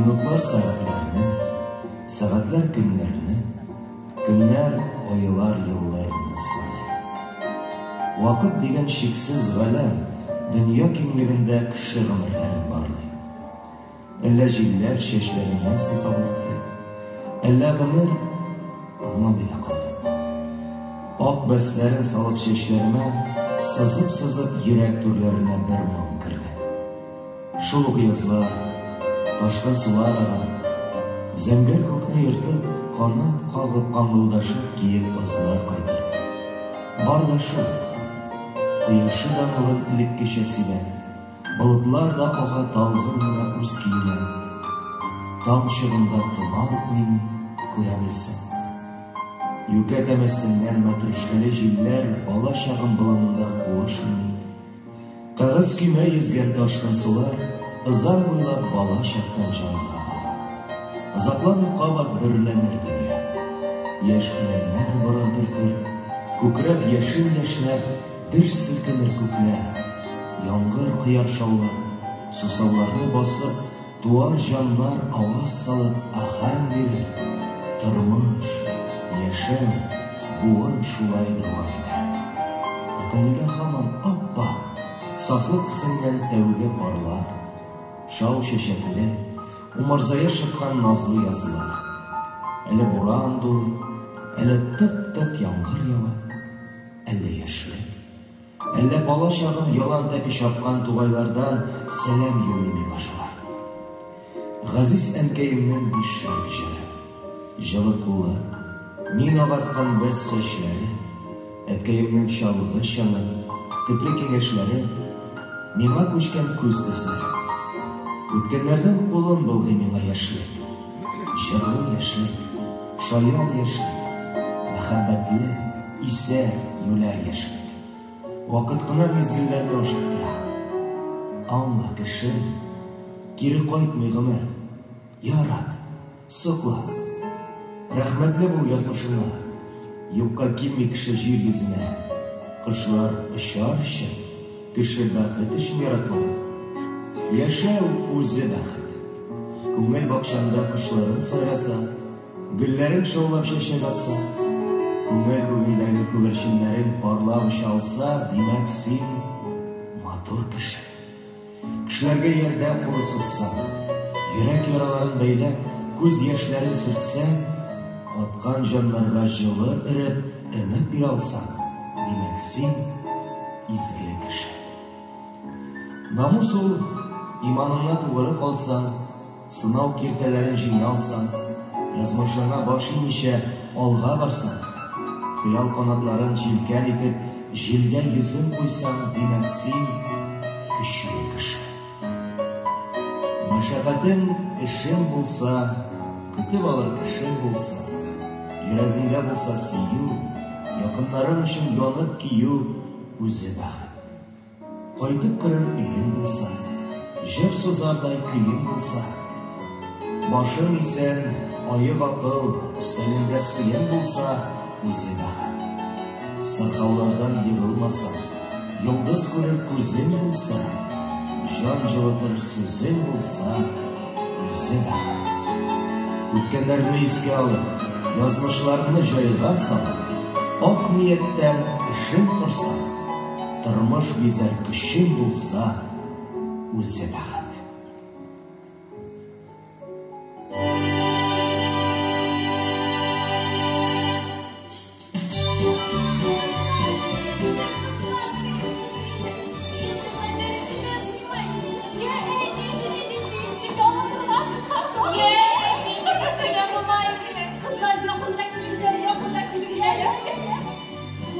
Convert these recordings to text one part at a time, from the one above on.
Минутлар сәгатьләрне, сәгатьләр көннәрне, көннәр, айлар, елларны саный. Вакыт дигән чиксез галәм дөнья киңлегендә кеше гомерләрен барлый. Әллә җилләр чәчләреннән сыйпап үтте, әллә гомер, аңламый да калдым. Ак бәсләрен салып чәчләремә, сызып-сызып йөрәк түрләренә бер моң керде. Шул ук язлар, ташкын сулар ага, зәңгәр күкне ертып, канат кагып каңгылдашып киек казлар кайтыр. Бар да шул ук. Кояшы да нурын элеккечә сибә. Болытлар да ага талгын гына үз көенә. Таң чыгында томан уйный, күрә белсәң. Юкә тәмәсеннән мәтрүшкәле җилләр бала чагым болынында куыш уйный. Кәгазь көймә йөзгән ташкын сулар ызан буйлап бала чактан җанга ага. Озакламый кабат бөреләнер дөнья. Яшь үләннәр борын төртер, күкрәп яшен яшьнәр, Дер селкенер күкләр, яңгыр кояр шаулап, Сусауларны басып, туар җаннар Аваз салып аһәң бирер. Тормыш, яшәү, буын шулай дәвам итәр. Ә күңелдә һаман ап-ак, сафлык сеңгән тәүге карлар, Шау чәчәкле, умырзая шыткан назлы язлар. Әле буран дулый, әле тып-тып яңгыр ява. Әллә яшьлек, әллә бала чагым ялан тәпи чапкан тугайлардан сәлам юллый миңа шулар. Газиз әнкәемнең бишлек җыры, җылы кулы, мин агарткан бәс чәчләре, әткәемнең чалгы чыңы, төпле киңәшләре, миңа күчкән күз төсләре. Үткәннәрдән кулын болгый миңа яшьлек. Җырлы яшьлек, шаян яшьлек, мәхәббәтле, исәр, юләр яшьлек. Вакыт кына мизгелләрне ашыктыра. Аңла, кеше, кире кайтмый гомер. Ярат, соклан. Рәхмәтле бул язмышыңа. Юкка килми кеше җир йөзенә. Кошлар очар өчен, кеше бәхет өчен яратылган. Яшәү үзе бәхет. Күңел бакчаңда кошларың сайраса, гөлләрең шаулап чәчәк атса, күңел күгендәге күгәрченнәрең парлап оча алса, димәк, син матур кеше. Кешеләргә ярдәм кулы сузсаң, йөрәк яраларын бәйләп, күз яшьләрен сөртсәң, каткан җаннарга җылы өреп, өмет бирә алсаң, димәк, син изге кеше. Намус ул, иманыңа тугры калсаң, сынау киртәләрен җиңә алсаң, язмышыңа баш имичә алга барсаң, хыял канатларын җилкән итеп, җилгә йөзен куйсаң, димәк, син көчле кеше. Мәшәкатең эшең булса, көтеп алыр кешең булса, йөрәгеңдә булса сөю, якыннарың өчен янып көю, үзе бәхет. Кайтып керер өең булса, Җыр сузардай көең булса, Башың исән, аек акыл, Өстәлеңдә сыең булса, Үзе бәхет. Сырхаулардан егылмасаң, Йолдыз күрер күзең булса, Җан җылытыр сүзең булса, Үзе бәхет. Үткәннәрне искә алып, Язмышларны җайга салып, Ак нияттән эшең корсаң, Тормыш бизәр көчең булса, үзе бәхет.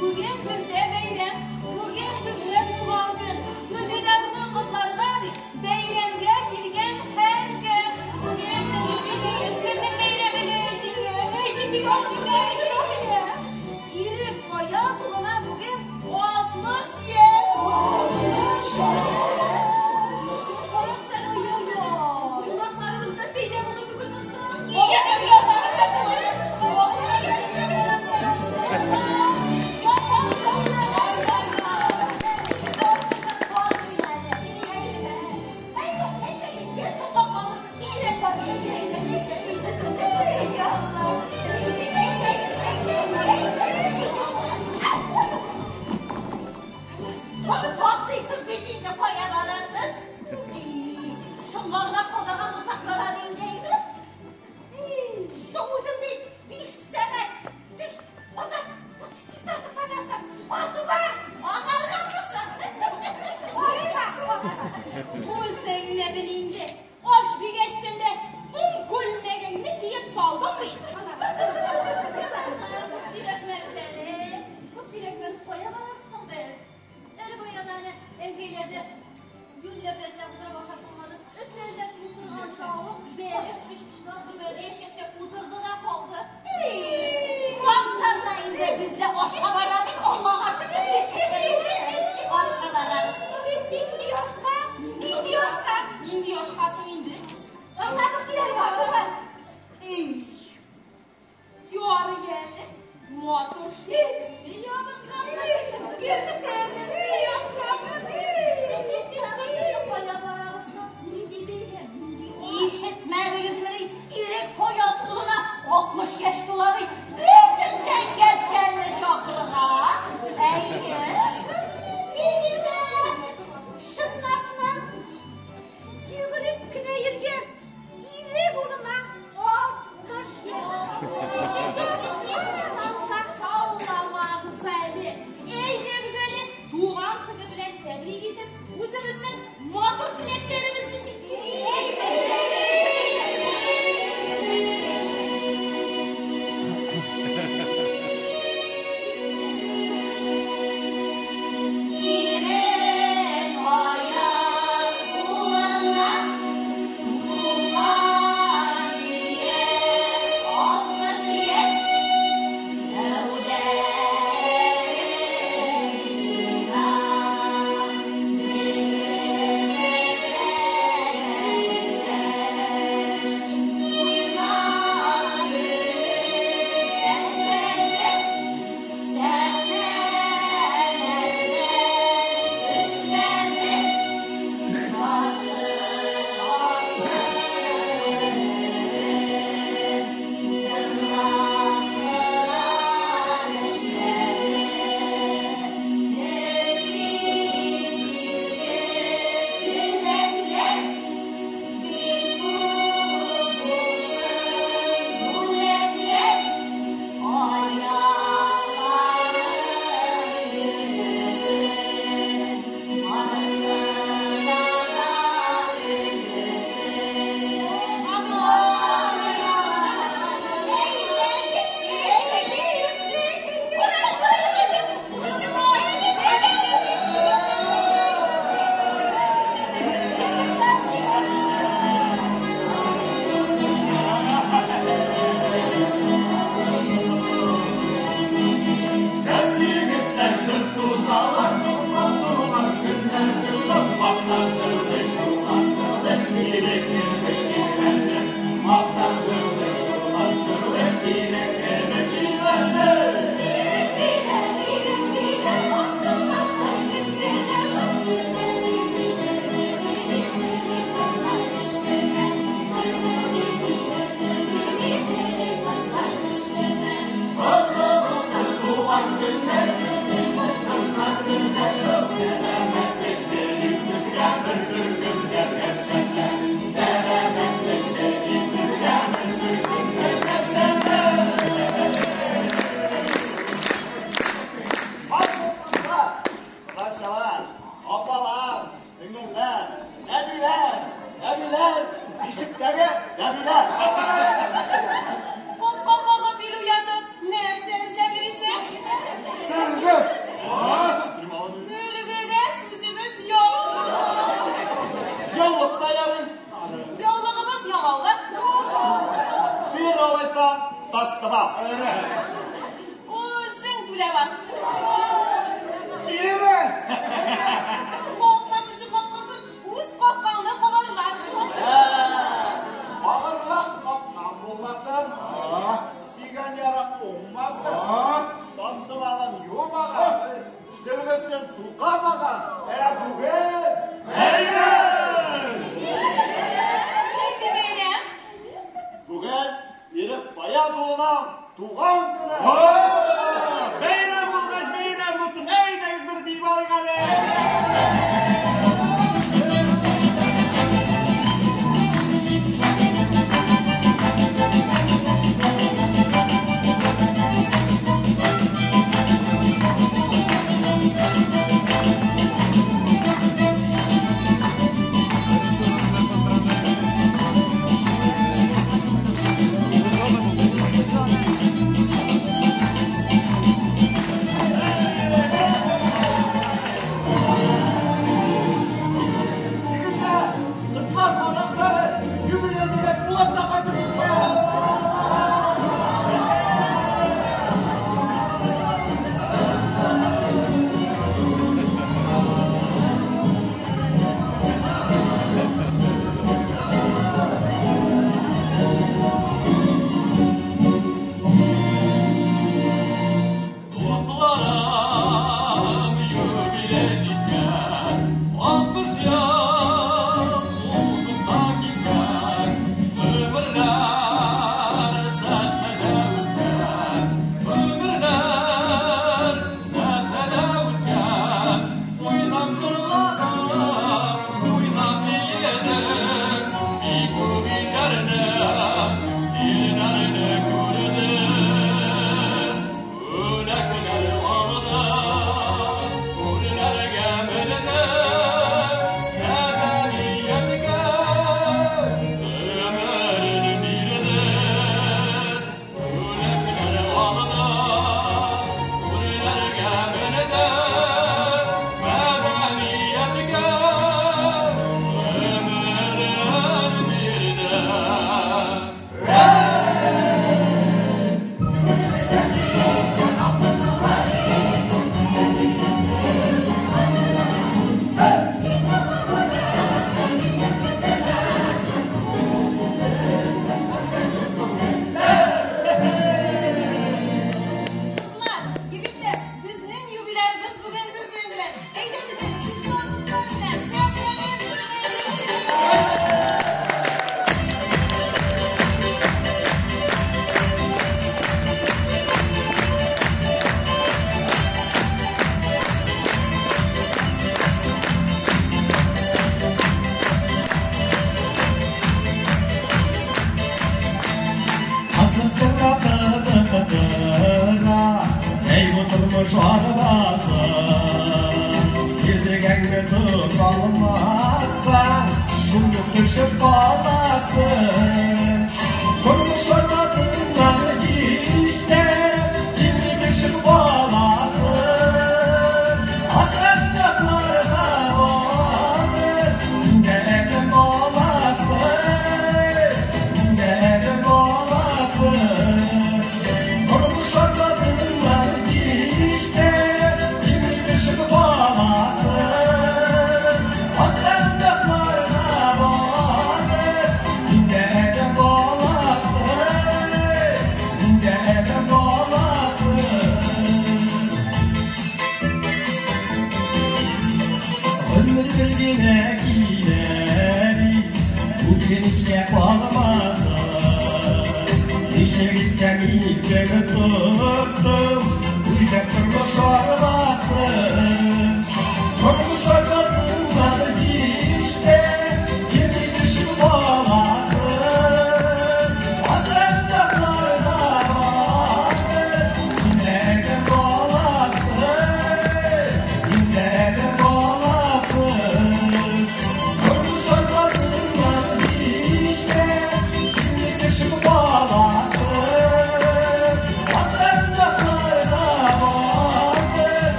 Бүген бездә бәйрәм, бүген бездә туган көн. Юбилярны котларга дип бәйрәм. Бүген бәйрәм! Нинди бәйрәм? улының туган көне. Бәйрәм булгач, бәйрәм булсын. Әйдәгез бер биеп алыйк әле.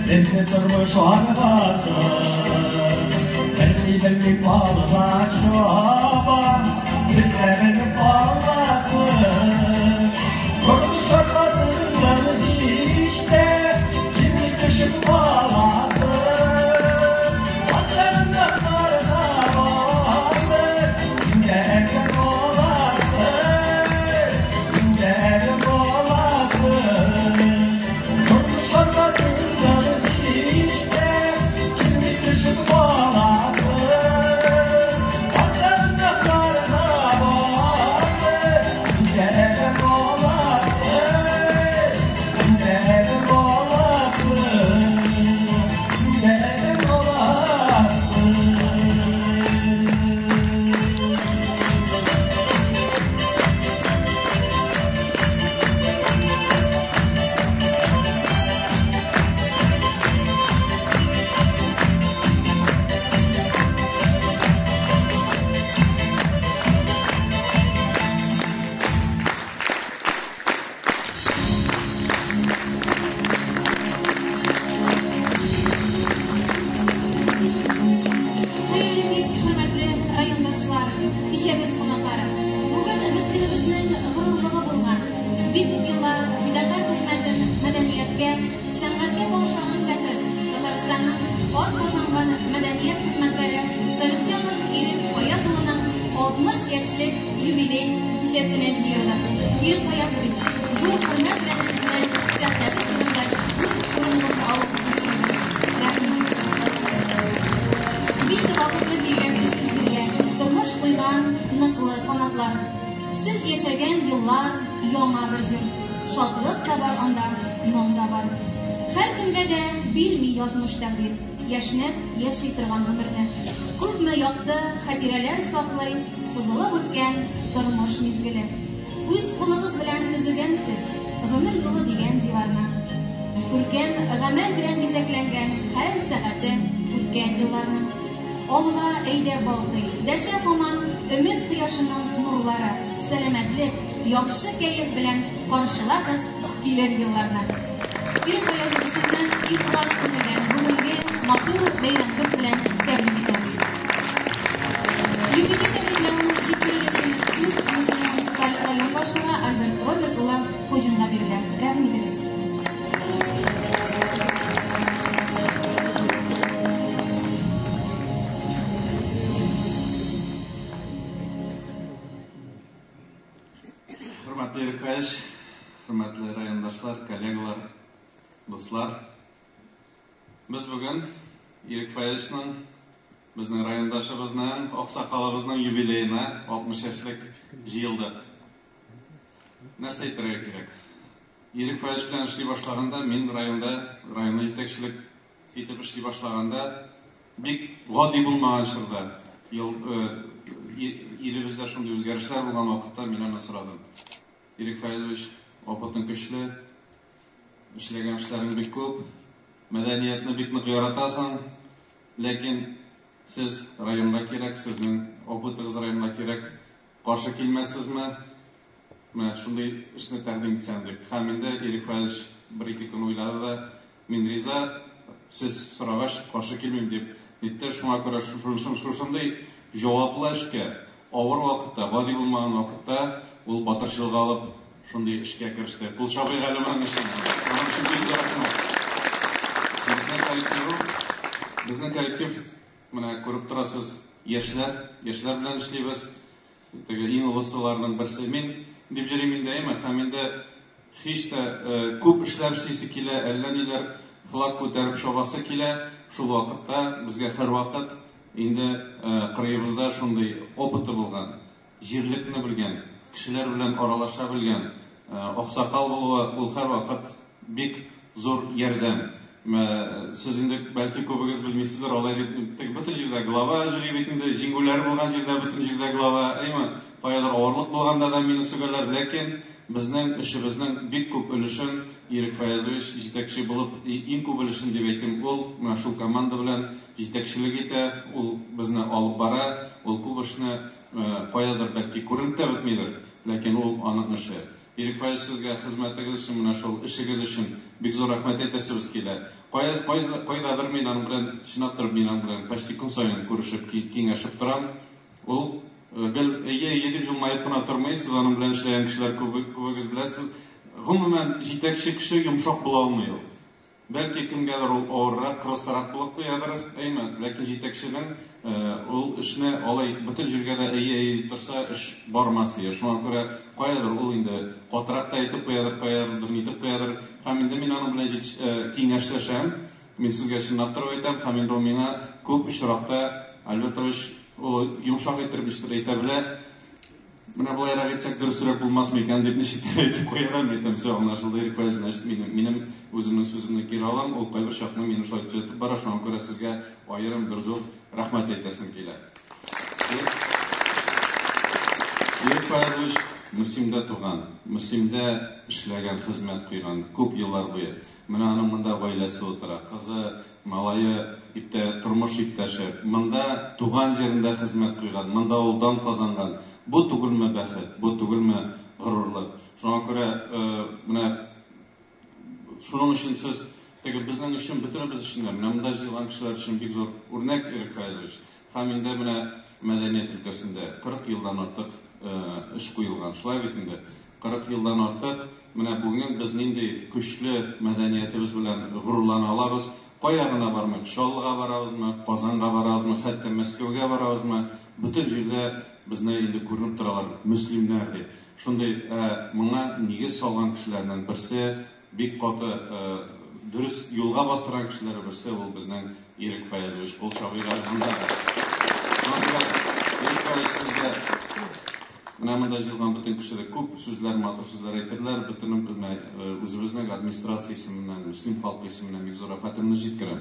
Безне тормыш арбасы, берни-берни палыба чаба, безгә белеп калмасын. Тормыш арбасыннан Бик күп еллар фидакарь хезмәтен мәдәнияткә, сәнгатькә багышлаган шәхес, Татарстанның атказанган мәдәният хезмәткәре Салихҗанов Ирек Фаяз улының 60 яшьлек юбилей кичәсенә җыелдык. Ирек Фаязович, зур хөрмәт белән сезне сәхнәбез турында үз урыныгызны алуыгызны сорыйбыз. Рәхмәт. Бик тә вакытлы килгәнсез сез җиргә, тормыш куйган ныклы канатлар. Сез яшәгән еллар яңа бер җыр. Шатлык та бар анда, моң да бар. Һәркемгә дә бирми язмыш тәкъдир, яшьнәп яши торган гомерне. Күпме якты хатирәләр саклый сызылып үткән тормыш мизгеле. Үз кулыгыз белән төзегәнсез гомер юлы дигән диварны. Күркәм гамәл белән бизәкләнгән һәр сәгате үткән елларның. Алга әйдә балкый, дәшә һаман өмет кояшының нурлары, сәламәтлек, яхшы кәеф белән каршылагыз килер елларны. Ирек Гаязович, сезне ихлас күңелдән бүгенге матур бәйрәмегез белән тәбрик итәбез. Юбилей тәбрикләвен җиткерер өчен сүз Мөслим муниципаль район башлыгы Альберт Роберт улы Хуҗинга бирелә. Рәхим итегез. Хөрмәтле Ирек Фәеш, хөрмәтле райондашлар, коллегалар, дуслар. Без бүген Ирек Фәешнең, безнең райондашыбызның, аксакалыбызның юбилеена 60 яшьлек җыелдык. Нәрсә әйтергә кирәк? Ирек Фәеш белән эшли башлаганда, мин районда, районны җитәкчелек итеп эшли башлаганда, бик гади булмаган чорда, ел, илебездә шундый үзгәрешләр булган вакытта мин аны сорадым. Ирек Фәезович, опытың көчле, эшләгән эшләрең бик күп, мәдәниятне бик нык яратасың, ләкин сез районга кирәк, сезнең опытыгыз районга кирәк, каршы килмәссезме? Менә шундый эшне тәкъдим итсәм дип. Һәм инде Ирек Фәезович бер-ике көн уйлады да, мин риза, сез сорагач, каршы килмим дип нитте. Шуңа күрә шушындый җаваплы эшкә, авыр вакытта, гади булмаган вакытта ул батырчылык алып, шундый эшкә кереште. Кул чабыйк әле моның өчен. Моның өчен бик зур рәхмәт. Безнең коллектив, безнең коллектив, менә күреп торасыз, яшьләр, яшьләр белән эшлибез. Теге иң олысыларның берсе мин дип йөрим инде, әйме? Һәм инде һич тә күп эшләр эшлисе килә, әллә ниләр флаг күтәреп чабасы килә. Шул вакытта безгә һәрвакыт инде кырыебызда шундый опыты булган, җирлекне белгән, кешеләр белән аралаша белгән аксакал булуы ул һәрвакыт бик зур ярдәм. Сез инде бәлки күбегез белмисездер, алай дип, теге бөтен җирдә глава йөри бит инде, җиңүләр булган җирдә бөтен җирдә глава, әйме, каядыр авырлык булганда да мине сүгәләр, ләкин безнең эшебезнең бик күп өлешен Ирек Фаязович җитәкче булып, иң күп өлешен дип әйтим, ул менә шул команда белән җитәкчелек итә, ул безне алып бара, ул күп эшне каядыр бәлки күренеп тә бетмидер, ләкин ул аның эше. Ирек Фаиз, сезгә хезмәтегез өчен, менә шул эшегез өчен бик зур рәхмәт әйтәсебез килә. Кая, кайдадыр мин аның белән, чынлап торып, мин аның белән почти көн саен күрешеп, киңәшеп торам. Ул гел әйе, әйе дип җылмаеп кына тормый, сез аның белән эшләгән кешеләр күбегез беләсез. Гомумән, җитәкче кеше йомшак була алмый ул. Бәлки кемгәдер ул авыррак, кырысрак булып куядыр, әйме, ләкин җитәкченең ул эшне алай бөтен җиргә дә әйе, әйе дип торса, эш бармас ие. Шуңа күрә каядыр ул инде катырак та әйтеп куядыр, каядыр нитеп куядыр. Һәм инде мин аның белән киңәшләшәм. Мин сезгә чынлап торып әйтәм, һәм инде ул миңа күп очракта, Альбертович, ул йомшак иттереп ничектер әйтә белә. Менә болайрак әйтсәк, дөресрәк булмасмы икән дип ничектер әйтеп куя да, мин әйтәм, все, аңлашылды, Ирек Фәиз, значит, минем, минем үземнең сүземне кире алам, ул кайбер чакны мине шулай төзәтеп бара, шуңа күрә сезгә аерым бер зур рәхмәт әйтәсем килә. Ирек Фаязович Мөслимдә туган, Мөслимдә эшләгән, хезмәт куйган күп еллар буе. Менә аның монда гаиләсе утыра, кызы, малае, иптә, тормыш иптәше. Монда туган җирендә хезмәт куйган, монда ул дан казанган. Бу түгелме бәхет, бу түгелме горурлык? Шуңа күрә, менә шуның өчен сез теге безнең өчен, бөтенебез өчен дә, менә монда җыелган кешеләр өчен бик зур үрнәк, Ирек Фәязович. Һәм инде менә мәдәният өлкәсендә 40 елдан артык эш куелган. Шулай бит инде. 40 елдан артык менә бүген без нинди көчле мәдәниятебез белән горурлана алабыз. Кая гына бармыйк, Чаллыга барабызмы, Казанга барабызмы, хәтта Мәскәүгә барабызмы, бөтен җирдә безне инде күренеп торалар, мөслимнәр дип. Шундый моңа нигез салган кешеләрнең берсе, бик каты дөрес юлга бастырган кешеләр берсе ул безнең Ирек Фаязович кул чабыйк әле монда. Ирек Фаязович, сезгә менә монда җыелган бөтен кеше дә күп сүзләр, матур сүзләр әйтерләр. Бөтенем менә үзебезнең администрация исеменнән, мөслим халкы исеменнән бик зур рәхмәтемне җиткерәм.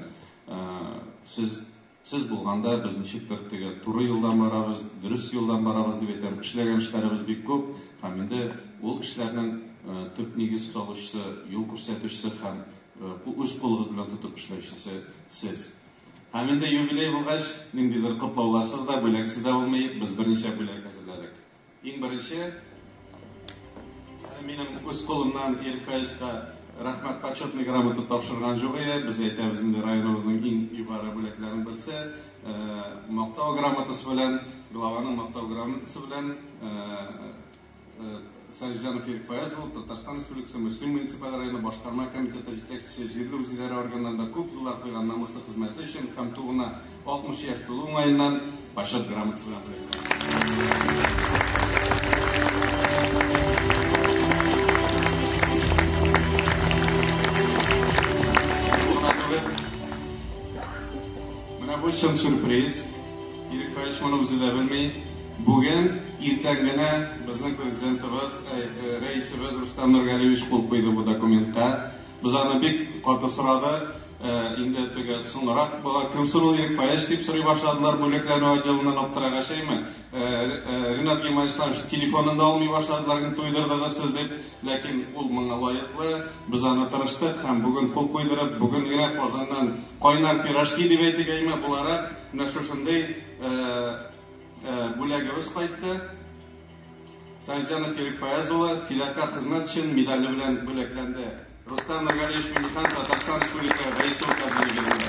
Сез булганда без ничектер теге туры юлдан барабыз, дөрес юлдан барабыз дип әйтәм. Эшләгән эшләребез бик күп һәм инде ул эшләрнең төп нигез салучысы, юл күрсәтүчесе һәм үз кулыгыз белән тотып эшләүчесе сез. Һәм инде юбилей булгач, ниндидер котлауларсыз да, бүләксез дә булмый, без берничә бүләк әзерләдек. Иң беренче, минем үз кулымнан Ирек Фаязовичка рәхмәт почетный грамота тапшырган юк иде. Без әйтәбез инде районыбызның иң югары бүләкләренең берсе. Мактау грамотасы белән, главаның мактау грамотасы белән Салихҗанов Ирек Фаяз улы, Татарстан Республикасы Мөслим муниципаль районы башкарма комитеты җитәкчесе, җирле үзидарә органнарында күп еллар куйган намуслы хезмәте өчен һәм тууына 60 яшь тулу уңаеннан почет грамотасы белән бүләкләнде. Менә бу чын сюрприз. Ирек Фаевич моны үзе дә белми. Бүген иртән генә безнең президентыбыз, рәисебез Рустам Нургалиевич кул куйды бу документка. Без аны бик каты сорадык. Инде теге соңрак була, кем соң ул Ирек Фаевич дип сорый башладылар бүләкләнү отделыннан аптырагач, әйме? Ринат Гималиславович телефонын да алмый башладылар, инде туйдырдыгыз сез дип. Ләкин ул моңа лаеклы. Без аны тырыштык һәм бүген кул куйдырып, бүген генә Казаннан кайнар пирожки дип әйтик, әйме, буларак менә шушындый бүләгебез кайтты. Салихҗанов Ирек Фаяз улы фидакарь хезмәт өчен медале белән бүләкләнде. Рустам Нургалиевич Миңнеханов, Татарстан Республика Рәисе указы нигезендә.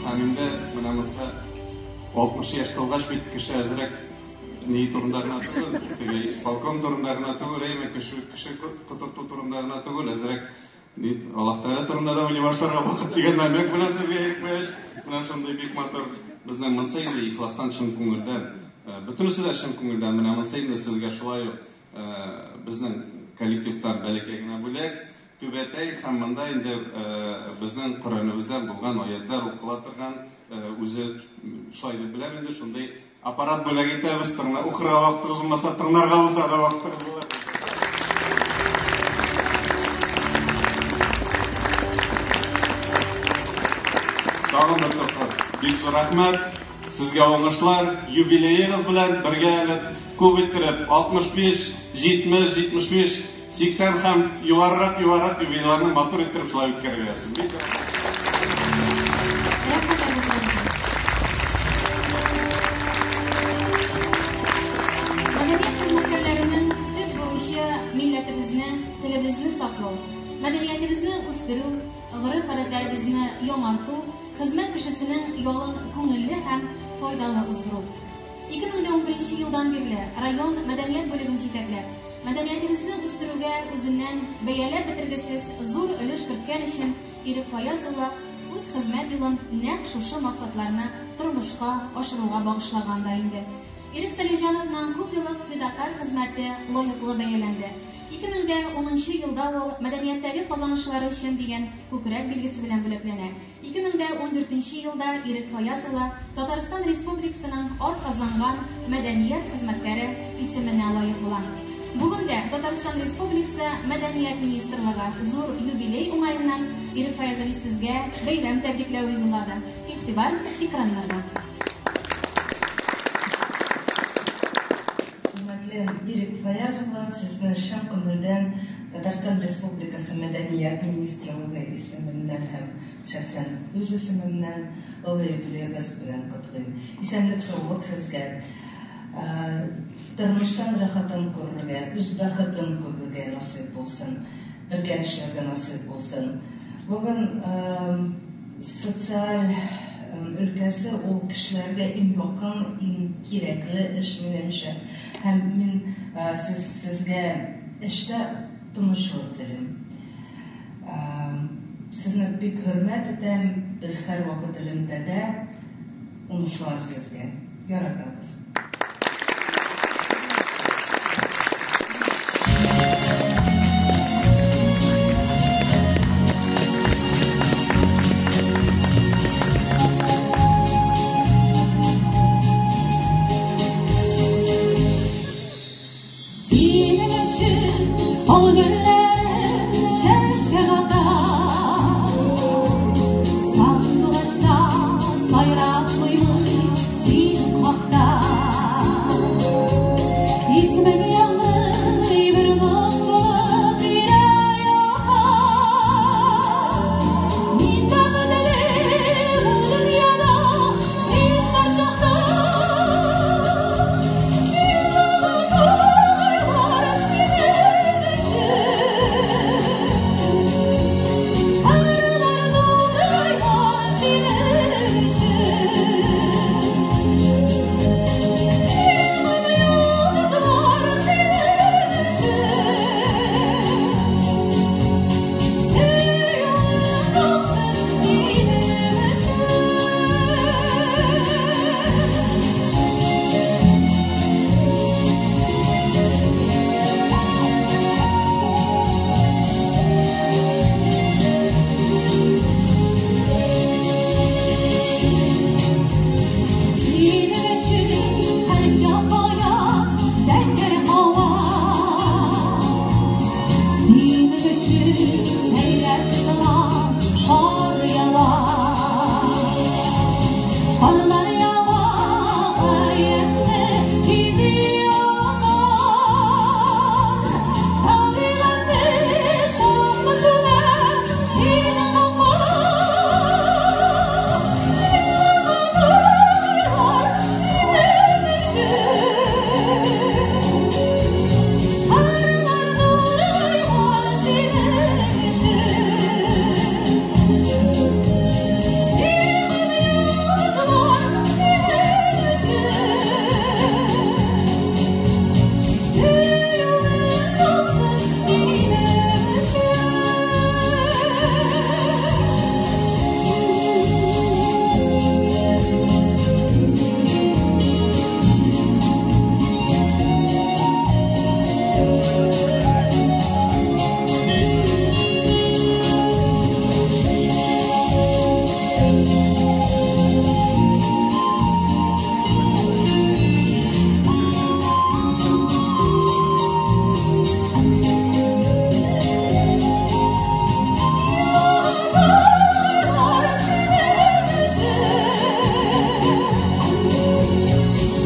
Һәм инде менә монысы 60 яшь тулгач бит кеше әзрәк ни турында гына түгел, теге исполком турында гына түгел, әйме кеше кеше котырту турында гына түгел, әзрәк ни Аллаһ Тәгалә турында да уйлый башларга вакыт дигән намек белән сезгә Ирек Фаевич. Менә шундый бик матур безнең монысы инде ихластан чын күңелдән. Бөтенесе дә чын күңелдән. Менә монысы инде сезгә шулай ук безнең коллективтан бәләкәй генә бүләк. Түбәтәй һәм монда инде безнең Коръәнебездән булган аятлар укыла торган, үзе шулай дип беләм инде, шундый аппарат бүләк итәбез. Тыңла, укырга вакытыгыз булмаса, тыңларга булса да вакытыгыз булыр. Тагын бер тапкыр бик зур рәхмәт. Сезгә уңышлар, юбилеегыз белән бергә әле күп иттереп 65, 70, 75, 80 һәм югарырак, югарырак юбилейларны матур иттереп шулай үткәрергә язсын. Бик зур рәхмәт. Рәхмәт, Айбулат абый. Мәдәният хезмәткәрләренең төп бурычы милләтебезне, телебезне саклау, мәдәниятебезне үстерү, гореф-гадәтләребезне яңарту, хезмәт кешесенең ялын күңелле һәм файдалы уздыру. 2011 елдан бирле район мәдәният бүлеген җитәкләп, мәдәниятебезне үстерүгә үзеннән бәяләп бетергесез зур өлеш керткән өчен Ирек Фаяз улы үз хезмәт юлын нәкъ шушы максатларны тормышка ашыруга багышлаган да инде. Ирек Сәлихҗановның күп еллык фидакарь хезмәте лаеклы бәяләнде. 2010 елда ул мәдәнияттәге казанышлары өчен дигән күкрәк билгесе белән бүләкләнә. 2014 елда Ирек Фаяз улы Татарстан Республикасының атказанган мәдәният хезмәткәре исеменә лаек була. Бүген дә Татарстан Республикасы Мәдәният министрлыгы зур юбилей уңаеннан Ирек Фаязович сезгә бәйрәм тәбрикләве юллады. Игътибар экраннарга. Хөрмәтле Ирек Фаяз улы, сезне чын күңелдән Татарстан Республикасы Мәдәният министрлыгы исеменнән һәм шәхсән үз исемемнән олы юбилеегыз белән котлыйм. Исәнлек-саулык сезгә. Тормыштан рәхәтен күрергә, үз бәхетен күрергә насыйп булсын. Бергә эшләргә насыйп булсын. Бүген социаль өлкәсе ул кешеләргә иң якын, иң кирәкле эш минемчә. Һәм мин сез сезгә эштә тынычлык телим. Сезне бик хөрмәт итәм, без һәрвакыт элемтәдә. Уңышлар сезгә. Яратабыз. Синең өчен ал гөлләрем чәчәк ата. Сандугачта сайрап туймый син хакта. Исемең яңгырый бер моң булып тирә-якка. Мин бәхетле бу дөньяда син бар чакта. Синең өчен һәрчак аяз, зәңгәр һава. Синең өчен сәйрәп сыман кар ява. Карлар ява, гаепне кизи агар. Табигатьне шатлык күмә синең хакка. Синең өчен Карлар нурыйлар синең өчен. Чыгып йолдызлар синең өчен. Сөюең булсын минем өчен. Карлар синең өчен.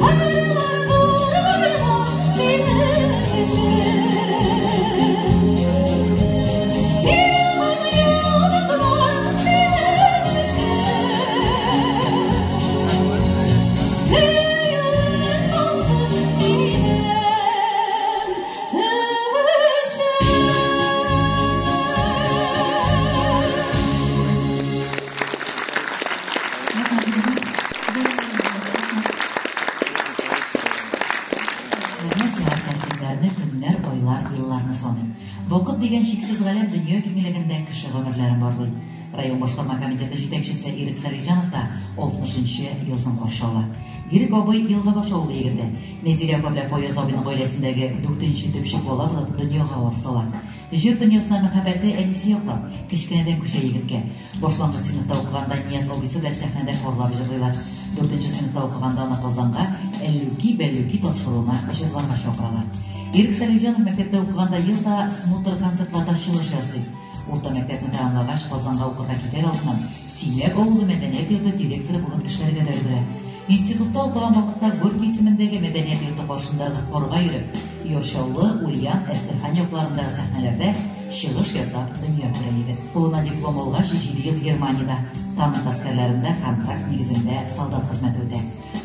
Карлар нурыйлар синең өчен. Чыгып йолдызлар синең өчен. Сөюең булсын минем өчен. Менә сәгатьләр көннәрне, көннәр, айлар, елларны саный. Вакыт дигән чиксез галәм дөнья киңлегендә кеше гомерләрен барлый. Район башкарма комитеты җитәкчесе Ирек Салихҗанов та 60нчы язын каршы ала. Ирек абый Елгабаш авылы егете. Нәзирә апа белән Фаяз абыйның гаиләсендәге дүртенче төпчек бала булып дөньяга аваз сала. Җыр дөньясына мәхәббәте әнисе яклап, кечкенәдән күчә егеткә. Башлангыч сыйныфта укыганда Нияз абыйсы белән сәхнәдә парлап җырлыйлар. Дүртенче сыйныфта укыганда аны Казанга Әллүки-бәллүки тапшыруына җырларга чакыралар. Ирек Салихҗанов мәктәптә укыганда ел да смотр-концертларда чыгыш ясый. Урта мәктәпне тәмамлагач, Казанга укырга китәр алдыннан Симәк авылы мәдәният йорты директоры булып эшләргә дә өлгерә. Институтта укыган вакытта Горький исемендәге мәдәният йорты каршындагы хорга йөреп, Яр Чаллы, Ульян, Әстерхан якларындагы сәхнәләрдә чыгыш ясап дөнья күрә егет. Кулына диплом алгач, җиде ел Германиядә, танк гаскәрләрендә контракт нигезендә солдат хезмәте үтә.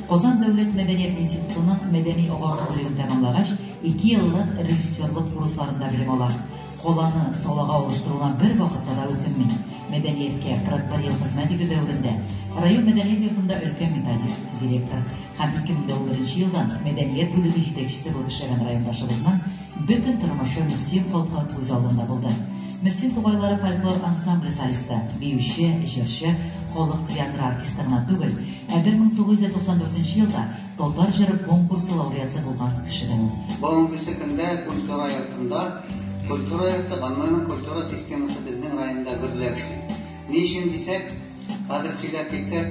Казан дәүләт мәдәният институтының мәдәни-агарту бүлеген тәмамлагач, ике еллык режиссерлык курсларында белем ала. Каланы салага алыштыруына бервакытта да үкенми. Мәдәнияткә 41 ел хезмәт итү дәверендә район мәдәният йортында өлкән методист, директор һәм 2011 елдан мәдәният бүлеге җитәкчесе булып эшләгән райондашыбызның бөтен тормышы Мөслим халкы күз алдында булды. Мөслим тугайлары фольклор ансамбле солисты, биюче, җырчы, халык театры артисты гына түгел, ә 1994 елда Татар җыры конкурсы лауреаты булган кеше дә ул. Бүгенгесе көндә культура йортында, культура йорты, гомумән культура системасы безнең районда гөрләп эшли. Ни өчен дисәк, хәзер сөйләп китсәк,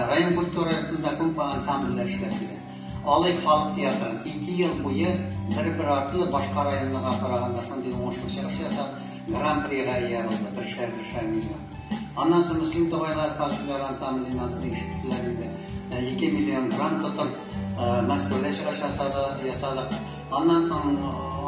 район культура йортында күпме ансамбльләр эшләп килә. Алый халык театрын ике ел буе бер-бер артлы башка районнарга караганда шундый уңышлы чыгыш ясап, гран-прига ия булды, бершәр-бершәр миллион. Аннан соң Мөслим тугайлары фольклор ансамбле ансын ишеттеләр инде. 2 миллион грант тотып, Мәскәүдә чыгыш ясады, ясадык. Аннан соң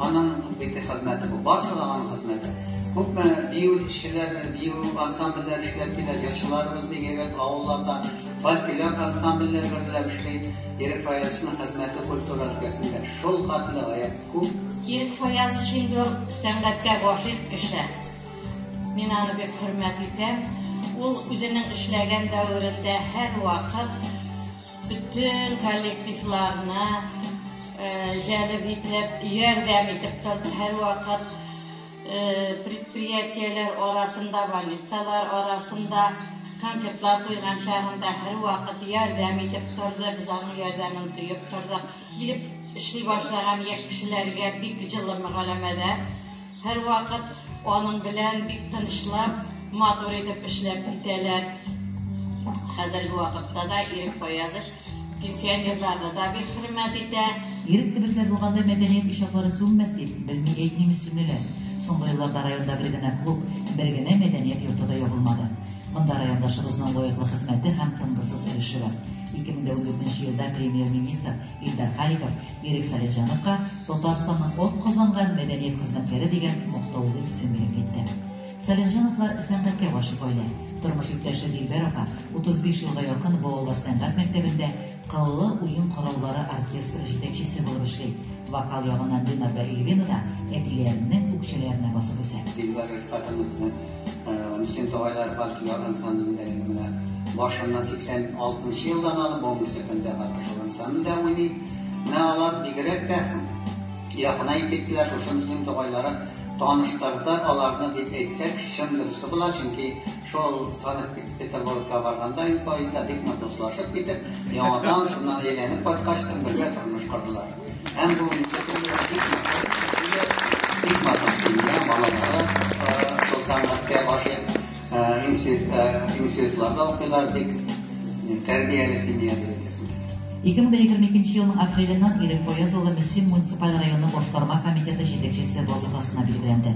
аның бит хезмәте бу. Барсы да аның хезмәте. Күпме бию эшчеләр, бию ансамбльләр эшләп килә, җырчыларыбыз бик әйбәт авылларда фольклор ансамбльләр берләп эшли. Ирек Фаязовичның хезмәте культура өлкәсендә шул хәтле гаять күп. Ирек Фаязович инде ул сәнгатькә гашыйк кеше. Мин аны бик хөрмәт итәм. Ул үзенең эшләгән дәверендә һәрвакыт бөтен коллективларны җәлеп итеп, ярдәм итеп торды. Һәрвакыт предприятиеләр арасында, больницалар арасында концертлар куйган чагында һәрвакыт ярдәм итеп торды. Без аның ярдәмен тоеп тордык. Килеп эшли башлаган яшь кешеләргә бик җылы мөгаләмәдә. Һәрвакыт аның белән бик тынычлап, матур итеп эшләп китәләр. Хәзерге вакытта да Ирек Фаязович пенсионерларны да бик хөрмәт итә. Ирек кебекләр булганда мәдәният учаклары сүнмәс, дип, белми әйтми мөслимлеләр. Соңгы елларда районда бер генә клуб, бер генә мәдәният йорты да ябылмады. Монда райондашыбызның лаеклы хезмәте һәм тынгысыз өлеше бар. 2014 елда премьер-министр Илдар Халиков Ирек Салихҗановка Татарстанның атказанган мәдәният хезмәткәре дигән мактаулы исем биреп китте. Салихҗановлар сәнгатькә гашыйк гаилә. Тормыш иптәше Дилбәр апа 35 елга якын балалар сәнгать мәктәбендә кыллы уен кораллары оркестры җитәкчесе булып эшли. Вокал ягыннан Динар да Эльвина да әтиләренең үкчәләренә басып үсә. Дилбәр Рифкатовна безнең Мөслим тугайлар фольклор ансамблендә инде менә башыннан 86 нчы елдан алып бүгенге көндә хәтта шул ансамбльдә уйный. Менә алар бигрәк тә якынаеп киттеләр, шушы Мөслим тугайлары таныштырды аларны дип әйтсәк, чын дөресе була, чөнки шул Санкт-Петербургка барганда инде поездда бик нык дуслашып китеп, яңадан шуннан әйләнеп кайткач та бергә тормыш кордылар. Һәм бүгенге көндә бик матур семья, бик матур семья, балалары шул сәнгатькә гашыйк, институтларда укыйлар, бик тәрбияле семья дип әйтәсем килә. 2022 елның апреленнән Ирек Фаяз улы Мөслим муниципаль районы башкарма комитеты җитәкчесе вазыйфасына билгеләнде.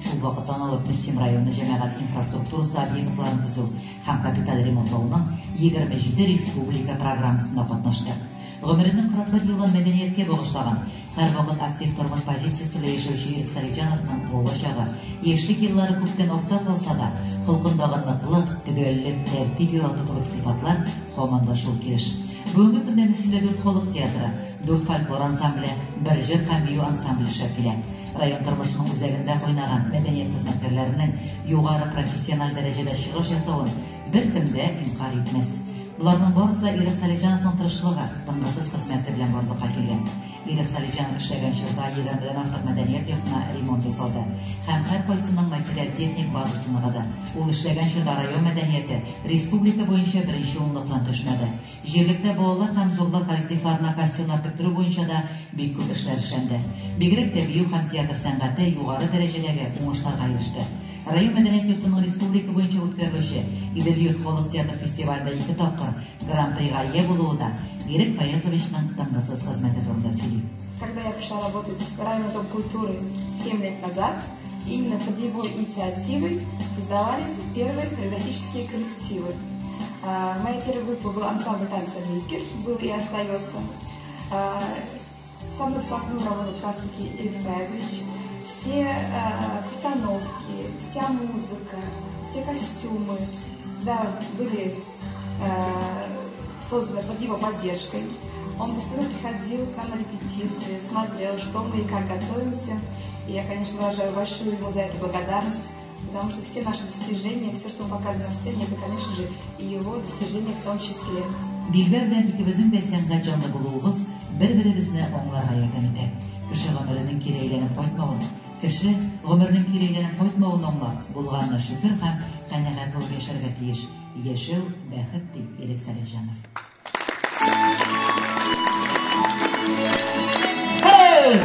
Шул вакыттан алып Мөслим районы җәмәгать инфраструктурасы объектларын төзү һәм капиталь ремонтлауның 27 республика программасында катнашты. Гомеренең 41 елын мәдәнияткә багышлаган, һәрвакыт актив тормыш позициясе белән яшәүче Ирек Салихҗановның бала чагы, яшьлек еллары күптән артта калса да, холкындагы ныклык, төгәллек, тәртип ярату кебек сыйфатлар һаман да шул килеш. Бүгенге көндә Мөслимдә дүрт халык театры, дүрт фольклор ансамбле, бер җыр һәм бию ансамбле эшләп килә. Район тормышының үзәгендә кайнаган мәдәният хезмәткәрләренең югары профессиональ дәрәҗәдә чыгыш ясавын беркем дә инкарь итмәс. Боларның барысы да Ирек Салихҗановның тырышлыгы, тынгысыз хезмәте белән барлыкка килгән. Ирек Салихҗанов эшләгән чорда егермедән артык мәдәният йортына ремонт ясалды һәм һәркайсының материаль-техник базасы ныгыды. Ул эшләгән чорда район мәдәнияте республика буенча беренче унлыктан төшмәде. Җирлектә балалар һәм зурлар коллективларына костюмнар тектерү буенча да бик күп эшләр эшләнде. Бигрәк тә бию һәм театр сәнгате югары дәрәҗәдәге уңышларга иреште. Район мәдәният йортының республика буенча үткәрелүче Идел-йорт халык театр фестивалендә ике тапкыр Гран-прига ия булуы да Ирек Фаязовичның тынгысыз хезмәте турында сөйли. Когда я пришла работать в районный дом культуры 7 лет назад, именно под его инициативой создавались первые хореографические коллективы. Моя первая группа была ансамбль танца «Мизгель», был и остается. Со мной вплотную работал как раз таки Ирек Фаязович. Все постановки, вся музыка, все костюмы всегда были созданы под его поддержкой. Он постоянно приходил к нам на репетиции, смотрел, что мы и как готовимся. И я, конечно, выражаю большую ему за это благодарность, потому что все наши достижения, все, что мы показываем на сцене, это, конечно же, и его достижения в том числе. Дилбәр белән икебезнең дә сәнгать җанлы булуыбыз бер-беребезне аңларга ярдәм итә. Кеше гомеренең кире әйләнеп кайтмавын, кеше гомеренең кире әйләнеп кайтмавын аңлап, булганына шөкер һәм канәгать булып яшәргә тиеш. Яшәү бәхет, ди Ирек Сәлихҗанов. Hey!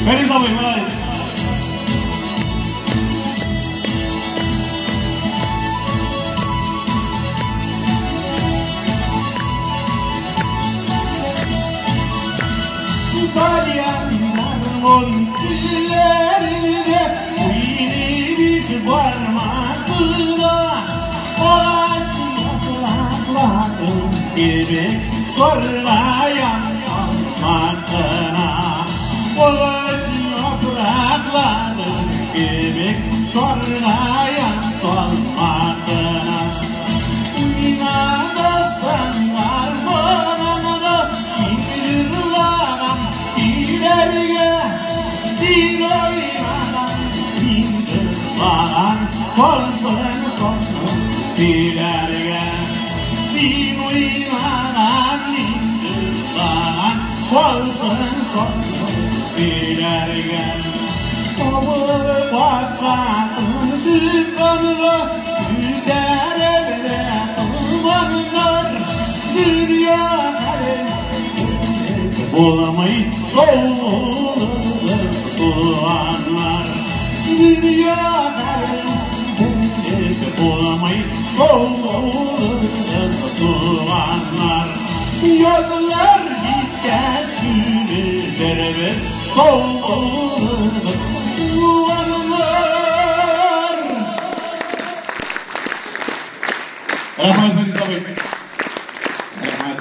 Feliz абый, молодец. Sorlayan almakına Ulaş yaprakları gibi sorlayan solmakına Mina dastanlar bana İndirlanan ileriye Sin oynanan indirlanan Kolsun sonun ileriye Sin oynanan indirlanan Kolsun sonun ileriye Obul patlatın çıkanla Üderevde kılmanlar Dünya Bulamay solup duanlar Dünya Bulamay solup duanlar Yazlar gitken şerefsiz solup duanlar. Рәхмәт, Фәнис абый. Рәхмәт.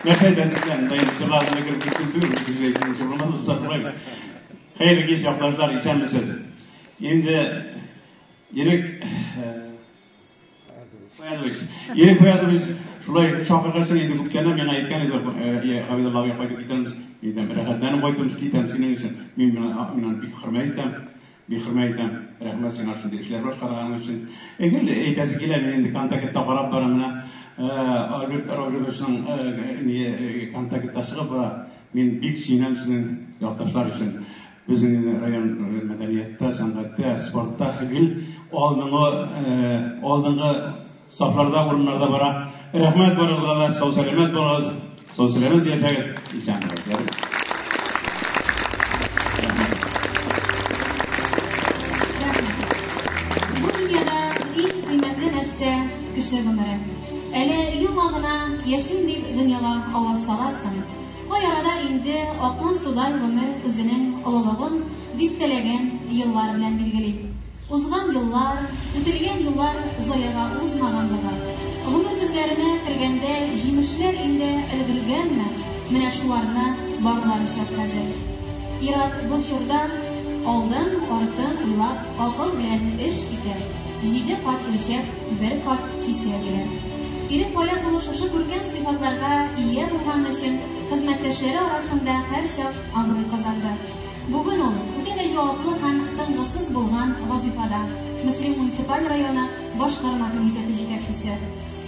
Нәрсә әйтәсең белән, даим җырларына кереп киткән түгел, безгә җырламас озаклай. Хәерле кич, якташлар, исәнмесез. Инде Ирек Фаязович, Ирек Фаязович шулай чакыргач инде күптәннән миңа әйткән иде, Габидулла абый кайтып китәрбез, әйтәм, рәхәтләнеп кайтырбыз, китәм синең өчен. Мин мин бик хөрмәт итәм. Бик хөрмәт итәм. Рәхмәт сиңа шундый эшләр башкарганың өчен. Әгәр әйтәсе килә, мин инде контактта карап барам менә. Альберт Робертовичның контактта чыгып бара. Мин бик сөенәм сезнең якташлар өчен. Безнең район мәдәнияттә, сәнгатьтә, спортта гел алдынгы сафларда, урыннарда бара. Рәхмәт барыгызга да, сау сәламәт булыгыз, сау сәламәт яшәгез, исән булыгыз. Бу дөньяда иң кыйммәтле нәрсә кеше гомере. Әле яңа гына яшим дип дөньяга аваз саласың. Кай арада инде аккан судай гомер үзенең олылыгын дистәләгән еллар белән билгели. Узган еллар, үтелгән юллар заяга узмаганлыгы. Гомер көзгесе өзләренә кергәндә җимешләр инде өлгергәнме, менә шуларны барлар чак хәзер. Ир-ат бу чорда алдан артын уйлап, акыл белән эш итә, җиде кат үлчәп, бер кат кисә диләр. Ирек Фаяз улы шушы күркәм сыйфатларга ия булганы өчен хезмәттәшләре арасында һәрчак абруй казанды. Бүген ул үтә дә җаваплы һәм тынгысыз булган вазыйфада, Мөслим муниципаль районы башкарма комитеты җитәкчесе.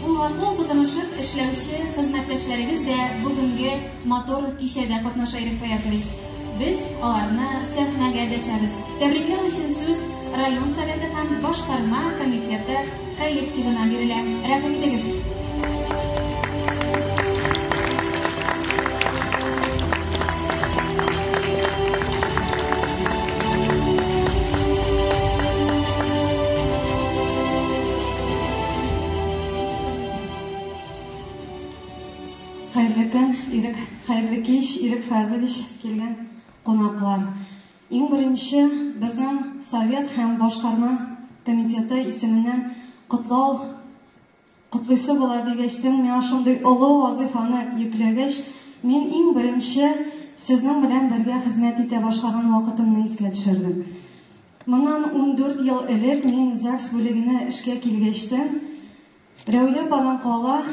Кулга-кул тотынышып эшләүче хезмәттәшләрегез дә бүгенге матур кичәдә катнаша, Ирек Фаязович. Без аларны сәхнәгә дәшәбез. Тәбрикләү өчен сүз район Советы һәм башкарма комитеты коллективына бирелә. Рәхим итегез! Хәерле көн, Ирек, хәерле кич, Ирек Фәзович, килгән кунаклар. Иң беренче безнең Совет һәм башкарма комитеты исеменнән котлау котлыйсы була дигәчтен, миңа шундый олы вазыйфаны йөкләгәч, мин иң беренче сезнең белән бергә хезмәт итә башлаган вакытымны искә төшердем. Моннан 14 ел элек мин ЗАГС бүлегенә эшкә килгәчтен, Рәүлә ападан кала,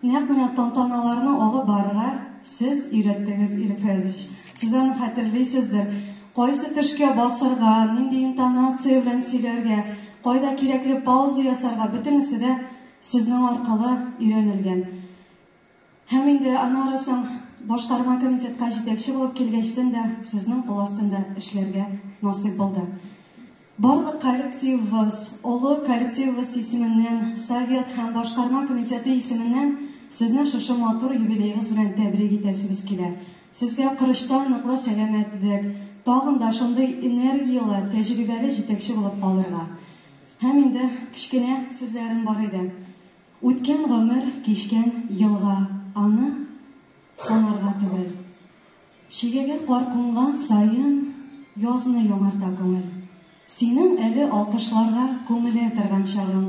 нәкъ менә тантаналарны алып барырга сез өйрәттегез, Ирек Фәязович. Сез аны хәтерлисездер. Кайсы төшкә басырга, нинди интонация белән сөйләргә, кайда кирәкле пауза ясарга, бөтенесе дә сезнең аркылы өйрәнелгән. Һәм инде аннары соң башкарма комитетка җитәкче булып килгәчтен дә сезнең кул астында эшләргә насыйп булды. Барлык коллективыбыз, олы коллективыбыз исеменнән, Совет һәм башкарма комитеты исеменнән сезне шушы матур юбилеегыз белән тәбрик итәсебез килә. Сезгә корычтай ныклы сәламәтлек, тагын да шундый энергияле, тәҗрибәле җитәкче булып калырга. Һәм инде кечкенә сүзләрем бар иде. Үткән гомер, кичкән елга, аны санарга түгел. Чигәгә кар кунган саен, язны яңарта күңел. Синең әле алкышларга күмелә торган чагың,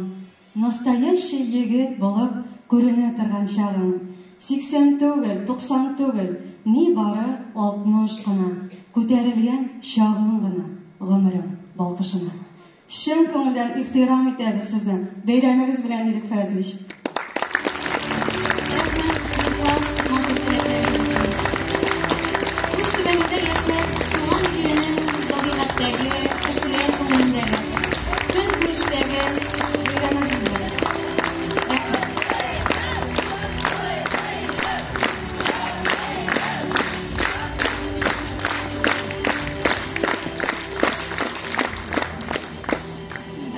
настоящий егет булып күренә торган чагың. 80 түгел, 90 түгел, нибары 60 кына, күтәрелгән чагың гына гомерең балкышына. Чын күңелдән ихтирам итәбез сезне. Бәйрәмегез белән, Ирек Фәязович! Рәхмәт, ихлас, матур теләкләрегез өчен. Үз төбәгендә яшәп, туган җиренең табигатьтәге, кешеләр күңелендәге, көнкүрештәге бәйрәмегез белән. Рәхмәт.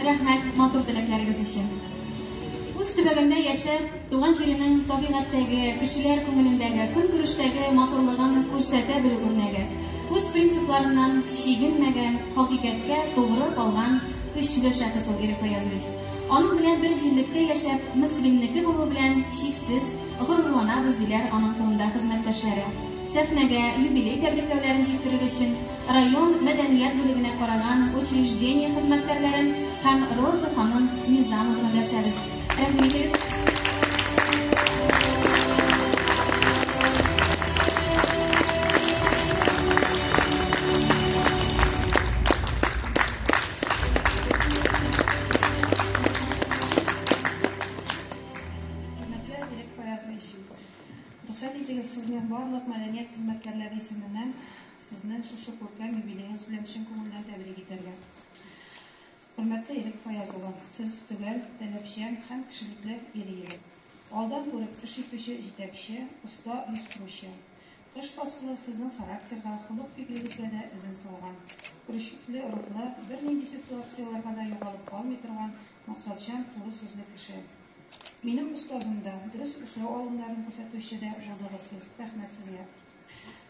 Рәхмәт матур теләкләрегез өчен. Үз төбәгендә яшәп, туган җиренең табигатьтәге, кешеләр күңелендәге, көнкүрештәге матурлыгын күрсәтә белү үрнәге, үз принципларыннан чигенмәгән, хакыйкатькә тугры калган көчле шәхес ул Ирек Фаязович. Аның белән бер җирлектә яшәп, Мөслимнеке булу белән чиксез горурланабыз, диләр аның турында хезмәттәшләре. Сәхнәгә юбилей тәбрикләүләрен җиткерер өчен район мәдәният бүлегенә караган учреждение хезмәткәрләрен һәм Роза ханым Низамованы дәшәбез. Рәхим итегез. Хөрмәтле Ирек Фаязович, рөхсәт итегез сезне барлык мәдәният хезмәткәрләре исеменнән сезне шушы күркәм юбилеегыз белән чын күңелдән тәбрик итәргә. Хөрмәтле Ирек Фаяз улы, сез төгәл, таләпчән һәм кешелекле ир-егет. Алдан күреп эш итүче җитәкче, оста оештыручы. Кыш фасылы сезнең характерга, холык-фигылегезгә дә эзен салган. Көрешле рухлы, бернинди ситуацияләргә дә югалып калмый торган, максатчан, туры сүзле кеше. Минем остазым да, дөрес эшләү алымнарын күрсәтүче дә булдыгыз сез. Рәхмәт сезгә.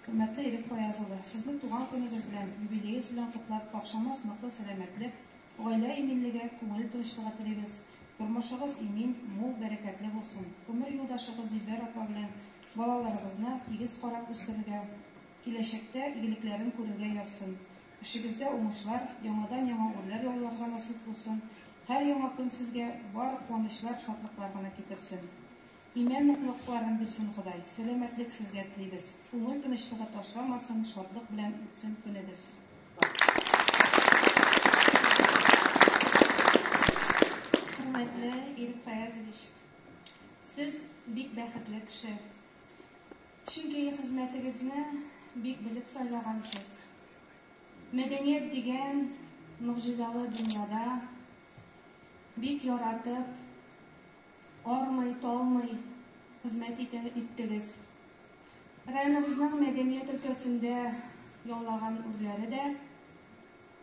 Хөрмәтле Ирек Фаяз улы, сезне туган көнегез белән, юбилеегыз белән котлап, какшамас ныклы сәламәтлек, гаилә иминлеге, күңел тынычлыгы телибез. Тормышыгыз имин, мул, бәрәкәтле булсын. Гомер юлдашыгыз Дилбәр апа белән балаларыгызны тигез карап үстерергә, киләчәктә игелекләрен күрергә язсын. Эшегездә уңышлар, яңадан-яңа үрләр яуларга насыйп булсын. Һәр яңа көн сезгә бары куанычлар, шатлыклар гына китерсен. Имән ныклыкларын бирсен Ходай. Сәламәтлек сезгә телибез. Күңел тынычлыгы ташламасын, шатлык белән үтсен көнегез. Хөрмәтле Ирек Фаязович, сез бик бәхетле кеше. Чөнки хезмәтегезне бик белеп сайлагансыз. Мәдәният дигән могҗизалы дөньяда бик яратып, армый, талмый хезмәт иттегез. Районыбызның мәдәният өлкәсендә яулаган үрләре дә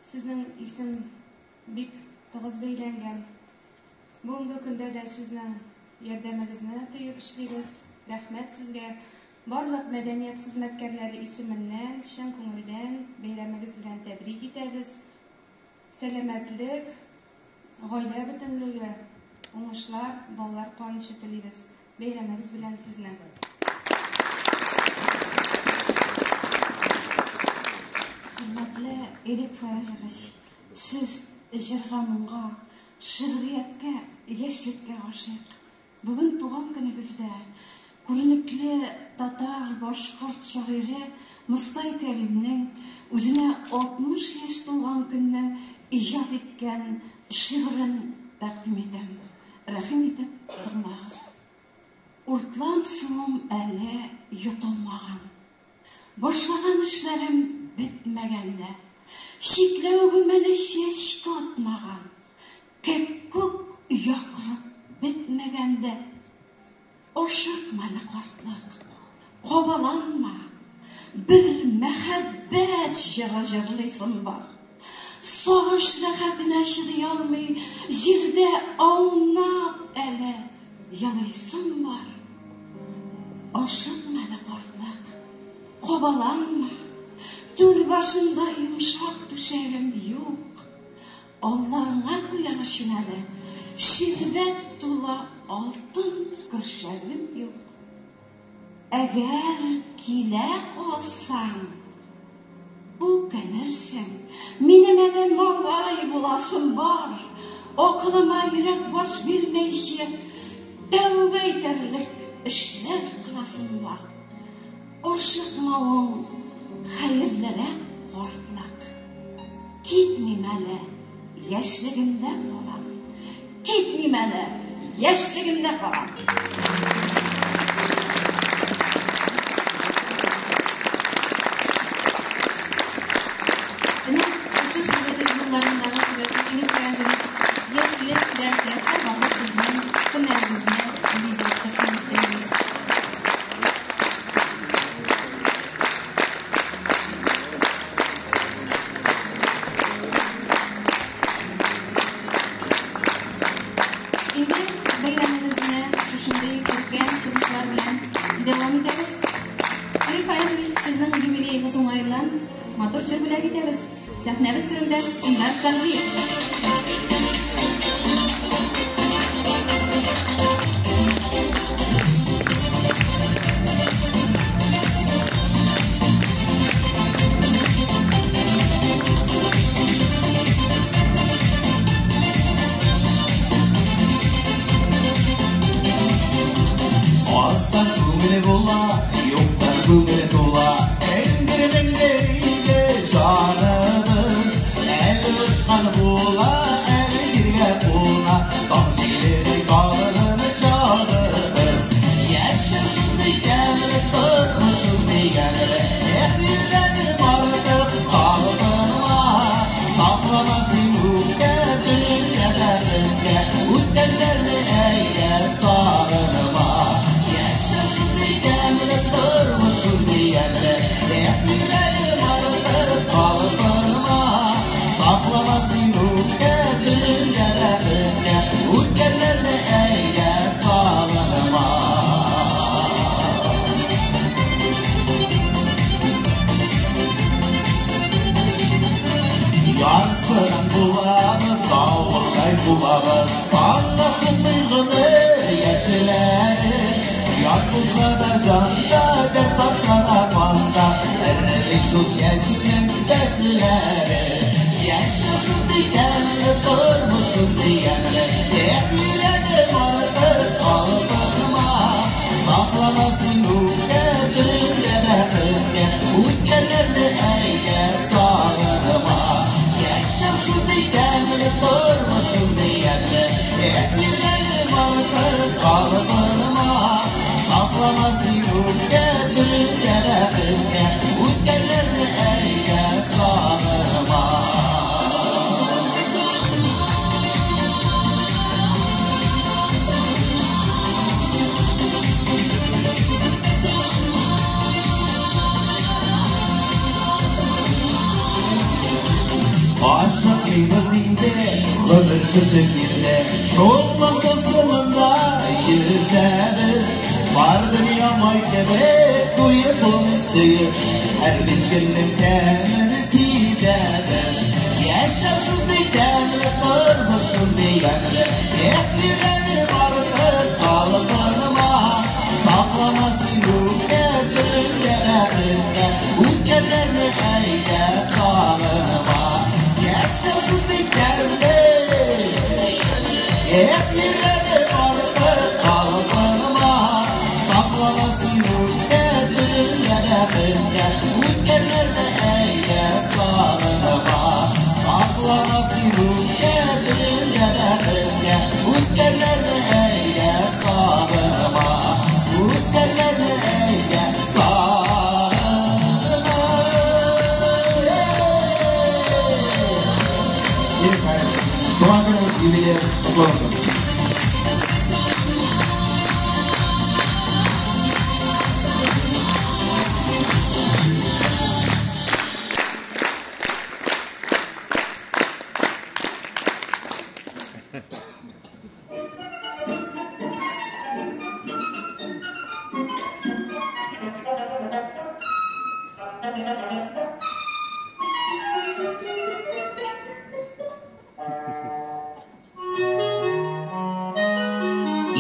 сезнең исем бик тыгыз бәйләнгән. Бүгенге көндә дә сезнең ярдәмегезне тоеп эшлибез. Рәхмәт сезгә. Барлык мәдәният хезмәткәрләре исеменнән, чын күңелдән бәйрәмегез белән тәбрик итәбез. Сәламәтлек, гаилә бөтенлеге, уңышлар, балалар куанычы телибез. Бәйрәмегез белән сезне. Хөрмәтле Ирек Фаязович, сез җырга-моңга, шигърияткә, яшьлеккә гашыйк. Бүген туган көнегездә күренекле татар, башкорт шагыйре Мостай Кәримнең үзенә 60 яшь тулган көнне иҗат иткән шигырен тәкъдим итәм. Рәхим итеп тыңлагыз. Уртлам суым әле йотылмаган. Башлаган эшләрем бетмәгән дә. Чикләвегем әле чәчкә атмаган. Кәккүк оя корып бетмәгән дә. Ашыкма әле, картлык, кабаланма, бер мәхәббәт җыры җырлыйсым бар. Сагыш рәхәтенә чыдый алмый, җирдә аунап әле елыйсым бар. Ашыкма әле, картлык, кабаланма, түр башында йомшак түшәгем юк. Алларыңа куяр өчен әле ширбәт тулы алтын көршәгем юк. Әгәр килә калсаң, үкенерсең. Минем әле малай буласым бар. Акылыма йөрәк баш бирмәйчә, тәүбә итәрлек эшләр кыласым бар. Ашыкмавың хәерлерәк, картлык. Китмим әле, яшьлегемдә калам. Китмим әле, яшьлегемдә калам. Менә шушы шигырь юлларындагы кебек, Ирек Фаязович, яшьлек, бәхет һәрвакыт сезнең көннәрегезне бизәп торсын дип телибез. Инде бәйрәмебезне шушындый күркәм чыгышлар белән дәвам итәбез. Ирек Фаязович, сезнең юбилеегыз уңаеннан матур җыр бүләк итәбез. Сәхнәбез түрендә Илдар Сәгъдиев. Аздан күңеле була, юктан күңеле тула. Эңгер-меңгер инде җаныбыз. Әле очкан була, әле җиргә куна. Таң җиледәй калган чагыбыз. Яшәү шундый тәмле, тормыш шундый ямьле. Эх, йөрәгем артык талпынма. Саклама син үпкә, төнгә, бәхеткә. Үткәннәрне әйдә сагынма. Яшәү шундый тәмле, тормыш шундый ямьле. күккә, дөнья бәхеткә, үткәннәрне әйдә сагынма. Ашыкмыйбыз инде, гомер көзе килде, шул моң тылсымында йөзәбез. Бар дөнья май кебек, туеп булмый сөеп, һәр мизгелнең тәмен сизәбез. Яшәү шундый тәмле, тормыш шундый ямьле, эх, йөрәгем артык талпынма. Саклама син үпкә, дөнья бәхеткә, үткәннәрне әйдә сагынма. Яшәү шундый тәмле, эх, йөрәгем артык талпынма. Саклама син үпкә, дөнья бәхеткә, үткәннәрне әйдә сагынма. Саклама син үпкә, дөнья бәхеткә, үткәннәрне әйдә сагынма. Үткәннәрне әйдә сагынма. Ирек Фаязович, туган көнегез, юбилеегез котлы булсын.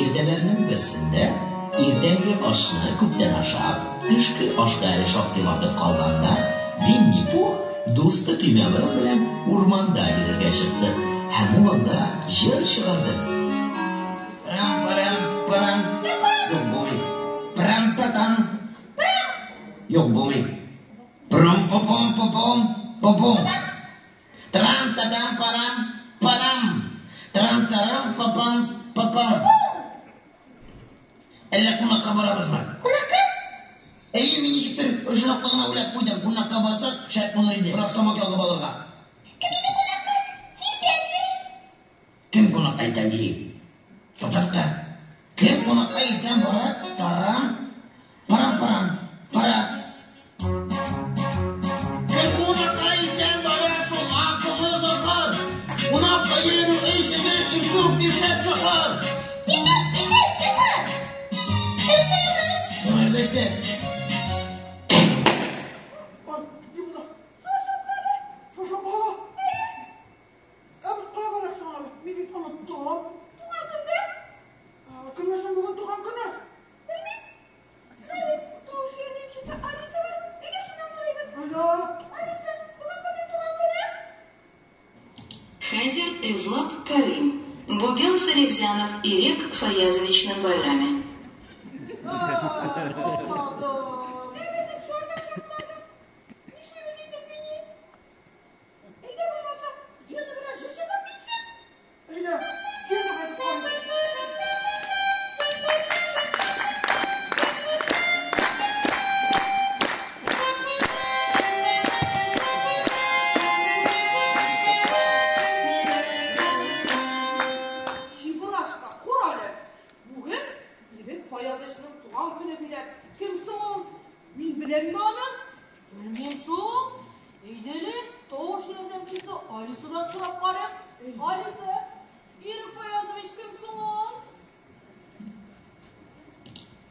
Иртәләрнең берсендә иртәнге ашны күптән ашап, төшке ашка әле шактый вакыт калганда, Винни-Пух дусты Төймәборын белән урманда йөрергә чыкты һәм ул анда җыр чыгарды. Парам-парам-парам. Юк, булмый. Парам-патам. Юк, булмый. Прум-пу-пум-пу-пум, пу-пум. Трам-та-там-парам, парам. Трам-тарам-па-пам, па-пам. Әллә кунакка барабызмы? Кунакка? Әйе, мин ничектер очраклы гына уйлап куйдым. Кунакка барсак, шәп булыр иде. Бераз тамак ялгап алырга. Кем инде кунакка иртән йөри? Кем кунакка иртән йөри? Тукта, Кем кунакка иртән бара? Тарам, парам-парам, пара. Кем кунакка иртән бара, шул акылы сакыр. Кунакка йөрү эшенә иртүк бик шәп чакыр. Иртүк бик шәп чакыр. Нәрсә язабыз? Соң, әлбәттә. Шушы бала. Ә без кая барыйк соң әле? Мин бит оныттым. Туган көндә? Кемнең соң бүген туган көне? Белмим. Менә бит тавыш ярдәмчесе Алиса бар. Әйдә шуннан сорыйбыз. Әйдә. Алиса, бүген кемнең туган көне? Хәзер эзлап карыйм. Бүген Салихзянов Ирек Фаязовичның байраме. Тапмадым. Ә безнең шар да чыкмады. Нишлибез инде, Винни? Әйдә булмаса, Гена бераз җыр чыгып китсен. Әйдә, Гена кайтып калды. Чебурашка, курале. Бүген Ирек Фаязычның туган көне диләр. Кем соң ул? Мин беләмме аны? Белмим шул. Әйдә әле, тавыш ярдәмчесе Алисадан сорап карыйк. Алиса, Ирек Фаязович кем соң ул?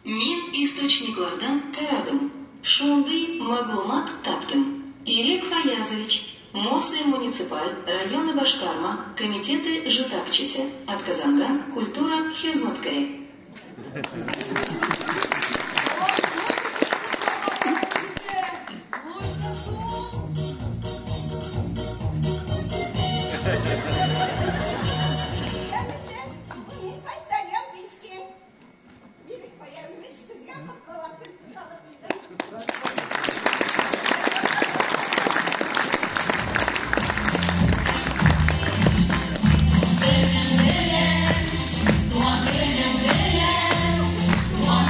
Мин источниклардан карадым. Шундый мәгълүмат таптым. Ирек Фаязович, Мослим муниципаль районы башкарма комитеты җитәкчесе, атказанган культура хезмәткәре. Можно шул. Исәнмесез, мин почтальон Мишки. Ирек Фаязович, сезгә котлау открыткасы алып килдем. Белән, туган көнең белән, туган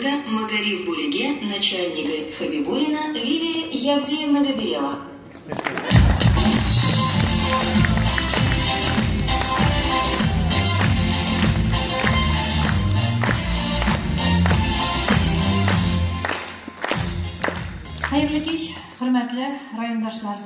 районында мәгариф бүлеге начальнигы Хабибуллина Лилия Ягдиевна Габирела. Хәерле кич, хөрмәтле райондашлар,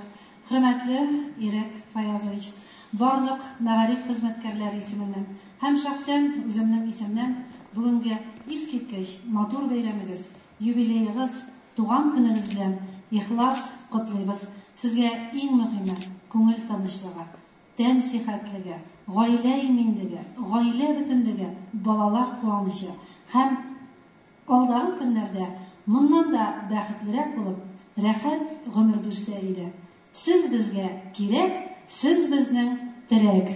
хөрмәтле Ирек Фаязович. Барлык мәгариф хезмәткәрләре исеменнән һәм шәхсән үземнең исемнән бүгенге искиткеч матур бәйрәмегез, юбилеегыз, туган көнегез белән ихлас котлыйбыз. Сезгә иң мөһиме күңел тынычлыгы, тән сихәтлеге, гаилә иминлеге, гаилә бөтенлеге, балалар куанычы һәм алдагы көннәрдә моннан да бәхетлерәк булып, рәхәт гомер бирсә иде. Сез безгә кирәк, сез безнең терәк.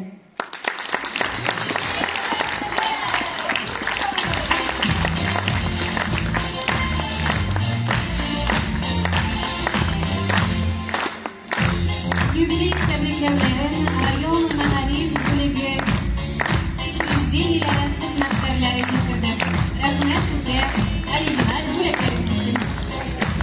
Юбилей тәбрикләүләрен район мәгариф бүлеге учреждениеләре хезмәткәрләре җиткерде. Рәхмәт сезгә оригиналь бүләкләрегез өчен. Рәхмәт,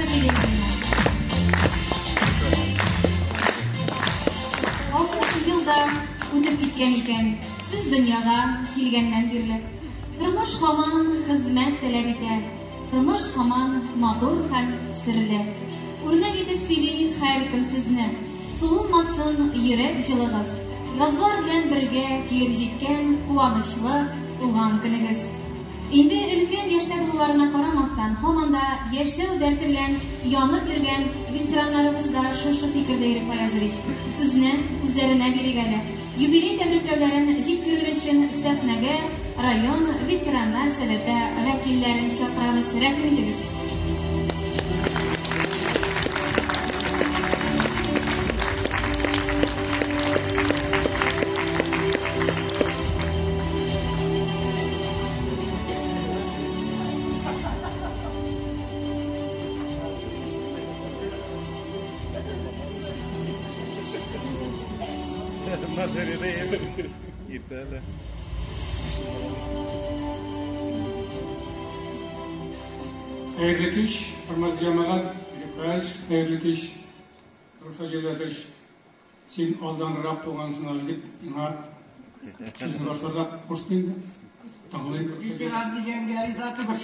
Лилия Ивановна. 60 ел да үтеп киткән икән, сез дөньяга килгәннән бирле. Тормыш һаман хезмәт таләп итә. Тормыш һаман матур һәм серле. Үрнәк итеп сөйли һәркем сезне. Суынмасын йөрәк җылыгыз. Язлар белән бергә килеп җиткән куанычлы туган көнегез. Инде өлкән яшьтә булуларына карамастан, һаман да яшәү дәрте белән янып йөргән ветераннарыбыз да шушы фикердә, Ирек Фаязович. Сүзне үзләренә бирик әле. Юбилей тәбрикләүләрен җиткерер өчен сәхнәгә район ветераннар советы вәкилләрен чакырабыз. Рәхим итегез. Наши ряды Италия. Хәерле кич, хөрмәтле җәмәгать, Ирек Фаязович, хәерле кич, Рушат Җәүдәтович. Син алданрак тугансың әле дип, миңа сүзне башларга кушты инде. Тыңлыйм. Ветеран дигәнгә риза түгел.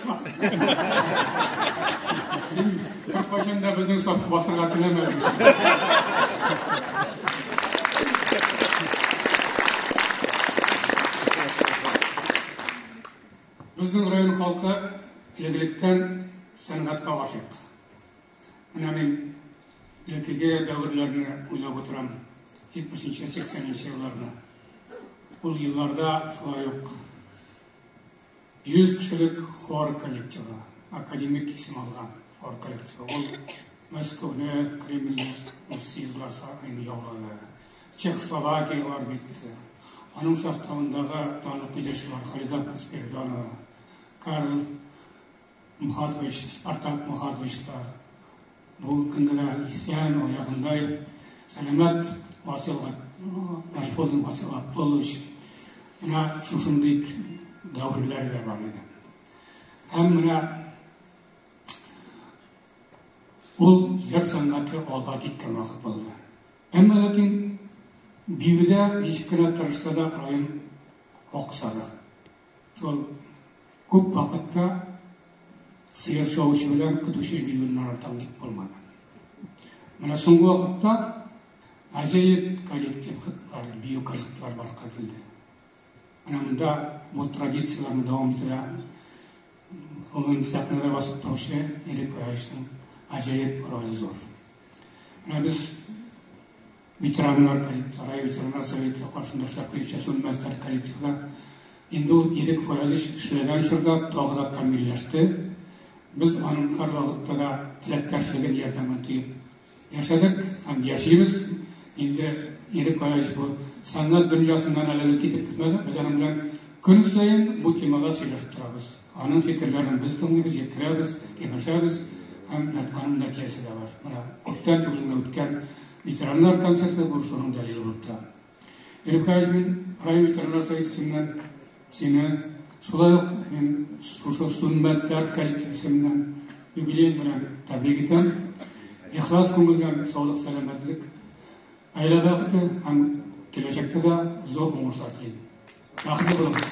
Син беркайчан да безнең сафка басырга теләмәдең. Безнең район халкы элек-электән сәнгатькә гашыйк. Менә мин элеккеге дәверләрне уйлап утырам. 70-нче, 80-нче елларны. Ул елларда шулай ук 100 кешелек хор коллективы, академик исем алган хор коллективы. Ул Мәскәүне, Кремльне ул съездлар саен яулады. Чехословакиягә барып җитте. Аның составындагы данлыклы җырчылар Халида апа Спиридонова, Карл Мухатович, Спартак Мухатовичлар бүгенге көндә дә исән, аягында сәламәт Васил Гайфуллин, Васил Габдуллович. Менә шушындый дәверләр дә бар иде. Һәм менә ул җыр сәнгате алга киткән вакыт булды. Әмма ләкин биюдә ничек кенә тырышса да район аксады. Шул күп вакытта сыер чабучы белән көтүче биюеннән артык бик булмады. Менә соңгы вакытта гаҗәеп коллективлар, бию коллективлар барлыкка килде. Менә монда бу традицияләрне дәвам итәргә бүген сәхнәдә басып торучы Ирек Фаязовичның гаҗәеп роле зур. Менә без ветераннар коллективы, район ветераннар советы каршында эшләп килүче Сүнмәс дәрт коллективы да инде ул Ирек Фаязович эшләгән чорда тагы да камилләште. Без аның һәрвакытта да теләктәшлеген, ярдәмен тоеп яшәдек һәм яшибез. Инде Ирек Фаязович бу Сәнгать дөньясыннан әле дә китеп бетмәде. Без аның белән көн саен бу темага сөйләшеп торабыз. Аның фикерләрен без тыңлыйбыз, җиткерәбез, киңәшәбез һәм аның нәтиҗәсе дә бар. Менә күптән түгел генә үткән ветераннар концерты бу шуның дәлиле булып тора. Ирек Фәязович, мин район ветераннар советы исеменнән сине, шулай ук мин шушы Сүнмәс дәрт коллективы исеменнән юбилеең белән тәбрик итәм. Ихлас күңелдән саулык, сәламәтлек, гаилә бәхете һәм киләчәктә дә зур уңышлар телим. Бәхетле булыгыз.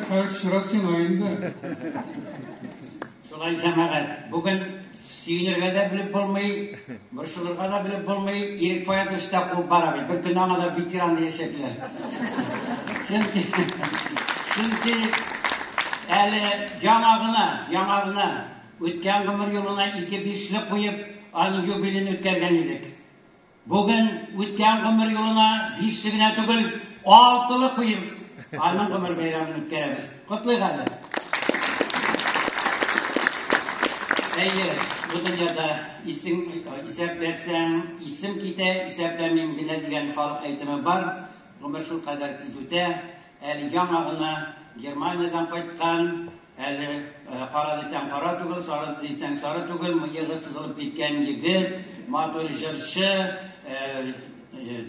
Хәзер чират сиңа инде. Шулай, җәмәгать, бүген сөенергә дә белеп булмый, борчылырга да белеп булмый. Ирек Фаязович та куып бара бит. Бер көн аңа да ветеран диячәкләр. Чөнки, чөнки әле яңа гына, яңа гына үткән гомер юлына ике бишле куеп, аның юбилеен үткәргән идек. Бүген үткән гомер юлына бишле генә түгел, алтылы куеп, аның гомер бәйрәмен үткәрәбез. Котлыйк әле. Әйе, бу дөньяда исең исәпләсәң, исем китә, исәпләмим генә дигән халык әйтеме бар. Гомер шулкадәр тиз үтә. Әле яңа гына Германиядән кайткан, әле кара дисәң кара түгел, сары дисәң сары түгел, мыегы сызылып киткән егет, матур җырчы,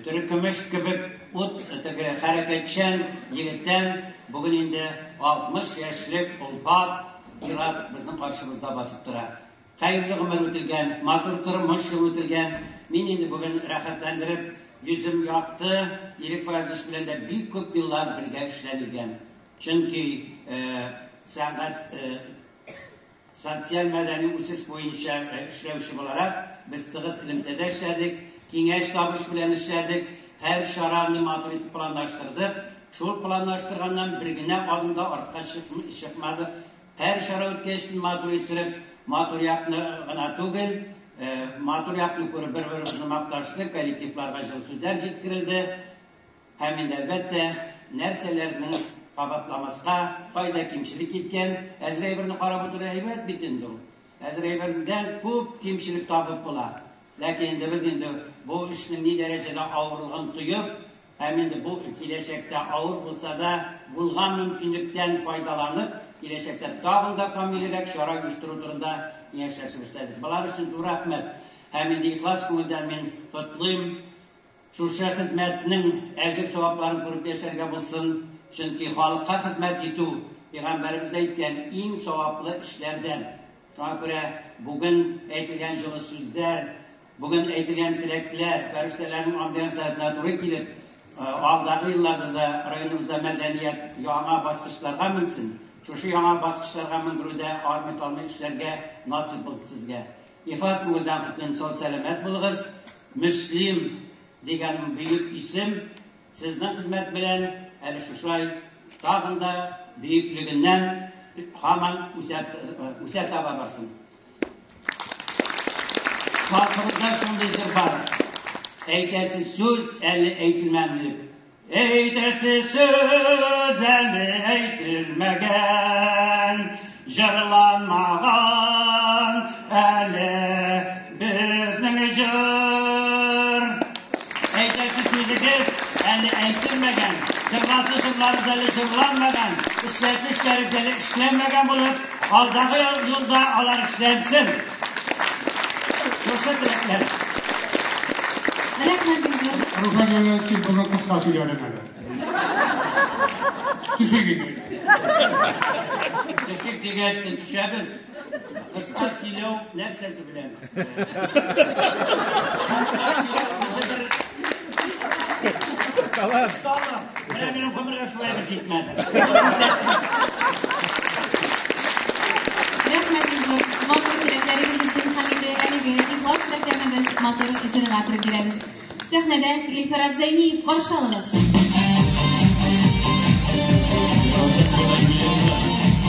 терекөмеш кебек ут теге хәрәкәтчән егеттән бүген инде 60 яшьлек олпат ир-ат безнең каршыбызда басып тора. Хәерле гомер үтелгән, матур тормыш юлы үтелгән. Мин инде бүген рәхәтләндереп, йөзем якты, Ирек Фаязович белән дә бик күп еллар бергә эшләнелгән. Чөнки сәнгать социаль-мәдәни үсеш буенча эшләүче буларак, без тыгыз элемтәдә эшләдек, киңәш-табыш белән эшләдек, һәр чараны матур итеп планлаштырдык. Шул планлаштырганнан бер генә адым да артка чыкмадык. Һәр чара үткәч, матур иттереп, матур якны гына түгел, матур якны күреп бер-беребезне макташтык, коллективларга җылы сүзләр җиткерелде. Һәм инде, әлбәттә, нәрсәләрнең кабатламаска, кайда кимчелек киткән, әзер әйберне карап утыру әйбәт бит инде ул. Әзер әйбердән күп кимчелек табып була. Ләкин инде без инде бу эшнең ни дәрәҗәдә авырлыгын тоеп, һәм инде бу киләчәктә авыр булса да, булган мөмкинлектән файдаланып, киләчәктә тагын да камилрәк чара оештыру турында киңәшләшеп эшләдек. Болар өчен зур рәхмәт. Һәм инде ихлас күңелдән мин котлыйм. Шушы хезмәтнең әҗер-савапларын күреп яшәргә булсын. Чөнки халыкка хезмәт итү, пәйгамбәребез дә әйткән, иң саваплы эшләрдән. Шуңа күрә бүген әйтелгән җылы сүзләр, бүген әйтелгән теләкләр, фәрештәләрнең андыйган сәгатенә туры килеп, алдагы елларда да районыбызда мәдәният яңа баскычларга менсен. Шушы яңа баскычларга менгерүдә армый-талмый эшләргә насыйп булсын сезгә. Ихлас күңелдән котлыйм, сау-сәламәт булыгыз. Мөслим дигән бөек исем сезнең хезмәт белән әле шушылай тагын да бөеклегеннән һаман үсә, үсә таба барсын. Халкыбызда шундый җыр бар. Әйтәсе сүз әле әйтелмәде дип. Әйтәсе сүз әле әйтелмәгән, җырланмаган әле безнең җыр. Әйтәсе сүзегез әле әйтелмәгән, җырласы җырларыбыз әле җырланмаган, эшләсе эшләребез әле эшләнмәгән булып, алдагы юлда алар эшләнсен. Шушы теләкләр. Рәхмәт бик зур. Рушан Җәләлович, син бүген кыска сөйләдең әле. Төшик инде. Төшик дигәч тә төшәбез. Кыска сөйләү нәрсәсе белән? Кыска сөйләү үзе бер Талант. Талант. Менә минем гомергә шулай бер җитмәде. Рәхмәт бик зур. Матур теләкләрегез өчен һәм инде әлеге ихлас теләкләрне без матур җырга төреп бирәбез. Сәхнәдә Илфират Зәйниев, каршы алыгыз.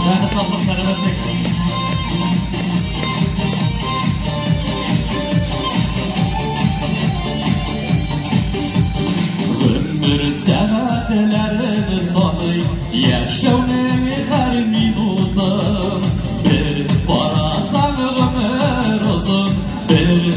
Бәхет, саулык, сәламәтлек. Гомер сәгатьләрен саный, яшәүнең һәр минутын. Бер карасаң гомер озын, бер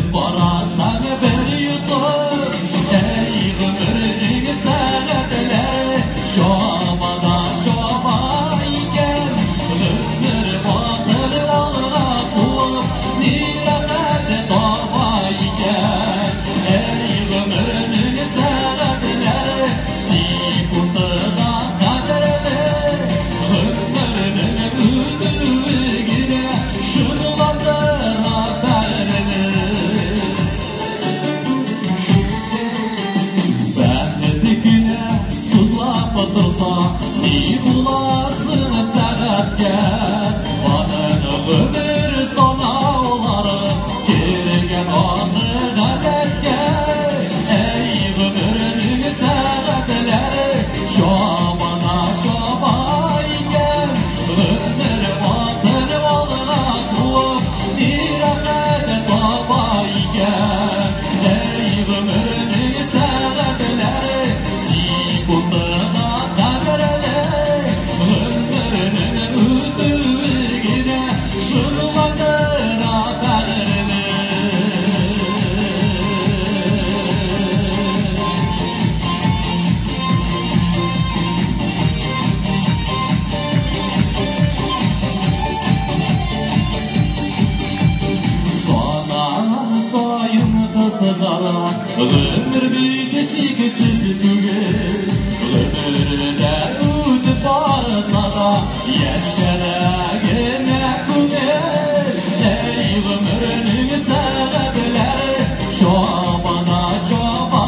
Гомер бит чиксез түгел, гомердә үтеп барса да, яшәрә генә күңел. Әй, гомернең сәгатьләре чаба да чаба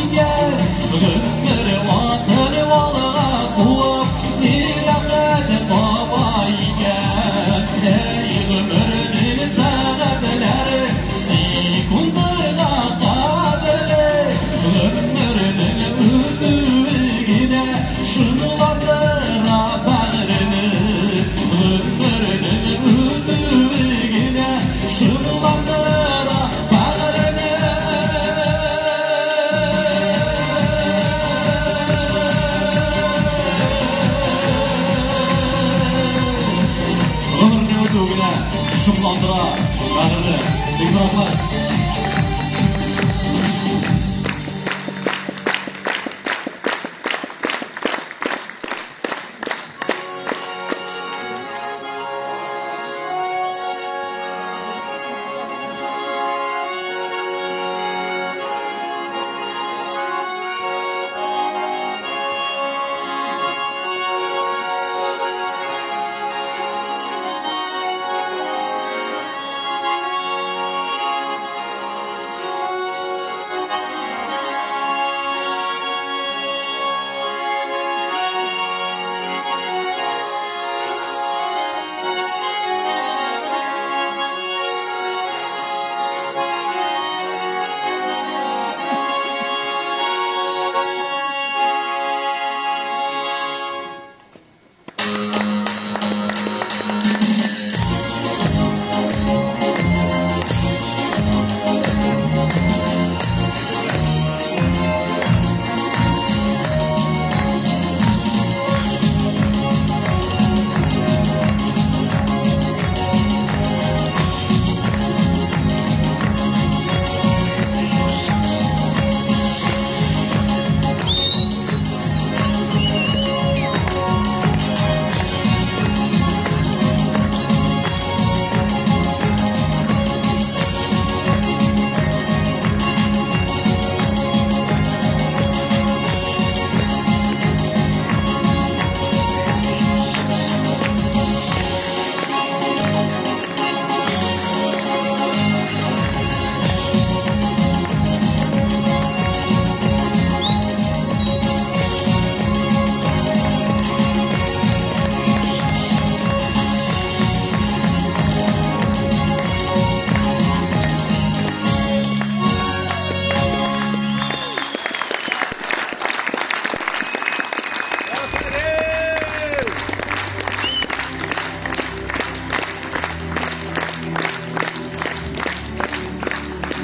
икән. Гомер атын алга куып, ни рәхәт таба икән. Әй, гомернең сәгатьләре секундына кадерле. Гомернең үтүе генә шомландыра бәгырьне. Гомернең үтүе генә шомландыра бәгырьне. Гомернең үтүе генә шомландыра бәгырьне. Бик зур рәхмәт.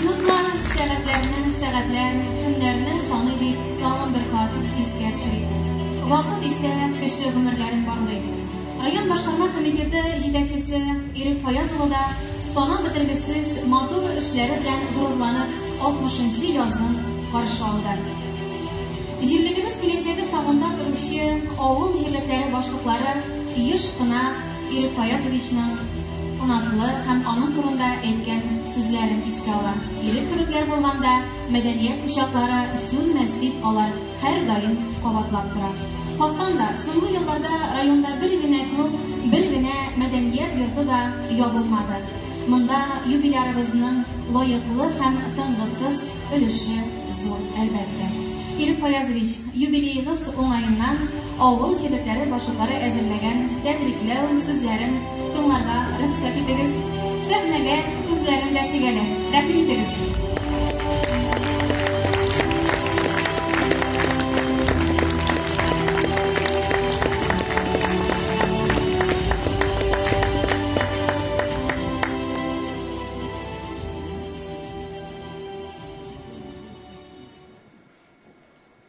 Минутлар, сәгатьләрне, сәгатьләр, көннәрне саный дип тагын бер кат искә төшерик. Вакыт исә кеше гомерләрен барлый. Район башкарма комитеты җитәкчесе Ирек Фаяз улы да санап бетергесез матур эшләре белән горурланып 60 нчы язын каршы алды. Җирлегебез киләчәге сагында торучы авыл җирлекләре башлыклары еш кына Ирек Фаязовичның канатлы һәм аның турында әйткән сүзләрен искә ала. Ирек кебекләр булганда мәдәният учаклары сүнмәс дип алар һәрдаим кабатлап тора. Хактан да, соңгы елларда районда бер генә клуб, бер генә мәдәният йорты да ябылмады. Монда юбилярыбызның лаеклы һәм тынгысыз өлеше зур, әлбәттә. Ирек Фаязович, юбилеегыз уңаеннан авыл җирлекләре башлыклары әзерләгән тәбрикләү сүзләрен тыңларга рөхсәт итегез. Сәхнәгә үзләрен дәшик әле. Рәхим итегез.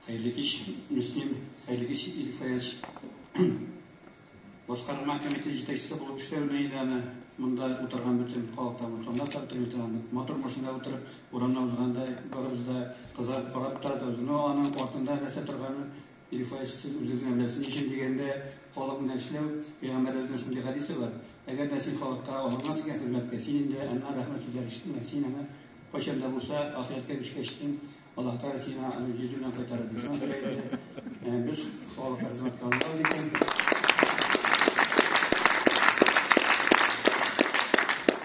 Хәерле кич, Мөслим, хәерле кич, Ирек Фаяз. Башкарма комитет җитәкчесе булып эшләүне инде аны монда утырган бөтен халык та онытганнар да бөтен аны. Матур машинада утырып, урамнан узганда барыбыз да кызыгып карап тора. Но аның артында нәрсә торганын Ирек Фаяз сез үзегез генә беләсез. Ни өчен дигәндә, халык белән эшләү, пәйгамбәребезнең шундый хәдисе бар. Әгәр дә син халыкка алынгансың икән хезмәткә, син инде аннан рәхмәт сүзләре ишетмә, син аны Кайчан да булса, ахирәткә күчкәчтен, Аллаһ Тәгалә сиңа аны йөзе белән кайтарыр ди. Шуңа күрә инде без халыкка хезмәткә алынабыз икән.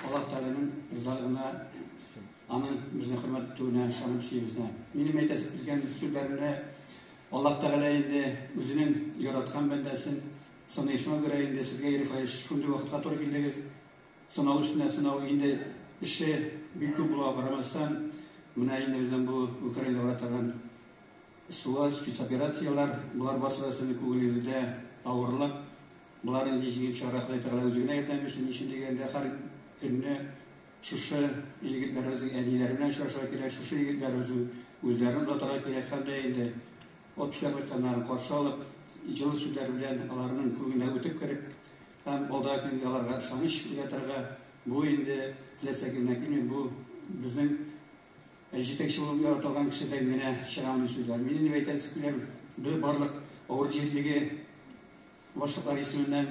Аллаһ Тәгаләнең ризалыгына, аның безне хөрмәт итүенә ышанып эшлибез. Минем әйтәсе килгән сүзләремне Аллаһ Тәгалә инде үзенең яраткан бәндәсен сыный. Шуңа күрә инде сезгә, Ирек Фаиз, шундый вакытка туры килдегез. Сынау өстенә сынау, инде эше бик күп булуга карамастан, менә инде безнең бу Украинада бара торган СВО, спецоперацияләр, болар барысы да сезнең күңелегездә авырлык. Болар инде җиңеп чыгарга Ходай Тәгалә үзе генә ярдәм бирсен. Ни өчен дигәндә, һәр көнне шушы егетләребезнең әниләре белән очрашырга кирәк, шушы егетләребезнең үзләрен озатырга кирәк һәм дә инде отпускка кайтканнарын каршы алып, җылы сүзләр белән аларның күңеленә үтеп кереп, Һәм алдагы көнгә аларга ышаныч уятырга, бу инде теләсә кемнән килми, бу безнең җитәкче булып яратылган кешедән генә чыга мондый сүзләр. Мин инде әйтәсе киләм, без барлык авыл җирлеге башлыклары исеменнән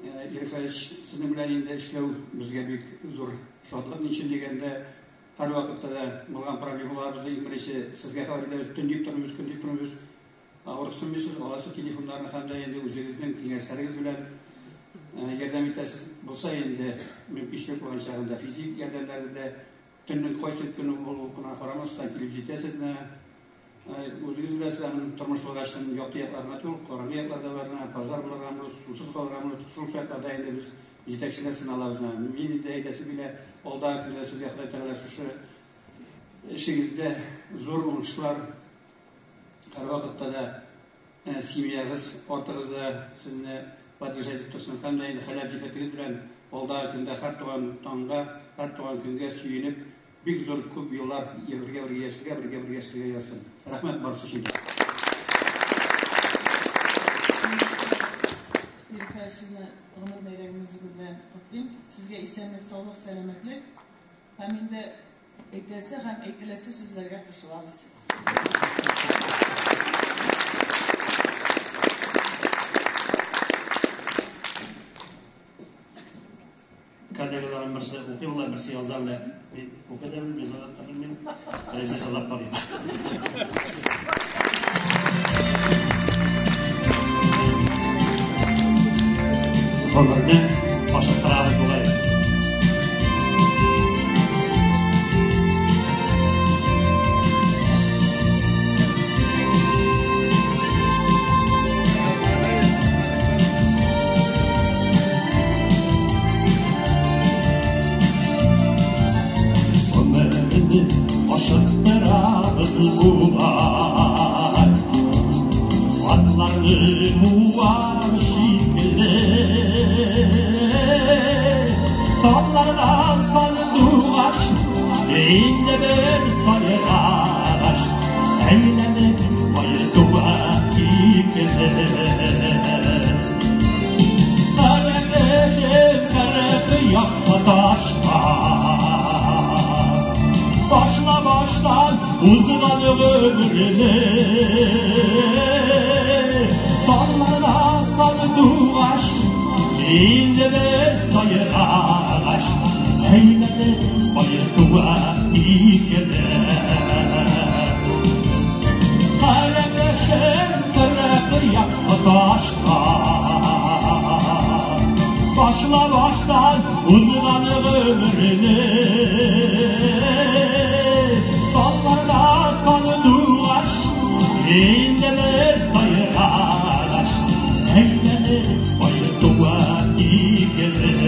Ирек Фәевич, сезнең белән инде эшләү безгә бик зур шатлык. Ни өчен дигәндә, һәрвакытта да булган проблемаларыбызны иң беренче сезгә хәбәр итәбез. Төн дип тормыйбыз, көн дип тормыйбыз. Авырыксынмыйсыз, аласы телефоннарны һәм дә инде үзегезнең киңәшләрегез белән ярдәм итәсез. Булса инде мөмкинчелек булган чагында физик ярдәмнәрне дә төннең кайсы көне булуына карамастан килеп җитәсез менә. Үзегез беләсез, аның тормыш булгачтын якты яклар гына түгел, караңгы яклар да бар, менә пожар булырга мөмкин, сусыз калырга мөмкин. Шул шартларда инде без җитәкчеләр сыналабыз. Мин инде әйтәсем килә, алдагы көндә сезгә Ходай Тәгалә шушы эшегездә зур уңышлар, Һәрвакытта да семьягыз артыгызда сезне поддержать итеп торсын һәм дә инде хәләл җефетегез белән алдагы көндә һәр туган таңга, һәр туган көнгә сөенеп, бик зур күп еллар бергә-бергә яшәргә, бергә-бергә эшләргә язсын. Рәхмәт барысы өчен дә. Ирфә, сезне гомер бәйрәмегез белән котлыйм. Сезгә исәнлек, саулык, сәламәтлек һәм инде Әйтәсе һәм әйтеләсе сүзләргә кушылабыз. Коллегаларым берсе укый белә, берсе яза белә. Мин укый да белмим, яза да белмим. Алайса сайлап карыйм. Гомерне ашыктырабыз бугай. Гомерне ашыктырабыз бугай. Атларны куар шикелле. Талларда сандугач, инде бер сайрагач, әйләнеп кайтуга икеле. Карадашым 40 якка ташлар, башла баштан узган гомерне. Талларда сандугач, инде бер сайрагач, әйләнеп кайтуга икеле. Карадашым 40 якка ташлар, башла баштан узган гомерне. Талларда сандугач, инде бер сайрагач, әйләнеп кайтуга икеле.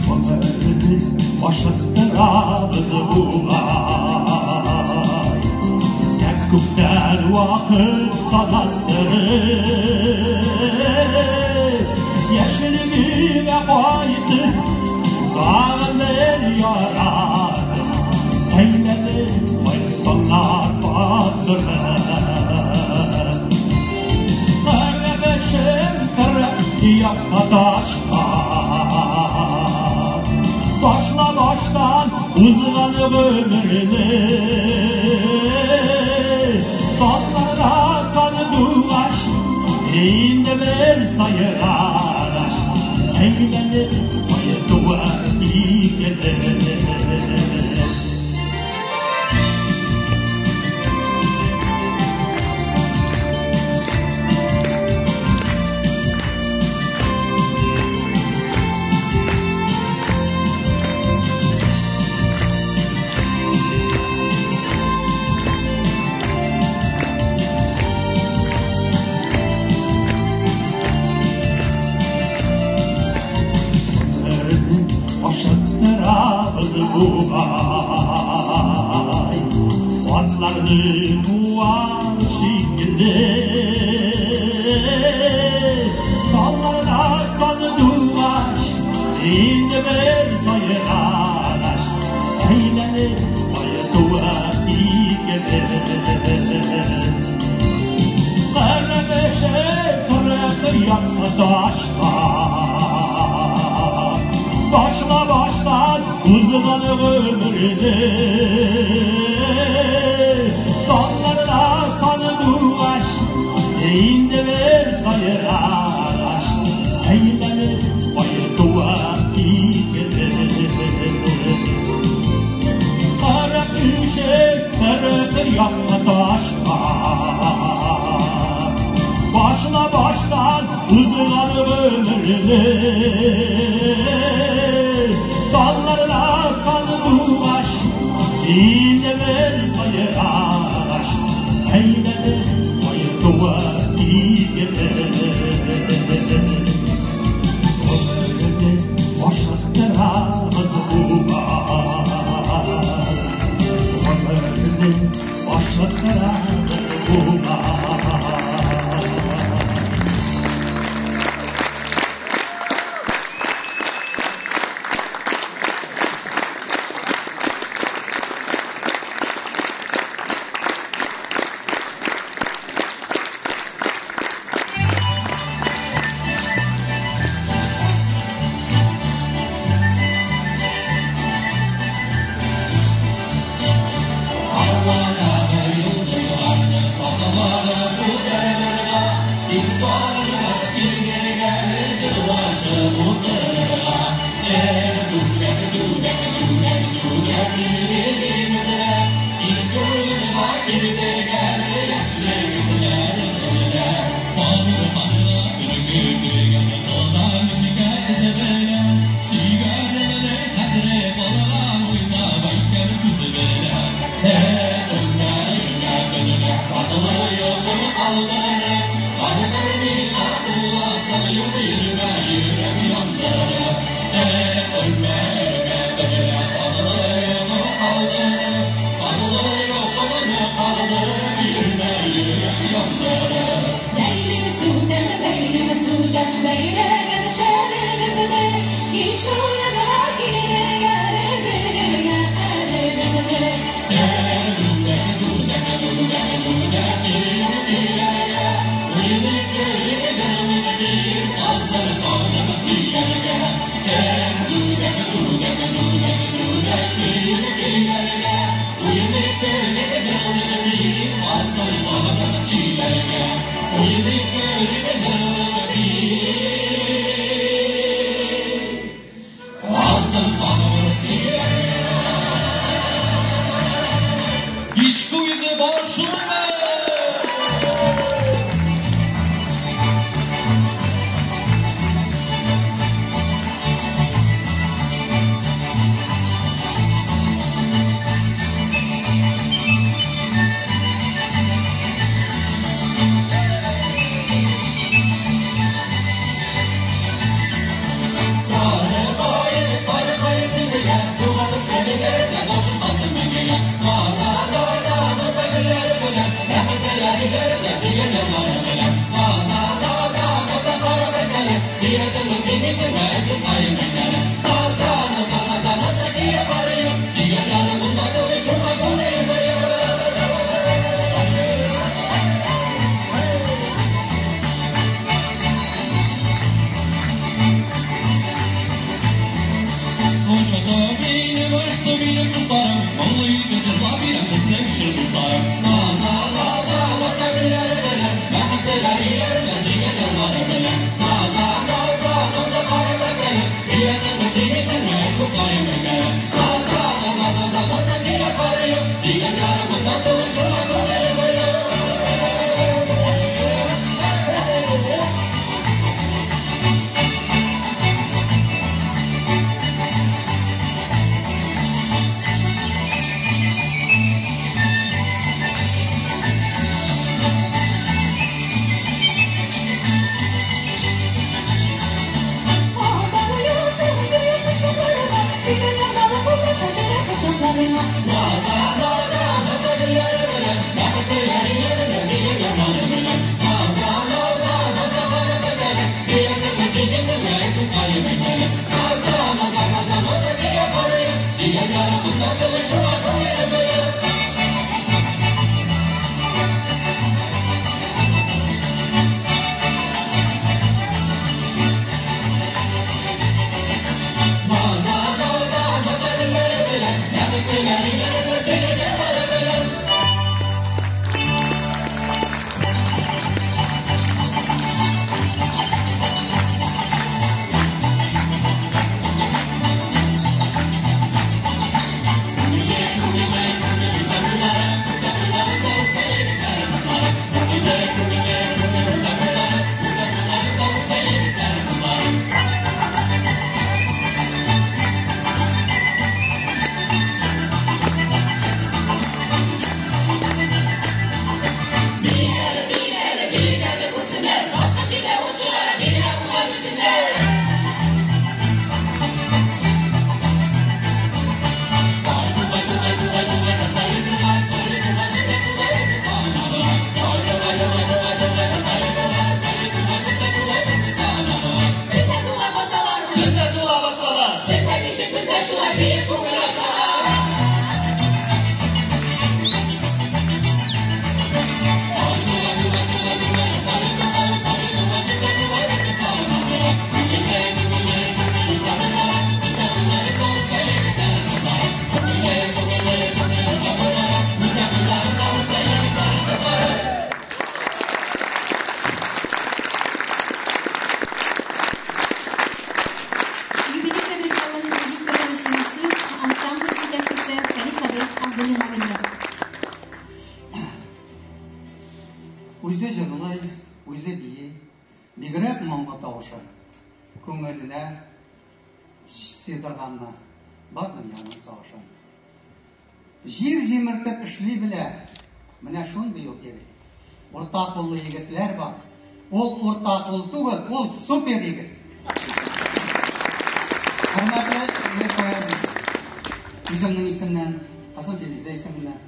Гомерне ашыктырабыз бугай. Күктән вакыт санаттырып, яшьлегемә кайтып, тагын бер яратып, әйләнеп кайтканнар батырып. Карадашым 40 якка ташлар, башла баштан узган гомерне. Талларда сандугач, Инде бер сайрагач, әйләнеп кайтуы икеле. Ашыктырабыз бугай, атларны куар шикелле. Талларда сандугач, инде бер сайрагач, әйләнеп кайтуы икеле. 45 40 якка ташка, Başla baştan kuzgan ömrünü. Dallarına sandugaç, инде бер сайрагач, әйләнеп кайтуы икеле. 43 40 якка ташка, Başla baştan kuzgan ömrünü. Dallarına sandugaç, инде бер сайрагач, әйләнеп кайтуы икеле. Гомерне ашыктырабыз бугай, гомерне ашыктырабыз бугай. Үзе җырлый, үзе бии, бигрәк моңлы тавышы. Күңеленә сыйдырганмы бар дөньяның сагышын. Җир җимертеп эшли белә, менә шундый ул Ирек. Урта куллы егетләр бар. Ул урта кул түгел, ул супер егет. Хөрмәтле Ирек Фаязович, үземнең исемнән, кызым Филизә исеменнән,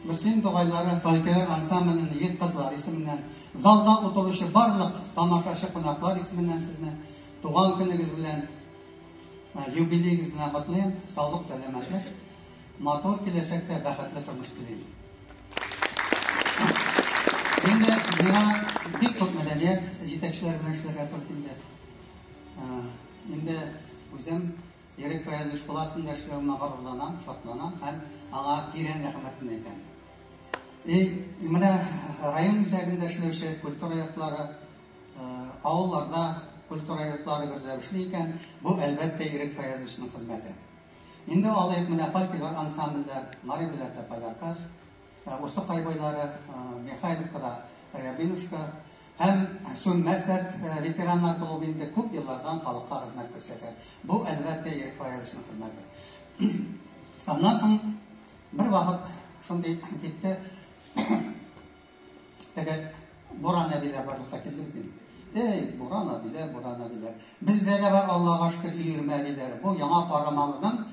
Мөслим тугайлары фольклор ансамбленең егет-кызлар исеменнән, залда утыручы барлык тамашачы кунаклар исеменнән сезне туган көнегез белән, юбилеегез белән котлыйм. Саулык, сәламәтлек, матур киләчәктә бәхетле тормыш телим. Инде миңа бик күп мәдәният җитәкчеләре белән эшләргә туры килде. Инде үзем Ирек Фаязович кул астында эшләвемә горурланам, шатланам һәм аңа тирән рәхмәтемне әйтәм. И менә район үзәгендә эшләүче культура йортлары, авылларда культура йортлары гөрләп эшли икән, бу, әлбәттә, Ирек Фаязовичның хезмәте. Инде алыйк менә фольклор ансамбльләр, Мари Беләрдә Подаркас, Усы Кайбайлары, Михайловкада Рябинушка һәм Сүнмәс дәрт ветераннар клубы инде күп еллардан халыкка хезмәт күрсәтә. Бу, әлбәттә, Ирек Фаязовичның хезмәте. Аннан соң бер вакыт шундый китте. Теге Буран әбиләр барлыкка килде бит инде. Эй, Буран әбиләр, Буран әбиләр. Бездә дә бар, Аллага шөкер, өермә әбиләре. Бу Яңа Карамалының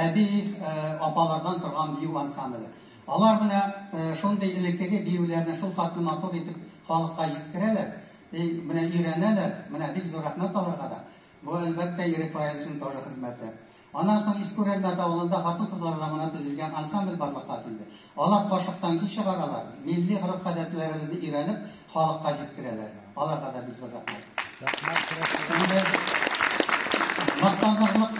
әби апалардан торган бию ансамбле. Алар менә шундый элеккеге биюләрне шул хәтле матур итеп халыкка җиткерәләр. Эй, менә өйрәнәләр. Менә бик зур рәхмәт аларга да. Бу, әлбәттә, Ирек Фаязовичның тоже хезмәте. Аннан соң Иске Үрәлмәт авылында хатын-кызлардан гына төзелгән ансамбль барлыкка килде. Алар кашыктан көй чыгаралар, милли гореф-гадәтләребезне өйрәнеп, халыкка җиткерәләр. Аларга да бик зур рәхмәт. Инде мактанырлык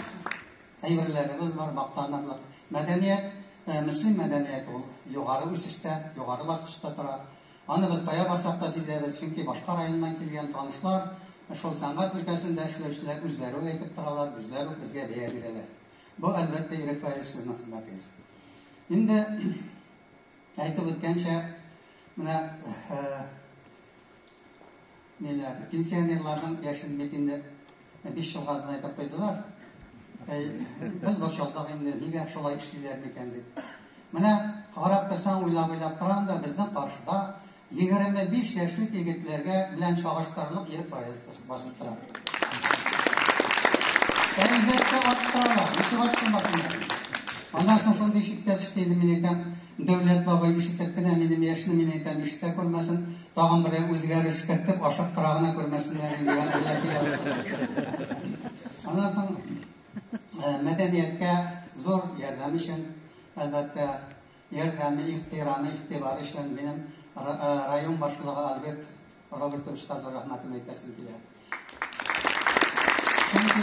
әйберләребез бар, мактанырлык. Мәдәният, Мөслим мәдәнияте ул югары үсештә, югары баскычта тора. Аны без кая барсак та сизәбез, чөнки башка районнан килгән танышлар, шул сәнгать өлкәсендә эшләүчеләр үзләре үк әйтеп торалар, үзләре үк безгә бәя бирәләр. Бу, әлбәттә, Ирек Фаиз, сезнең хезмәтегез. Инде әйтеп үткәнчә, менә ниләр, пенсионерларның яшен бит инде 5 елга озынайтып куйдылар. Без борчылдык инде, нигә шулай эшлиләр микән дип. Менә карап торсаң, уйлап-уйлап торам да, безнең каршыда 25 яшьлек егетләргә белән чагыштырырлык Ирек Фаяз басып тора. Әлбәттә, арттыралар. Ничек арттырмасыннар? Аннан соң шундый шиккә төште инде, мин әйтәм, Дәүләт бабай ишетеп кенә минем яшьне, мин әйтәм, ишетә күрмәсен, тагын берәр үзгәреш кертеп, ашыктыра гына күрмәсеннәр инде, дигән уйлар килә башлады. Аннан соң мәдәнияткә зур ярдәм өчен, әлбәттә, ярдәме, ихтирамы, игътибары өчен минем район башлыгы Альберт Робертовичка зур рәхмәтем әйтәсем килә. Чөнки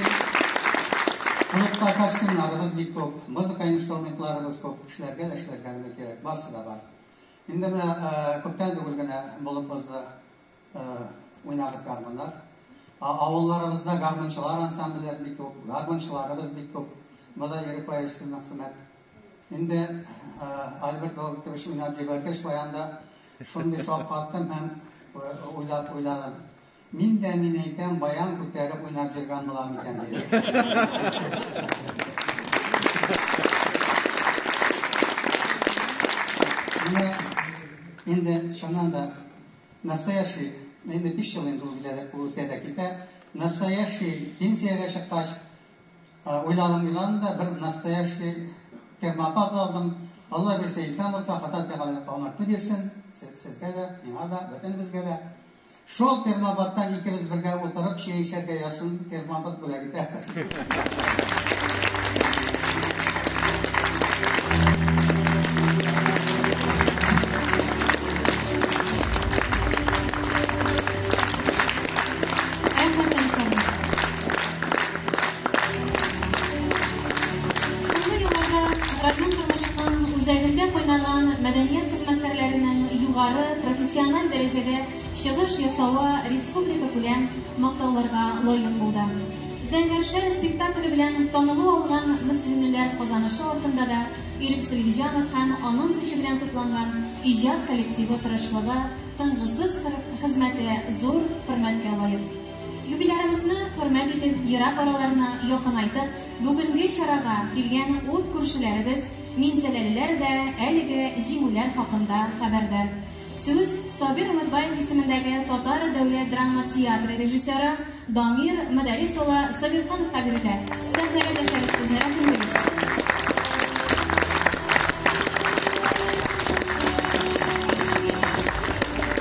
клубта костюмнарыбыз бик күп, музыка инструментларыбыз күп, эшләргә дә эшләргә генә кирәк, барсы да бар. Инде менә күптән түгел генә булып узды уйнагыз гармуннар. Авылларыбызда гармунчылар ансамбльләр бик күп, гармунчыларыбыз бик күп. Бу да Ирек Фаизовның хезмәт. Инде Альберт Робертович уйнап җибәргәч, баянда шундый шаккаттым һәм уйлап уйладым. Мин дә, мин әйтәм, баян күтәреп уйнап йөргән булам икән, дидем. Менә инде чыннан да настоящий, инде 5 ел инде ул үтә дә китә, настоящий пенсиягә чыккач, Уйладым, уйладым да, бер настоящий термопат алдым. Алла бирсә, исән булса, Ходай Тәгалә гомерне бирсен, сезгә дә, миңа да, бөтенебезгә дә. Шул термопаттан икебез бергә утырып чәй эчәргә язсын, термопат бүләк итә. Соңгы елларда район тормышының үзәгендә кайнаган мәдәният хезмәткәрләренең югары профессиональ дәрәҗәдә чыгыш ясавы республикакүләм мактауларга лаек булды. Зәңгәр шәл спектакле белән танылу алган мөслимлеләр казанышы артында да Ирек Сөлгиҗанов һәм аның көче белән тупланган иҗат коллективы тырышлыгы, тынгысыз хезмәте зур хөрмәткә лаек. Юбилярыбызны хөрмәт итеп, ерак араларны якынайтып, бүгенге чарага килгән ут күршеләребез, минзәләлеләр дә әлеге җиңүләр хакында хәбәрдар. Сүз Сабир Өметбаев исемендәге Татар дәүләт драма театры режиссеры Дамир Мөдәррис улы Сабирхановка бирелә. Сәхнәгә дәшәбез сезне, рәхим итегез.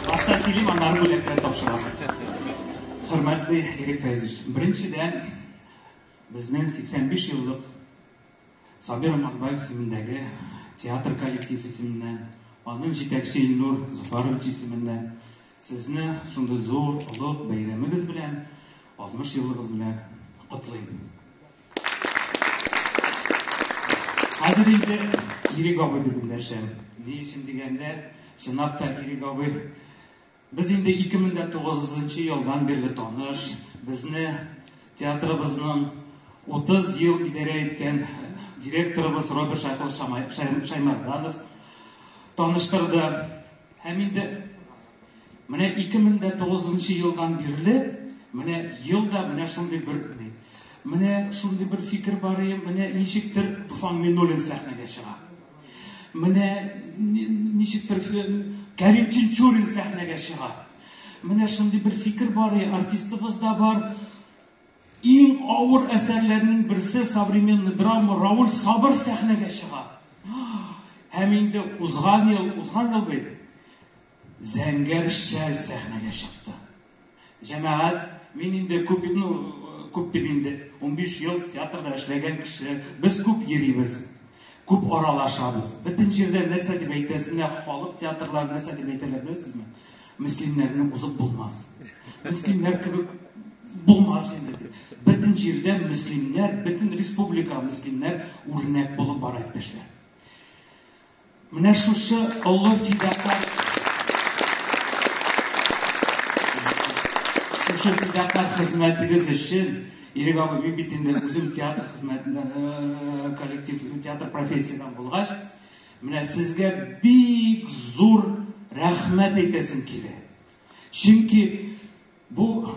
Башта сөйлим, аннары бүләкләр тапшырам. Хөрмәтле Ирек Фәйзович, беренчедән, безнең 85 еллык Сабир Аманбаев исемендәге театр коллектив исеменнән, аның җитәкче Илнур Зуфарович исеменнән сезне шундый зур, олуг бәйрәмегез белән, 60 еллыгыз белән котлыйм. Хәзер инде Ирек абый дип эндәшәм. Ни өчен дигәндә, чынлап та Ирек абый Без инде 2009 нчы елдан бирле таныш, безне театрыбызның 30 ел идарә иткән директорыбыз Роберт Шайхуллович Шаймарданов таныштырды. Һәм инде менә 2009 нчы елдан бирле менә ел да менә шундый бер менә шундый бер фикер бар, менә ничектер Туфан Миннуллин сәхнәгә чыга. Менә ничектер Кәрим Тинчурин сәхнәгә чыга. Менә шундый бер фикер бар, артистыбыз да бар. Иң авыр әсәрләрнең берсе современный драма Рауль Сабыр сәхнәгә чыга. Һәм инде узган ел, узган ел бит Зәңгәр шәл сәхнәгә чыкты. Җәмәгать, мин инде күп, ну, күп дип инде, 15 ел театрда эшләгән кеше, без күп йөрибез, күп аралашабыз. Бөтен җирдә нәрсә дип әйтәсең, менә халык театрлары нәрсә дип әйтәләр, беләсезме? Мөслимнәрне узып булмас. Мөслимнәр кебек булмас инде дип. Бөтен җирдә мөслимнәр, бөтен республика мөслимнәр үрнәк булып бара, иптәшләр. Менә шушы олы фидакарь. Шушы фидакарь хезмәтегез өчен, Ирек абый, мин бит инде үзем театр хезмәтендә, коллектив театр профессиядән булгач, менә сезгә бик зур рәхмәт әйтәсем килә. Чөнки бу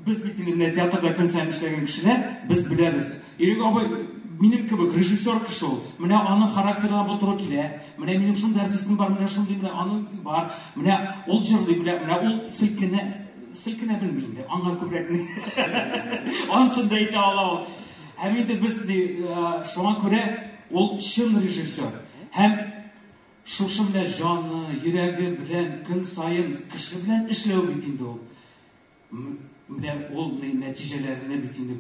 без бит инде менә театрда көн саен эшләгән кешеләр, без беләбез. Ирек абый минем кебек режиссер кеше ул. Менә аның характерына бу туры килә. Менә минем шундый артистым бар, менә шундый, менә аның бар. Менә ул җырлый белә, менә ул селкенә, селкенә белми инде. Аңа күбрәк анысын да әйтә ала ул. Һәм инде без шуңа күрә ул чын режиссер. Һәм шушы менә җаны, йөрәге белән көн саен кеше белән эшләү бит инде ул. Менә ул нәтиҗәләрне бит инде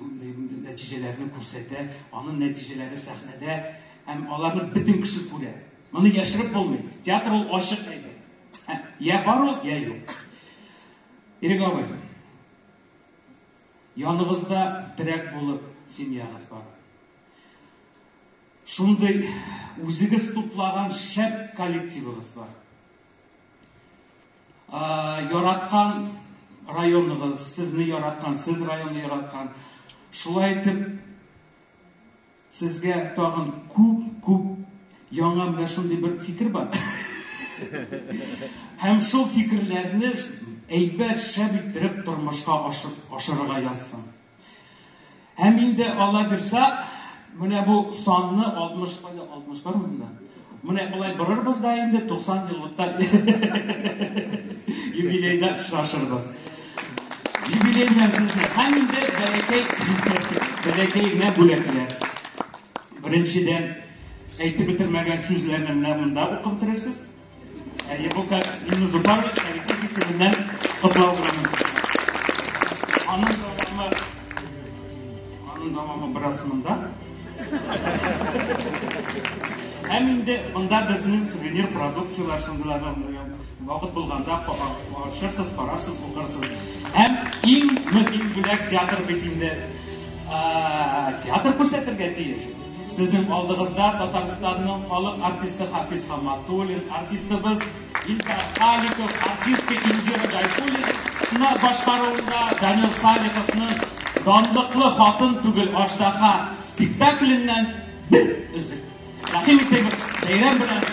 нәтиҗәләрне күрсәтә, аның нәтиҗәләре сәхнәдә һәм аларны бөтен кеше күрә. Моны яшереп булмый. Театр ул ачык әйбер. Я бар ул, я юк. Ирек абый, яныгызда терәк булып семьягыз бар. Шундый үзегез туплаган шәп коллективыгыз бар. Яраткан районыгыз, сезне яраткан, сез районны яраткан. Шулай итеп, сезгә тагын күп-күп яңа менә шундый бер фикер бар. Һәм шул фикерләрне әйбәт, шәп иттереп тормышка ашырырга язсын. Һәм инде Алла бирса, менә бу санны 60 кайда 60 бармы монда? Менә болай борырбыз да инде 90 еллыкта юбилейда очрашырбыз. Юбилей белән сезне. Һәм инде бәләкәй бәләкәй генә бүләкләр. Беренчедән, әйтеп бетермәгән сүзләрне менә монда укып бетерерсез. Әйе, бу Миннур Зуфарович коллектив исеменнән котлау грамотасы. Аның дәвамы, аның дәвамы бераз монда. Һәм инде монда безнең сувенир продукцияләр шундыйларны вакыт булганда ачырсыз, карарсыз, укырсыз. Һәм иң мөһим бүләк театр бит инде театр күрсәтергә тиеш. Сезнең алдыгызда Татарстанның халык артисты Хафиз Хаматуллин, артистыбыз Илдар Халиков, артистка Индира Гайфуллина башкаруында Данил Салиховның Данлыклы хатын түгел аждаһа спектакленнән бер өзек. Рәхим итегез, бәйрәм белән!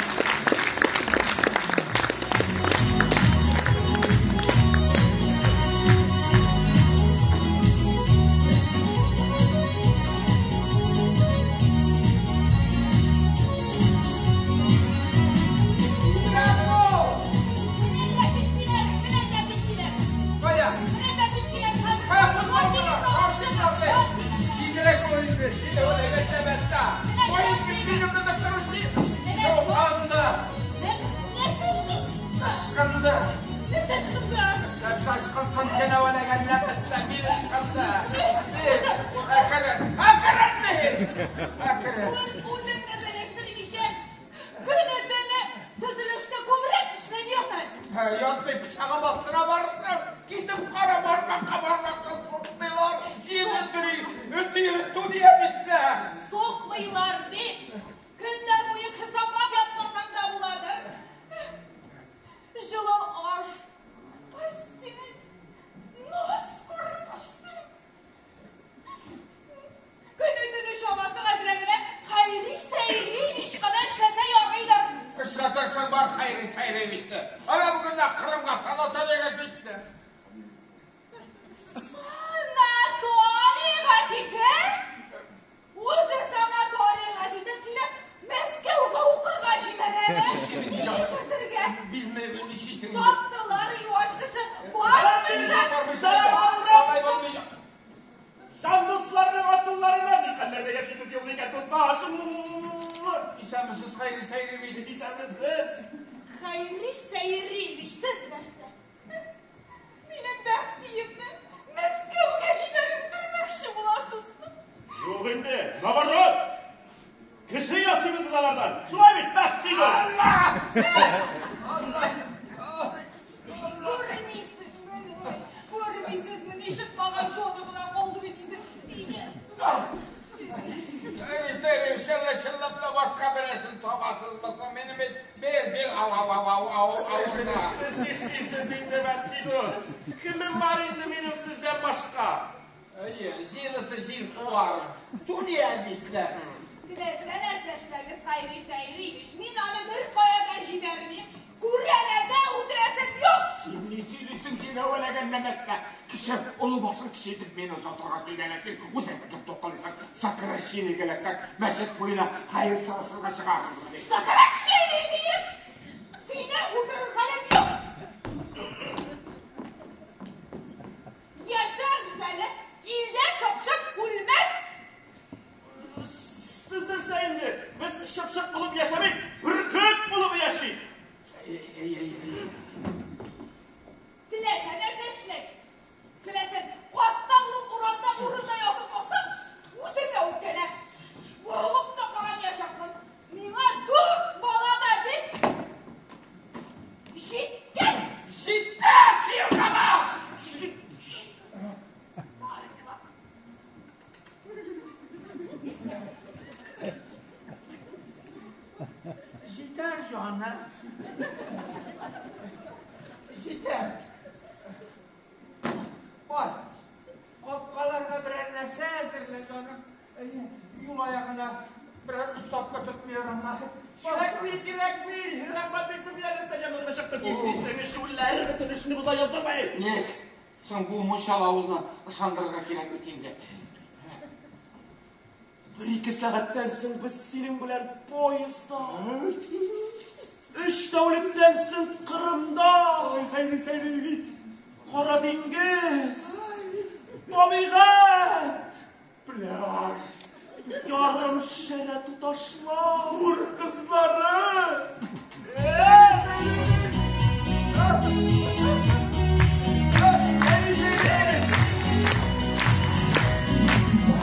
Ау, ау, ау, ау, ау, авырта. Сез нишлисез инде, Бәхти дус? Кемем бар инде минем сездән башка? Әйе, җыенысы җир куар. Түләмисләр. Теләсә нәрсә эшләгез, Хәйри Сәйриевич. Мин аны беркая да җибәрмим. Күрәләдә үтерәсем юк! Син ни сөйлисең, син әвәләгән нәмәстә? Кеше, олы башын кеше итеп мине озатырга килгән, ә син үзең бөтен тукылыйсың. Сокращение эләксәк, мәчет буена хәер сорашырга чыгарбыз ди. Сокращение диеп! Сине үтерер хәлем юк! Яшәрбез әле, илдә чыпчык үлмәс! Сез нәрсә инде? Без чыпчык булып яшәмик, бөркет булып яшик. Теләсә нәрсә эшләгез. Теләсә, хаста булып урамда урында ятып калсам, үзеңә үпкәләп, борылып та карамаячакмын. Миңа дүрт бала да бит җиткән. Җитте, сыеркама! Җитәр, җаным. Җитәр. Бар, капкаларга берәр нәрсә әзерлә, җаным. Әйе, юл аягына берәр уставка тотмый ярама. Кирәкми, кирәкми. Рәхмәт бирсен, мин әле стадионга чыктым. Нишлисең, шүлләр, бөтен эшне боза яздың бит. Ник? Соң бу мунчала авызны ышандырырга кирәк бит инде. Бер-ике сәгатьтән соң без синең белән поездда. Өч тәүлектән соң Кырымда. Ой, Хәйри Сәйриевич. Кара диңгез. Табигать. Пляж. Ярым шәрә тоташлар. Хур кызлары.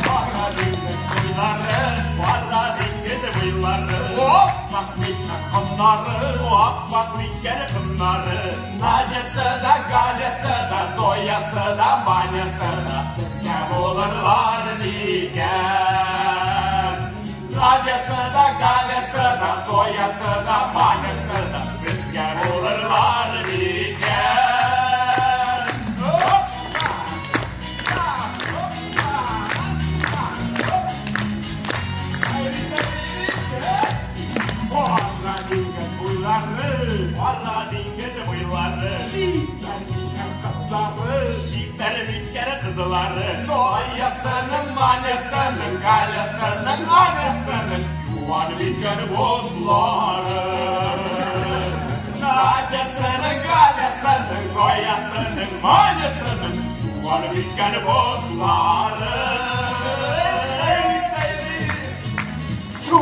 Кара диңгез буйлары, кара диңгез буйлары. Аппак микән комнары, аппак микән комнары. Надясы да, Галясы да, Зоясы да, Манясы да безгә булырлар микән? Надясы да, Галясы да, Зоясы да, Манясы да безгә булырлар микән? Кара диңгез буйлары, кара диңгез буйлары. Чибәр микән кызлары, чибәр микән кызлары. Зоясының, Манясының, Галясының, Анясының юан микән бозлары. Надясының, Галясының, Зоясының, Манясының юан микән бозлары. Чу!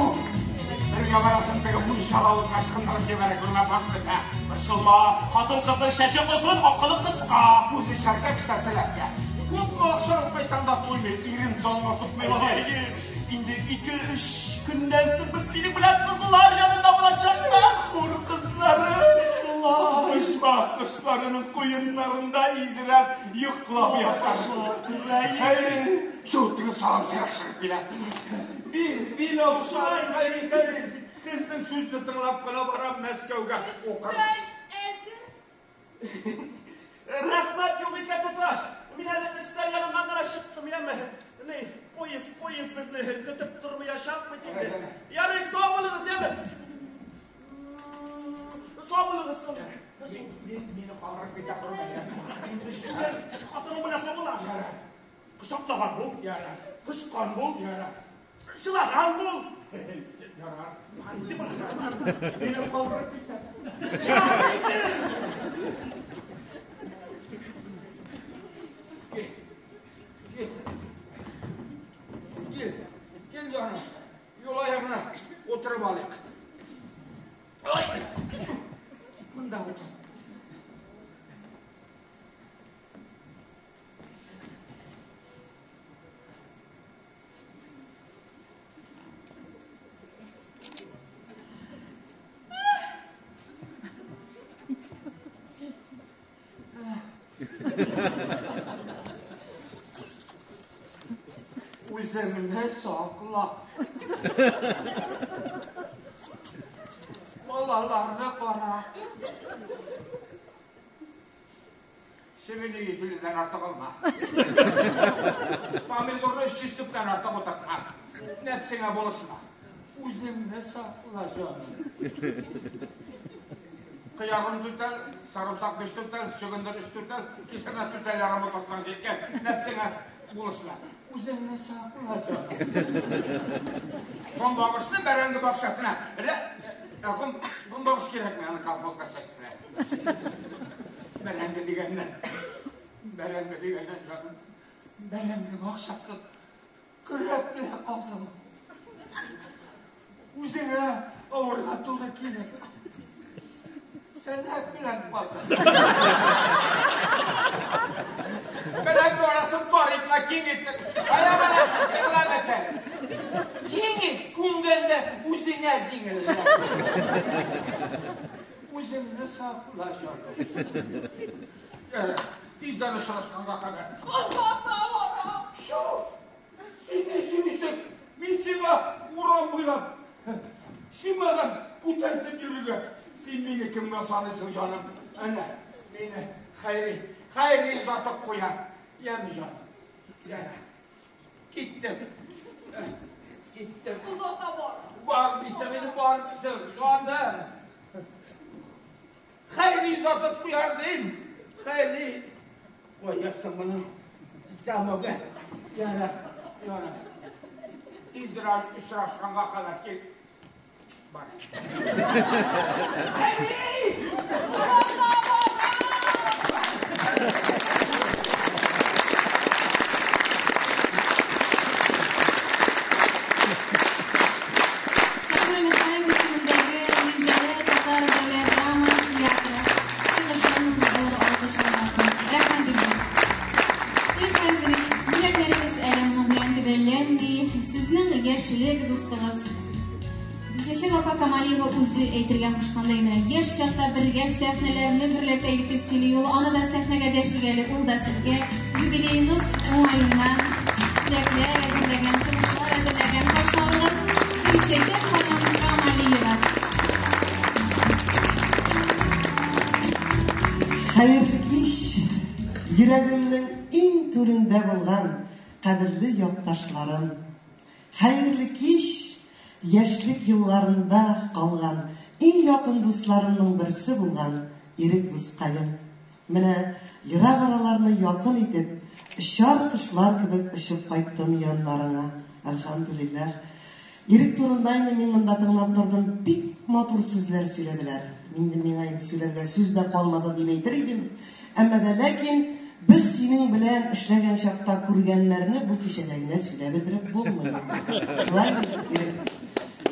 Бергә барасың теге мунчала авызга ычкындырып җибәрә күрмә башлы, ә? Борчылма, хатын-кызның чәче озын, акылы кыска. Күзе шәркә, кесәсе ләпкә. Күпме акча алып кайтсаң да туймый, ирен залга сукмый. Әйе, инде ике-өч көннән соң без синең белән кызлар янында булачакбыз. Хур кызлары. Шулай. Оҗмах кошларының куеннарында изрәп йоклап ятар. Әйе. Чу, теге салам сирәк чыгып килә. Мин, мин акча, Хәйри Сәйриевич, сезнең сүзне тыңлап кына барам Мәскәүгә укырга. Өстәл әзер. Рәхмәт, Юлбикә туташ. Мин әле өстәл яныннан гына чыктым, яме. Ни, поезд, поезд безне көтеп тормаячак бит инде. Ярый, сау булыгыз, яме. Сау булыгыз, сау. Мине калдырып китә күрмә. Инде шүләр, хатының белән сау була. Кочаклаган бул. Ярар. Кочкан бул. Ярар. Чылаган бул. Ярар. Мине калдырып китә. Кил. Кил. Кил, җаным. Юл аягына утырып алыйк. Ай! Монда утыр. Үзеңне сакла. Малай. Балаларны кара. Чебене 150-дән артык алма. Помидорны 300 төптән артык утыртма. Нәпсеңә булышма. Үзеңне сакла, җаным. Кыярын түтәл, сарымсак 5 түтәл, чөгендер 3 түтәл, кишерне түтәл ярым утыртсаң җиткән. Нәпсеңә булышма. Үзеңне сакла, җаным. Көнбагышны бәрәңге бакчасына. Көнбагыш кирәкми, аны колхозга чәчтерә. Бәрәңге дигәннән, бәрәңге дигәннән, җаным, бәрәңге бакчасы көрәк белән казыма. Үзеңә авырга туры килер. Сәнәк белән казы. Бәрәңге арасын тар итмә, киң итеп. Кая барасың, тыңла бетер. Киң ит, күмгәндә үзеңә җиңелрәк. Үзеңне сакла, җаным. Тиздән очрашканга кадәр. Озата барам. Чү! Син ни сөйлисең? Мин сиңа урам буйлап чемодан күтәртеп йөрергә. Син мине кемгә саныйсың, җаным? Әнә, мине Хәйри, Хәйри озатып куяр. Яме, җаным. Яме. Киттем. Киттем. Озата бар. Бар дисәң, мине бар дисәң, җаным. Хәйри озатып куяр дим. Хәйри. Куясың моның замогы. Ярар, ярар. Тизрәк очрашканга кадәр кил. Бар. Хәйри! Озата барам. Сафура Михайлова исемендәге Минзәлә татар дәүләт драма театры чыгышын зур алкышларга Рәхмәт бик зур. Ирек Фәйзович, бүләкләрегез әле моның белән төгәлләнми. Сезнең яшьлек дустыгыз Гөлчәчәк апа Камалиева үзе әйтергә кушкандай, менә яшь чакта бергә сәхнәләрне гөрләтә итеп сөйли ул. Аны да сәхнәгә дәшик әле, ул да сезгә юбилеегыз уңаеннан теләкләр әзерләгән, чыгышлар әзерләгән. Каршы алыгыз Гөлчәчәк ханым Камалиева. Хәерле кич, йөрәгемнең иң түрендә булган кадерле якташларым. Хәерле кич, яшьлек елларында калган иң якын дусларымның берсе булган Ирек дускаем. Менә ерак араларны якын итеп, очар кошлар кебек очып кайттым яннарыңа. Әлхәмдүлилләһ. Ирек турында инде мин монда тыңлап тордым, бик матур сүзләр сөйләделәр. Инде миңа инде сөйләргә сүз дә калмады дип әйтер идем. Әмма дә ләкин без синең белән эшләгән чакта күргәннәрне бу кичәдә генә сөйләп бетереп булмый. Шулай бит, Ирек?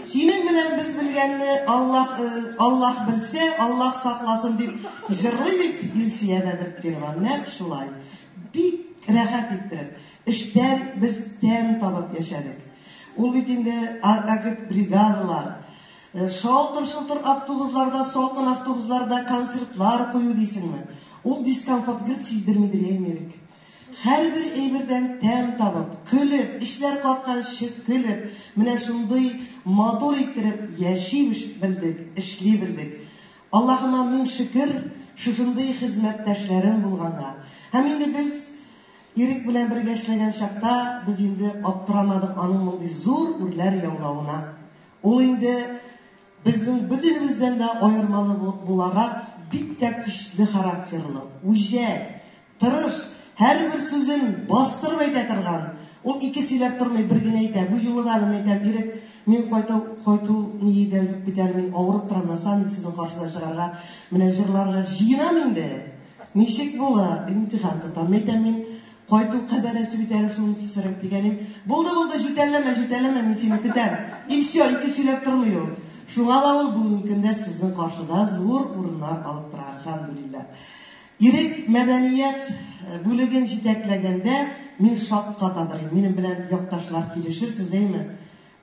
Синең белән без белгәнне Аллаһ Аллаһ белсә, Аллаһ сакласын дип җырлый бит Илсөя Бәдретдинова. Нәкъ шулай. Бик рәхәт иттереп. Эштән без тәм табып яшәдек. Ул бит инде агитбригадалар, шалтыр-шылтыр автобусларда, салкын автобусларда концертлар кую дисеңме? Ул дискомфорт гел сиздермидер, әйме, Ирек? Һәрбер әйбердән тәм табып, көлеп, эчләр катканчы көлеп, менә шундый матур иттереп яши белдек, эшли белдек. Аллаһыма мең шөкер, шушындый хезмәттәшләрем булганга. Һәм инде без Ирек белән бергә эшләгән чакта без инде аптырамадык аның мондый зур үрләр яулавына. Ул инде безнең бөтенебездән дә аермалы буларак бик тә көчле характерлы, үҗәт, тырыш, һәрбер сүзен бастырып әйтә торган. Ул ике сөйләп тормый, бер генә әйтә. Бу юлы да әле мин әйтәм, Ирек, мин кайту, кайту ние дә юк бит әле, мин авырып торам, на самом деле сезнең каршыда чыгарга, менә җырларга җыенам инде. Ничек була, имтихан тотам. Мәйтәм мин, кайту кадәрәсе бит әле шуны төссерәк дигәнем. Булды, булды, җүтәлләмә, җүтәлләмә, мин сине көтәм. И все, ике сөйләп тормый ул. Шуңа да ул бүгенге көндә сезнең каршыда зур урыннар алып тора, әлхәмдүлилләһ. Ирек мәдәният бүлеген җитәкләгәндә мин шаккатадыр идем. Минем белән якташлар килешерсез, әйме?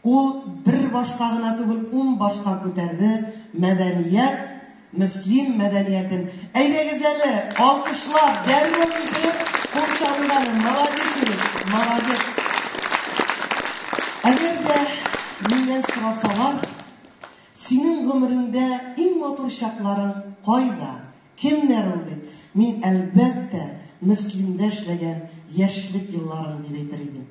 Ул бер башка гына түгел, ун башка күтәрде мәдәният, Мөслим мәдәниятен. Әйдәгез әле, алкышлап, дәррәү китереп, кул чабыйк әле. Молодец, Ирек, молодец. Әгәр дә миннән сорасалар, Синең гомереңдә иң матур чакларың кайда, кемнәр ул дип, мин, әлбәттә, Мөслимдә эшләгән яшьлек елларым дип әйтер идем.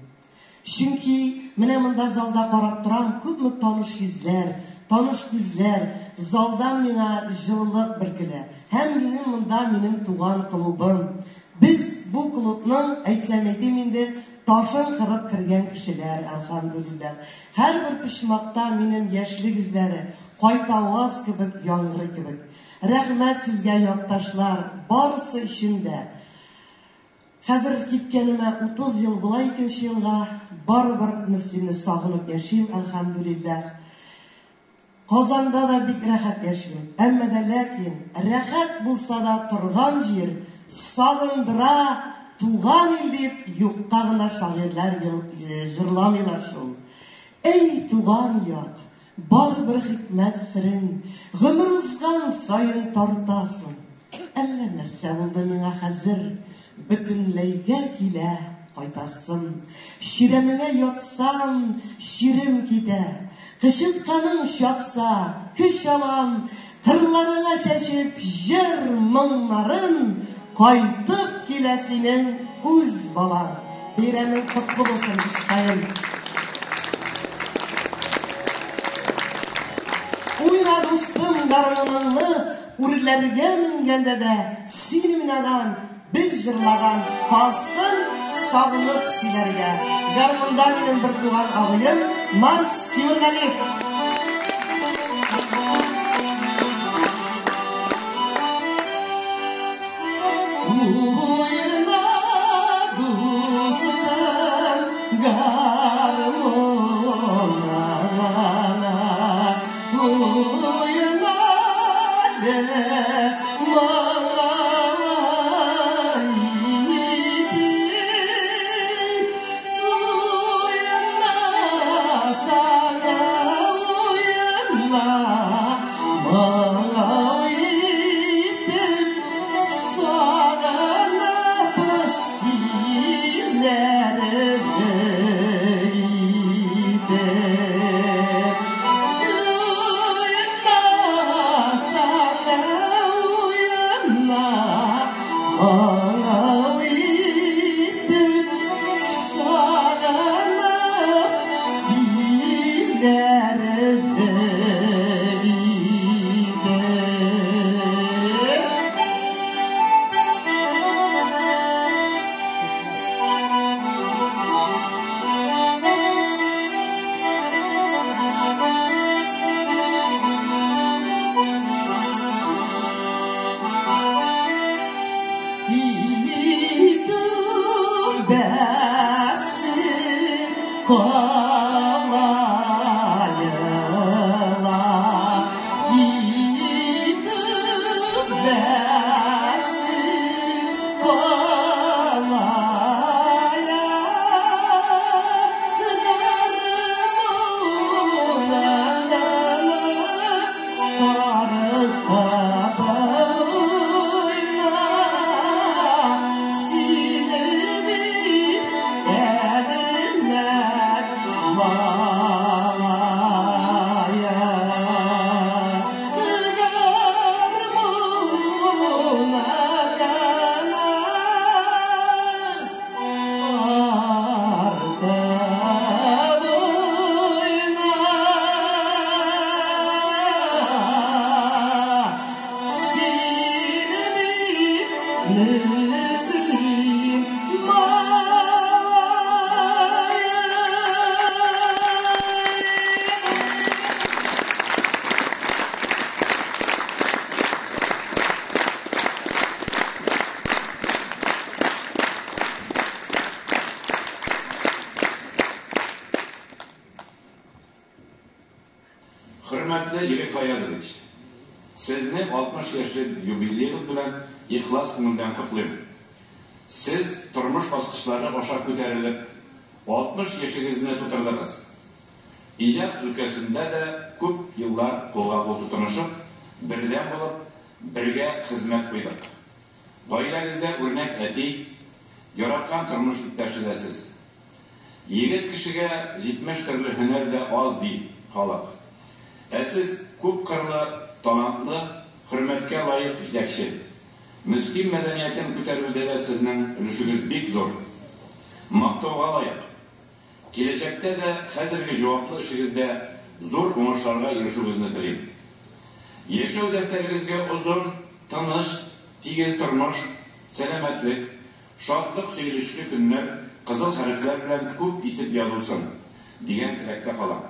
Чөнки менә монда залда карап торам, күпме таныш йөзләр, таныш күзләр, залдан миңа җылылык бөркелә. Һәм минем монда минем туган клубым. Без бу клубның, әйтсәм әйтим инде, ташын кырып кергән кешеләр, әлхәмдүлилләһ. Һәрбер почмакта минем яшьлек эзләре кайтаваз кебек яңгырый кебек. Рәхмәт сезгә, якташлар, барысы өчен дә. Хәзер киткәнемә 30 ел була икенче елга, барыбер Мөслимне сагынып яшим, әлхәмдүлилләһ. Казанда да бик рәхәт яшим. Әмма дә ләкин, рәхәт булса да торган җир сагындыра, туган ил дип юкка гына шагыйрьләр җырламыйлар шул. Әй, туган як, барыбер хикмәт серен гомер узган саен тартасың. Әллә нәрсә булды миңа хәзер, бөтенләйгә килә кайтасым. Чирәмеңә ятсам, чирем китә. Кычытканың чакса, көч алам. Кырларыңа чәчеп җыр моңнарын, кайтып килә синең үз балаң. Бәйрәмең котлы булсын, дускаем. Уйна, дустым, гармуныңны, үрләргә менгәндә дә син уйнаган, без җырлаган калсын сагынып сөйләргә. Гармунда минем бертуган абыем Марс Тимергалиев. Уйна, дустым, гармуныңны, уйна әле моңлы итеп, уйна, сана уйна, моңлы итеп, сагынып сөйләрдәй итеп. Уйна, сана уйна, моңлы итеп, сагынып сөйләрдәй итеп. Түбәсе калайыла, түбәсе калая, гармуныңны тартып уйна, сине бит әлләр малая. Гармуныңны тартып уйна, сине бит Мөслим малае. Хөрмәтле Ирек Фаязович, сезне 60 яшьлек юбилеегыз белән ихлас күңелдән котлыйм. Сез тормыш баскычлары аша күтәрелеп, 60 яшегезне тутырдыгыз. Иҗат өлкәсендә дә күп еллар кулга-кул тотынышып, бердәм булып, бергә хезмәт куйдык. Гаиләгездә үрнәк әти, яраткан тормыш иптәше дә сез. Егет кешегә 70 төрле һөнәр дә аз, ди халык. Ә сез күпкырлы, талантлы, хөрмәткә лаек җитәкче. Мөслим мәдәниятен күтәрүдә дә сезнең өлешегез бик зур. Мактауга лаек. Киләчәктә дә хәзерге җаваплы эшегездә зур уңышларга ирешүегезне телим. Яшәү дәфтәрегезгә озын, тыныч, тигез тормыш, сәламәтлек, шатлык-сөенечле көннәр кызыл хәрефләр белән күп итеп язылсын, дигән теләктә калам.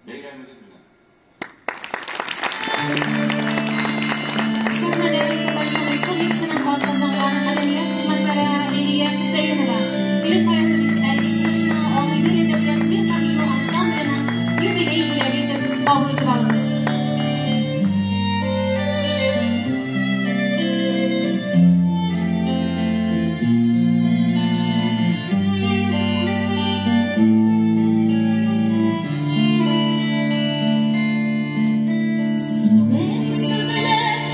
Бәйрәмегез белән! Сәхнәдә Татарстан Республикасының атказанган мәдәният хезмәткәре Лилия Хөсәенова. Ирек Фаязович әлеге чыгышны Алыйдел дәүләт җыр һәм бию ансамбленең юбилей бүләге итеп кабул итеп алыгыз. Синең сүзләр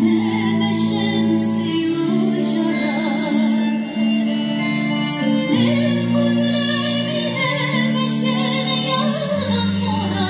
минем өчен сөю җыры. Синең күзләр минем өчен йолдыз нуры.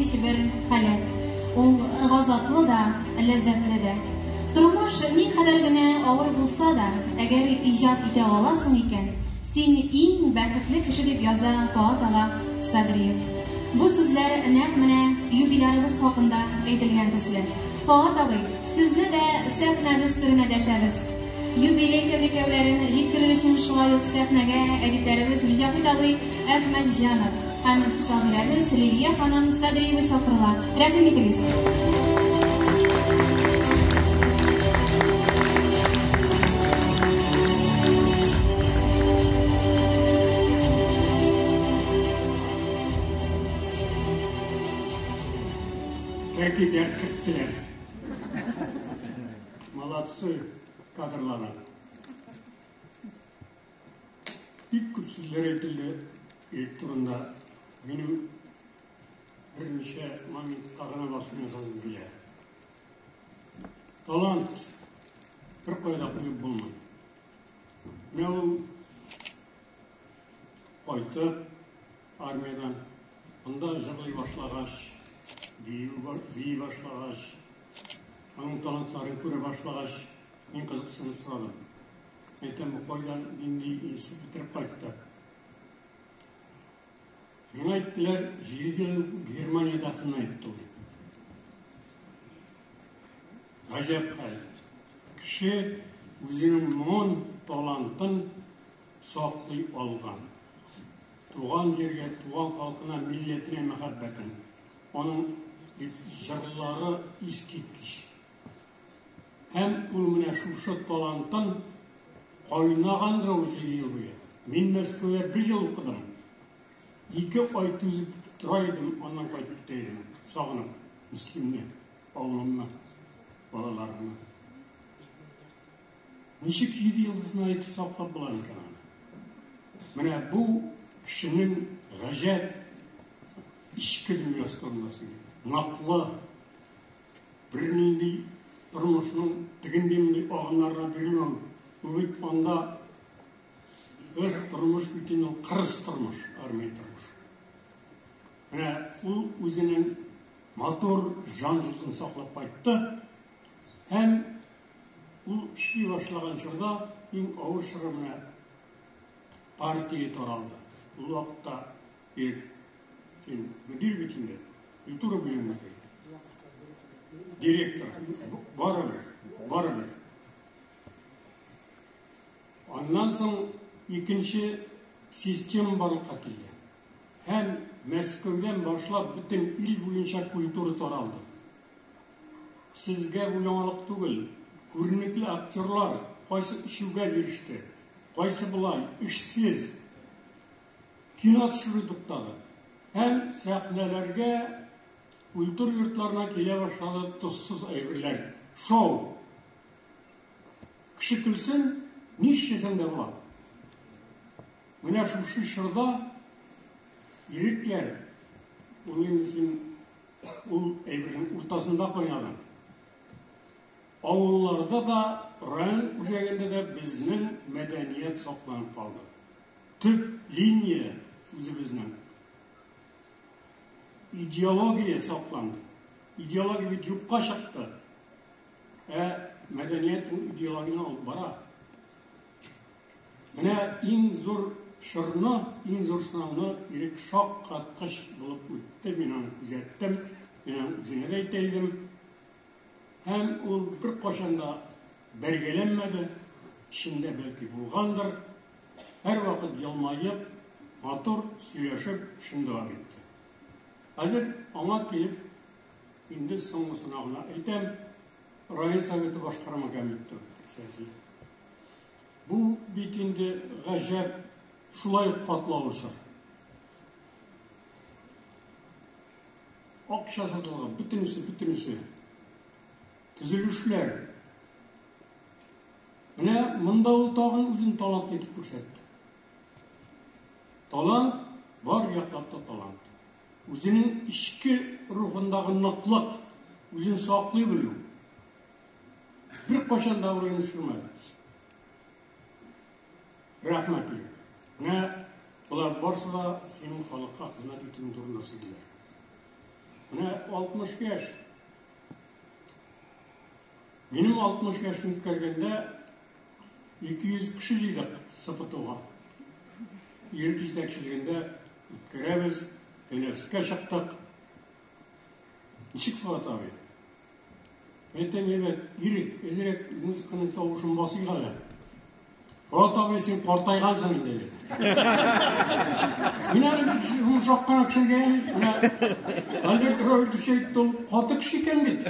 искиткеч бер халәт. Ул газаплы да, ләззәтле дә. Тормыш никадәр генә авыр булса да, әгәр иҗат итә аласың икән, син иң бәхетле кеше дип яза Фоат ага Садриев. Бу сүзләр нәкъ менә юбилярыбыз хакында әйтелгән төсле. Фоат абый, сезне дә сәхнәбез түренә дәшәбез. Юбилей тәбрикләүләрен җиткерер өчен шулай ук сәхнәгә әдипләребез Мөҗәһит абый Әхмәтҗанов һәм шагыйрәбез Лилия ханым Садриева чакырыла. Рәхим итегез! Тәки дәрт керттеләр. Молодцы кадрлары. Бик күп сүзләр әйтелде Ирек турында. Минем берничә моментка гына басым ясасым килә. Талант бер кайда куеп булмый. Менә ул кайтып армиядән, анда җырлый башлагач, бию бии башлагач, аның талантларын күрә башлагач, мин кызыксынып сорадым. Әйтәм, бу кайдан, нинди институт бетереп кайтты? Миңа әйттеләр, җиде ел Германиядә хезмәт итте ул дип. Гаҗәп хәл. Кеше үзенең моңын, талантын саклый алган. Туган җиргә, туган халкына, милләтенә мәхәббәтен. Аның бит җырлары искиткеч. Һәм ул менә шушы талантын кайнагандыр ул җиде ел буе. Мин Мәскәүдә бер ел укыдым. Ике ай түзеп тора идем, аннан кайтып китә идем, сагынып Мөслимне, авылымны, балаларымны. Ничек җиде ел хезмәт итеп саклап була микән аны? Менә бу кешенең гаҗәп эчке дөньясы турында сөйли. Ныклы, бернинди тормышның тегенди-мондый агымнарына бирелмәү. Бу бит анда бер тормыш бит инде ул кырыс тормыш, армия тормышы. Менә ул үзенең матур җан җылысын саклап кайтты һәм ул эшли башлаган чорда иң авыр чоры менә партия таралды. Ул вакытта Ирек, син мөдир бит инде, культура бүлеге мөдире. Директор, барыбер, барыбер. Аннан соң икенче система барлыкка килде. Һәм Мәскәүдән башлап бөтен ил буенча культура таралды. Сезгә бу яңалык түгел. Күренекле актерлар кайсы эчүгә биреште, кайсы болай, эшсез. Кино төшерү туктады. Һәм сәхнәләргә, культура йортларына килә башлады тозсыз әйберләр. Шоу! Кеше көлсен, нишләсәң дә була. Менә шушы чорда Ирекләр, ул инде син ул әйбернең уртасында кайнадың. Авылларда да, район үзәгендә дә безнең мәдәният сакланып калды. Төп линия үзебезнең. Идеология сакланды. Идеология бит юкка чыкты. Ә мәдәният ул идеологияне алып бара. Менә иң зур чорны, иң зур сынауны Ирек шаккаткыч булып үтте. Мин аны күзәттем. Мин аны үзенә дә әйтә идем. Һәм ул беркайчан да бәргәләнмәде, эчендә бәлки булгандыр. Һәрвакыт елмаеп, матур сөйләшеп эшен дәвам итте. Хәзер аңа килеп, инде соңгысына гына әйтәм, район советы башкарма комитеты председателе. Бу бит инде гаҗәп шулай ук катлаулы чор. Акча сатылган, бөтенесе, бөтенесе. Төзелешләр. Менә монда ул тагын үзен талантлы итеп күрсәтте. Талант, бар яклап та талант. Үзенең эчке рухындагы ныклык, үзен саклый белү. Беркайчан да абруен төшермәде. Рәхмәт, Ирек. Менә болар барсы да синең халыкка хезмәт итүең турында сөйлиләр. Менә. 60 яшь. Минем 60 яшен үткәргәндә 200 кеше җыйдык СПТУга. Ирек җитәкчелегендә үткәрәбез, тәнәфескә чыктык. Ничек Фоат абый? Әйтәм, әйбәт, Ирек, әзрәк музыканың тавышын басыйк әле. Фоат абый, син картайгансың инде, диде. Мин әле бик йомшак кына кешегә, менә Альберт Робертович әйтте, ул каты кеше икән бит.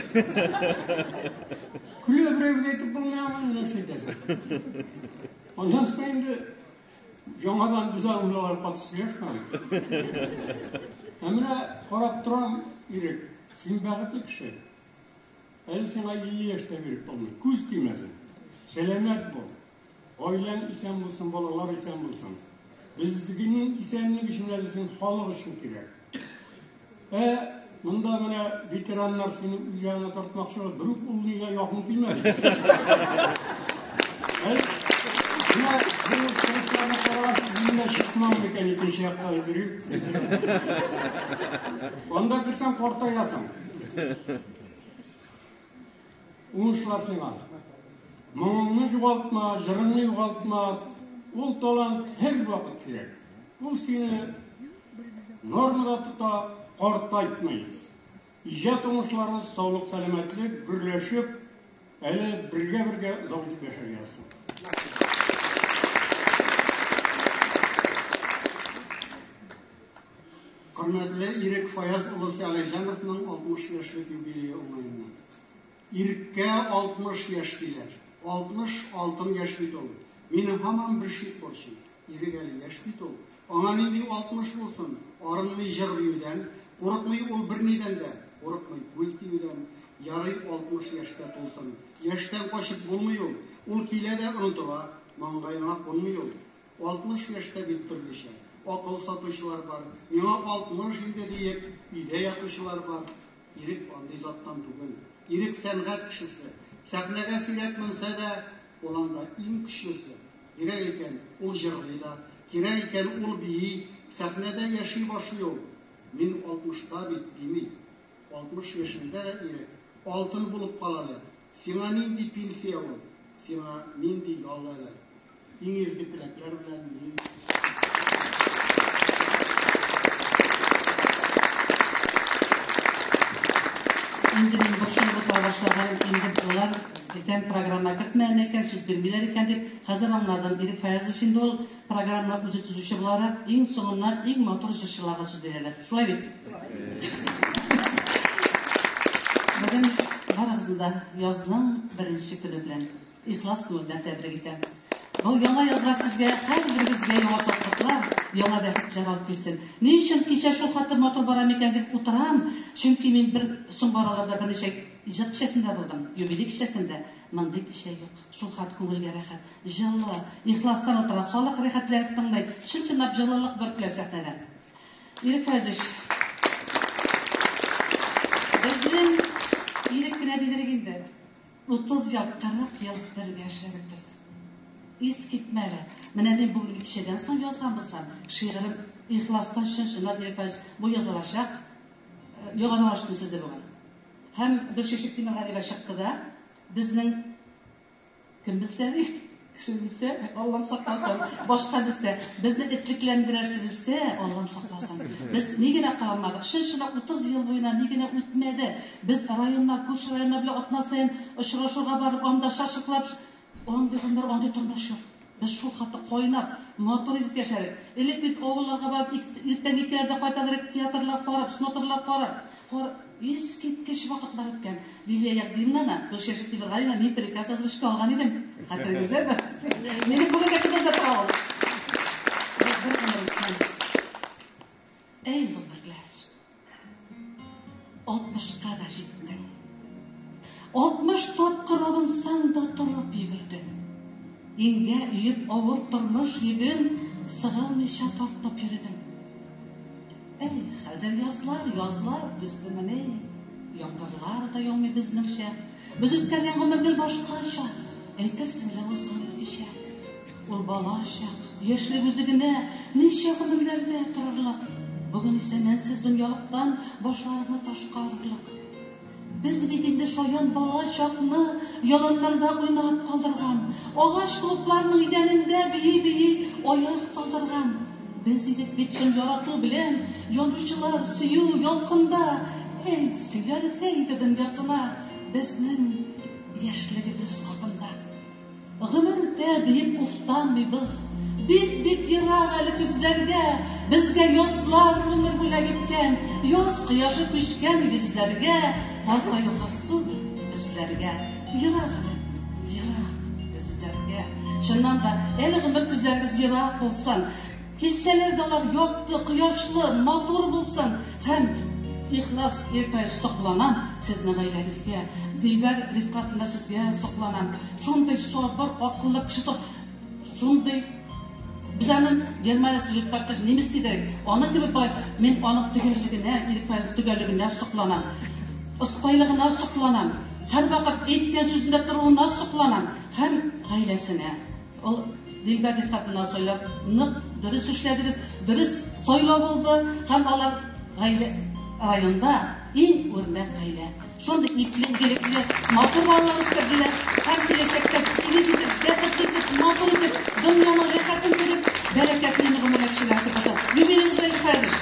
Көлә берәү дә әйтеп булмый аңа, нәрсә әйтәсең. Аннан соң инде яңадан без аның белән алай каты сөйләшмәдек. Ә менә карап торам, Ирек, син бәхетле кеше. Әле сиңа 50 яшь тә биреп булмый. Күз тимәсен. Сәламәт бул. Гаиләң исән булсын, балалар исән булсын. Безнең исәнлек өчен әле син халык өчен кирәк. Ә монда менә ветераннар сине үз янына тартмакчы, берүк ул нигә якын килмәс. Менә бу чыгышларны карагач, мин дә чыкмам микән икенче якка йөрим. Анда керсәң картаясың. Уңышлар сиңа. Моңыңны югалтма, җырыңны югалтма. Ул талант һәрвакыт кирәк. Ул сине нормада тота, картайтмый. Иҗат уңышлары, саулык, сәламәтлек, гөрләшеп, әле бергә-бергә озак итеп яшәргә язсын. Хөрмәтле Ирек Фаяз улы Сәләйҗановның 60 яшьлек юбилее уңаеннан. Иреккә 60 яшь диләр. 60 алтын яшь бит ул. Мине һаман бер шик борчый. Ирек әле яшь бит ул. Аңа нинди 60 булсын? Арынмый җыр-биюдән, курыкмый ул бернидән дә, курыкмый күз тиюдән. Ярый 60 яшьтә тулсын. Яшьтән качып булмый ул. Ул килә дә онытыла, маңгаеңа кунмый ул. 60 яшьтә бит төрлечә. Акыл сатучылар бар. Миңа 60 инде диеп, өйдә ятучылар бар. Ирек андый заттан түгел. Ирек сәнгать кешесе. Сәхнәгә сирәк менсә дә, ул анда иң көчлесе. Кирәк икән, ул җырлый да, кирәк икән, ул бии. Сәхнәдә яши башлый ул. Мин 60-та бит, дими. 60 яшендә дә Ирек алтын булып кала әле. Сиңа нинди пенсия ул? Сиңа нинди ял әле? Иң изге теләкләр белән мин. Инде мин борчылып утыра башлаган инде болар бүтән программа кертмәгән икән, сүз бирмиләр икән дип, хәзер аңладым. Ирек Фаязович инде ул программа үзе төзүче буларак, иң соңыннан иң матур җырчыларга сүз бирәләр. Шулай бит? Бүген барыгызны да язның беренче көне белән ихлас күңелдән тәбрик итәм. Бу яңа язлар сезгә һәрберегезгә яңа шатлыклар, яңа бәхетләр алып килсен. Ни өчен кичә шул хәтле матур бара микән дип утырам, чөнки мин бер соңгы араларда берничә иҗат кичәсендә булдым, юбилей кичәсендә. Мондый кичә юк. Шул хәт күңелгә рәхәт, җылы, ихластан утыра, халык рәхәтләнеп тыңлый, чын-чынлап җылылык бөркелә сәхнәдән. Ирек Фәзич, безнең Ирек кенә дидерик инде. 30 ел, 40 ел бергә эшләдек без. Искитмәле. Менә мин бүгенге кичәдән соң язган булсам, шигырем ихластан чын-чынлап Ирек Фәзич, бу язылачак. Яңадан ачтым сезне бүген. Һәм Гөлчәчәк Тимергалиева чыкты да, безнең Кем белсә, ди, кеше белсә, Аллам сакласын, башка белсә, безне этлекләндерәсе белсә, Аллам сакласын. Без ни генә кыланмадык, чын-чынлап 30 ел буена ни генә үтмәде. Без районнар, күрше районнар белән атна саен очрашуга барып, анда шашлыклап, андый гомер, андый тормыш юк. Без шул хәтле кайнап, матур итеп яшәдек. Элек бит авылларга барып, иртәнге икеләрдә кайта идек, театрлар карап, смотрлар карап. Искиткеч вакытлар үткән. Лилия Ягдиновнаны, Гөлчәчәк Тимергалина мин приказ язып эшкә алган идем. Хәтерегездәме? Минем бүген дә күземдә тора ул. Бер гомер үткән. Әй, гомерләр. Алтмышка да җиттең. 60 тапкыр абынсаң да торып йөгердең. Иңгә өеп авыр тормыш йөген сыгылмыйча тартып йөредең. Әй, хәзер язлар, язлар төслемени? Яңгырлар да яумый безнеңчә. Без үткәргән гомер гел башкача. Әйтерсең лә узган кичә. Ул бала чак, яшьлек үзе генә ничә гомерләргә торырлык. Бүген исә мәнсез дөньялыктан башларыңны ташка орырлык. Без бит инде шаян бала чакны яланнарда уйнап калдырган, агач клубларның идәнендә бии-бии аяк талдырган. Без идек бит чын ярату белән янучылар, сөю ялкында. Әй, сөйләргә иде дөньясына безнең яшьлегебез хакында. Гомер үтә диеп уфтанмыйбыз. Бик-бик ерак әле көзләргә, безгә язлар гомер бүләк иткән, яз кояшы күчкән йөзләргә, картаю хас түгел безләргә. Ерак әле, ерак көзләргә. Чыннан да, әле гомер көзләрегез ерак булсын. Килсәләр дә алар якты, кояшлы, матур булсын һәм ихлас иркә сокланам сезнең гаиләгезгә. Дилбәр Рифкатовна сезгә сокланам. Шундый сабыр, акыллы кеше шундый без аны Германия служит кайткач немец дидек. Аның кебек болай мин аның төгәллегенә, Ирек Фаязов төгәллегенә сокланам. Ыспайлыгына сокланам. Һәрвакыт әйткән сүзендә торуына сокланам һәм гаиләсенә. Ул Дилбәр Рифкатовна сайлап нык дөрес эшләдегез, дөрес сайлау булды һәм алар гаилә районда иң үрнәк гаилә. Шундый ипле, игелекле, матур балалар үстерделәр һәм киләчәктә тигез итеп, бәхетле итеп, матур итеп, дөньяның рәхәтен күреп, бәрәкәтле гомерле кешеләр насыйп булсын. Юбилеегыз белән, Фәзиш!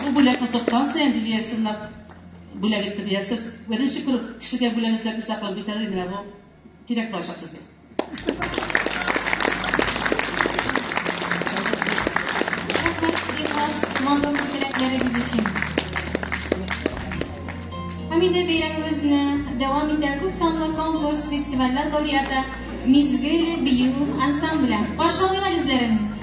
Бу бүләкне тоткан саен Лилия Сыннап бүләк итте диярсез. Беренче күрү кешегә бүләк эзләп исә кылып бит әле менә бу кирәк булачак сезгә. Рәхмәт, ихлас матур теләкләрегез өчен. Һәм инде бәйрәмебезне дәвам итә күп санлы конкурс, фестивальләр лауреаты Мизгел бию ансамбле. Каршы алыйк әле үзләрен. Гармунчы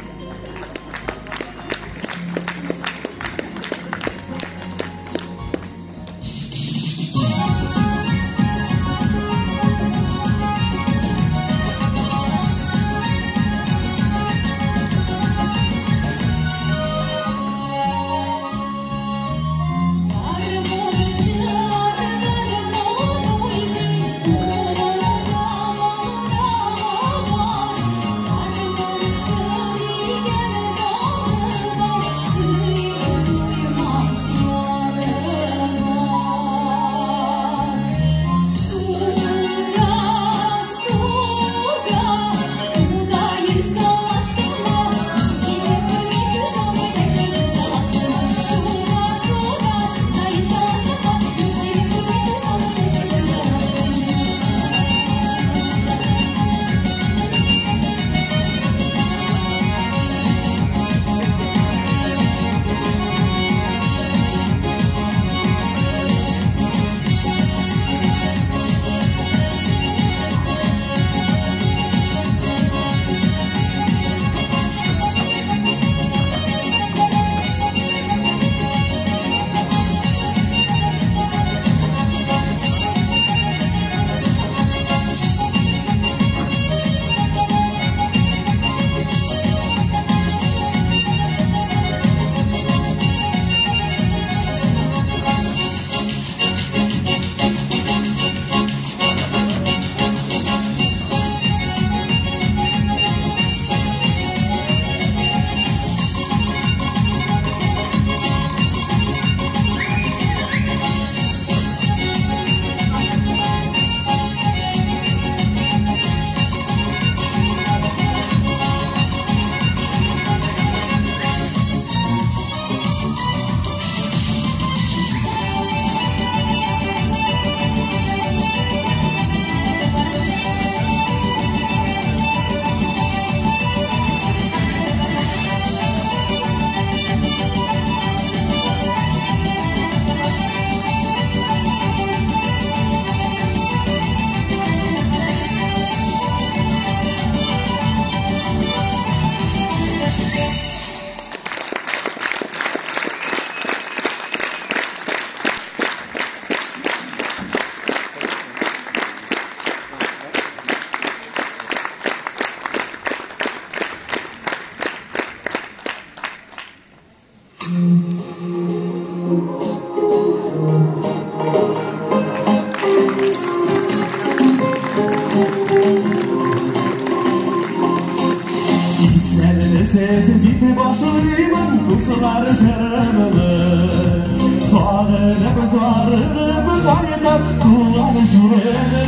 Сагынып, зарыгып кайтам туган җиремә.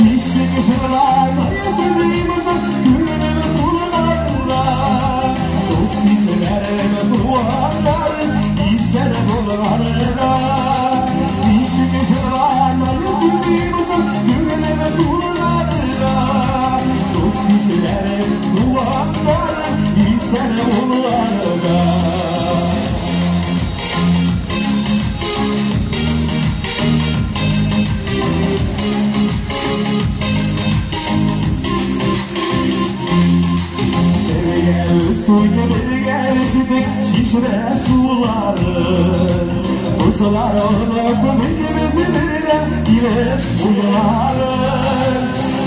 Ничек җырламый түзим күңелем тулганда, дус-ишләрем, туганнарым исән булганга. Ничек җырламый түзим күңелем тулганда, дус-ишләрем, туганнарым исән булганга. Üstüne birge içtik şişme suları, Tuzlar olup ikimizi birine ileş uyuları.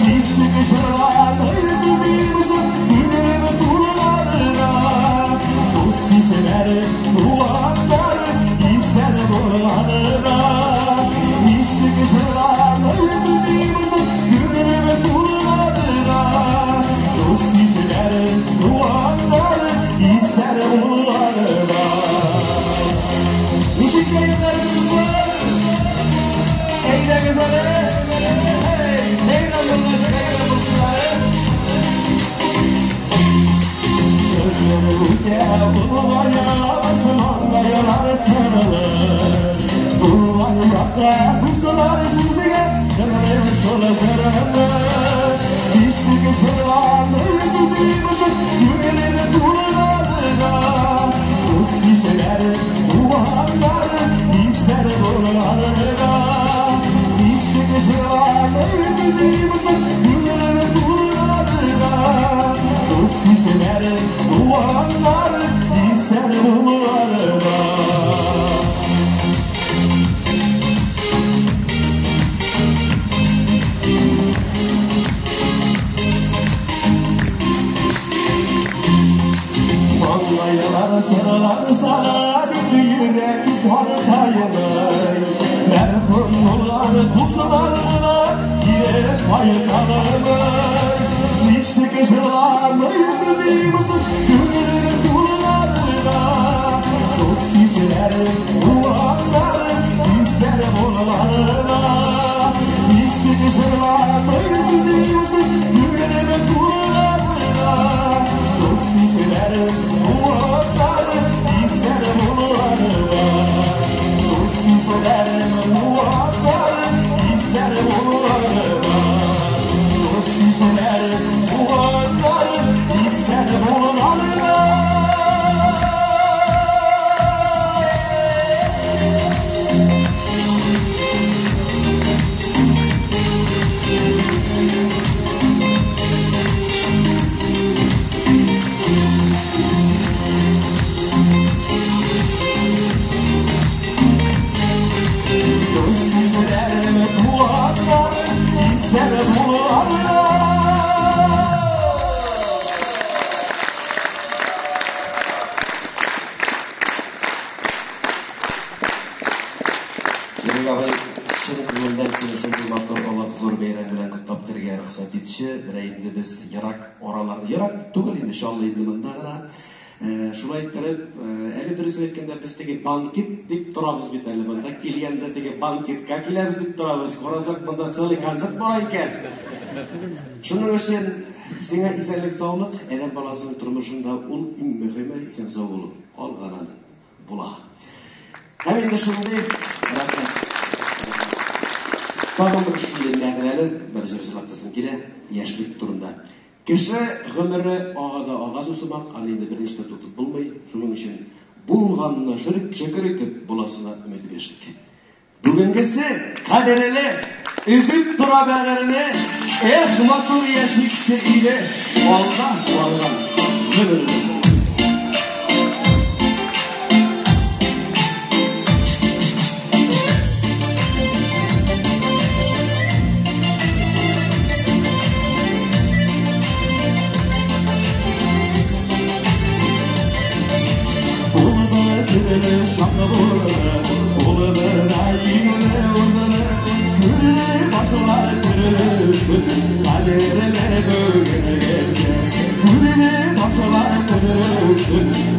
Nişik şırlanı tuzimizi gülüm turlarına, Tuz şişeleri duvarları isen buralarına. Nişik şırlanı tuzimizi gülüm turlarına, Tuz şişeleri duvarları isen buralarına. Nişik yayınlar çocuklar, Eyne güzeli, hey, eyne yoldaşı, eyne dostları. Gönlümde bulmayasın, sarılır. Duvar yakka kuzular siziye, şırım şılı şırımı. Nişik şırlanı tuzimizi, gülüm turlarına, Dost işleri, duvarları, isen buralarına. Nişik şırlanı tuzimizi, gülüm turlarına, Dost işleri, duvarları, isen buralarına. Vallahi sarılar sana bir yürek partayılır. Merhum olan tuzlarına girip faydalanır. Nişik şırlanı tuzimizi gülüm turlarına, Dost işleri, duvarları, isen buralarına. Nişik şırlanı tuzimizi gülüm turlarına, Dost işleri, duvarları, isen buralarına. Dost işleri, duvarları, isen buralarına. Dost işleri, duvarları, isen buralarına. Dost işlerim, duvarları, isen buralarına. Ирек абый, чын күңелдән сине шундый матур, олуг зур бәйрәм белән котлап керергә рөхсәт итче. Менә инде без ерак араларны, ерак түгел инде, Чаллы инде монда гына. Шулай иттереп, әле дөресен әйткәндә без теге банкет дип торабыз бит әле монда. Килгәндә теге банкетка киләбез дип торабыз. Карасак, монда целый концерт бара икән. Шуның өчен сиңа исәнлек, саулык. Адәм баласының тормышында ул иң мөһиме исән сау булу. Калганы була. Һәм инде шундый рәхмәт. Тагын бер шундый мәгънәле бер җыр җырлатасым килә, яшьлек турында. Кеше гомере ага да ага сусымак, аны инде берничә тотып булмый. Шуның өчен булганына шөкер итеп, буласына өмет итеп яшик. Бүгенгесе кадерле, өзеп тора бәгырьне, эх, матур яшикче иле, алга барган гомерне.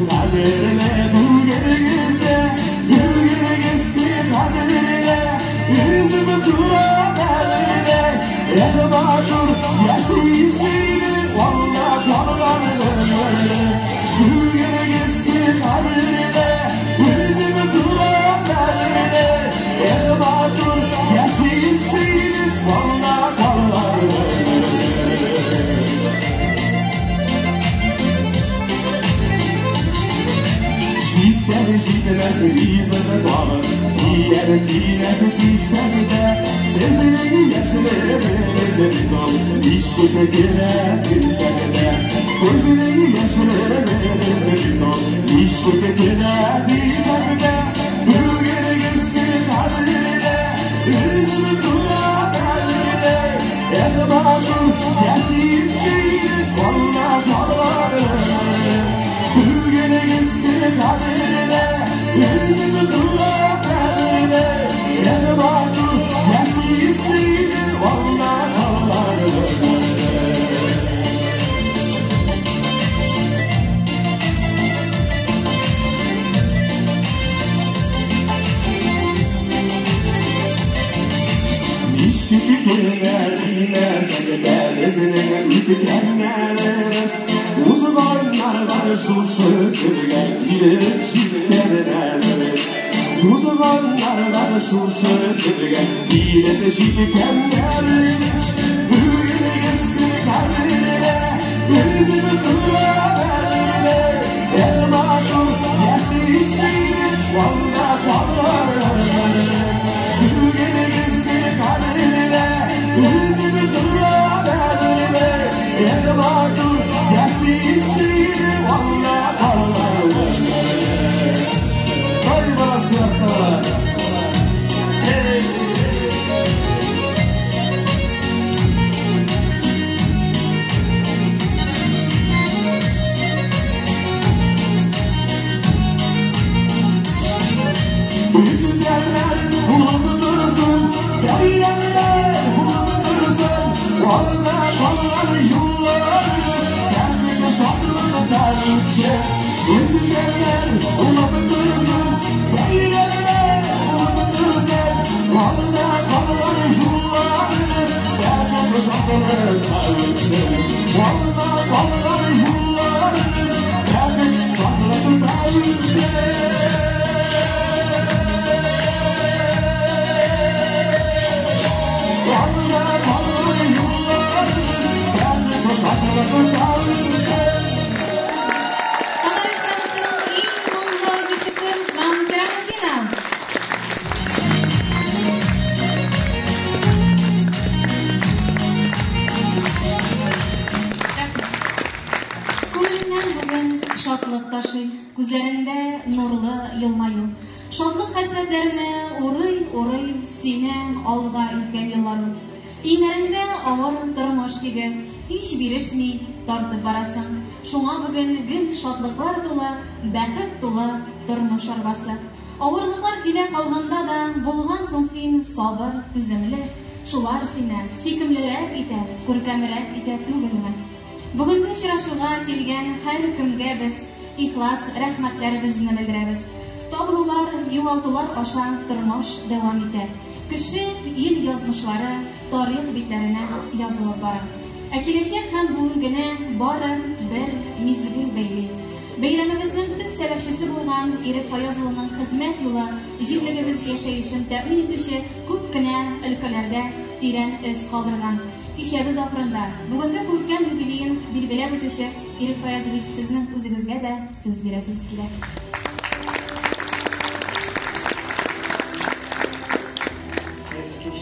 Kaderle bugün gelse, bugün. Җитәр җитмәс җисез тагы, Тияр тимәс тисәң дә, Безнең яшьлегебез бит ул, Ничек кенә дисәң дә. Безнең яшьлегебез бит ул, Ничек кенә дисәң дә, Бүгенгесе кадерле, Өзеп тора бәгырьдә. Эх, матур яшисең, Алла калган. Бүгенгесе кадерле, Өзеп тора бәгырьдә. Эх, матур яшисең, Алла калган. Ничек кенә димәсәң дә, безнең үткәннәребез, Узганнардан шушы көнгә килеп җиткәннәребез. Узганнардан шушы көнгә килеп җиткәннәребез. Бүгенгесе кадерле, өзеп тора бәгырьдә. Эх, матур яшисең, алда калган. Бүгенгесе кадерле, өзеп тора бәгырьдә. Эх, матур яшисең, алда калган. Ай, молодцы, яктылар! Эй! Үзгәннәр булып торсын, бәйрәмнәр булып торсын, Алда калган юлларыбыз бәхет, шатлыкта үтсен. Үзгәннәр булып торсын, бәйрәмнәр булып торсын, Алда калган юлларыбыз бәхет, шатлыкта үтсен. Алда калган юлларыбыз бәхет, шатлыкта үтсен. Алда калган юлларыбыз бәхет, шатлыкта үтсен. Татар эстрадасының иң моңлы җырчысы Руслан Кираметдинов. Күңелеңнән бүген шатлык ташый, күзләреңдә нурлы елмаю. Шатлык хәсрәтләрне урый-урый сине алга илткән еллар ул. Иңнәреңдә авыр тормыш йөге, һич бирешми тартып барасың. Шуңа бүген гел шатлыклар тулы, бәхет тулы тормыш арбасы. Авырлыклар килә калганда да булгансың син сабыр, түземле. Шулар сине сөйкемлерәк итә, күркәмрәк итә түгелме? Бүгенге очрашуга килгән һәркемгә без ихлас рәхмәтләребезне белдерәбез. Табылулар, югалтулар аша тормыш дәвам итә. Кеше, ил язмышлары тарих битләренә язылып бара. Ә киләчәк һәм бүгенгене бары бер мизгел бәйли. Бәйрәмебезнең төп сәбәпчесе булган Ирек Фаяз улының хезмәт юлы җирлегебез яшәешен тәэмин итүче күп кенә өлкәләрдә тирән эз калдырган. Кичәбез ахырында бүгенге күркәм юбилеен билгеләп үтүче Ирек Фаязович, сезнең үзегезгә дә сүз бирәсебез килә. Хәерле кич,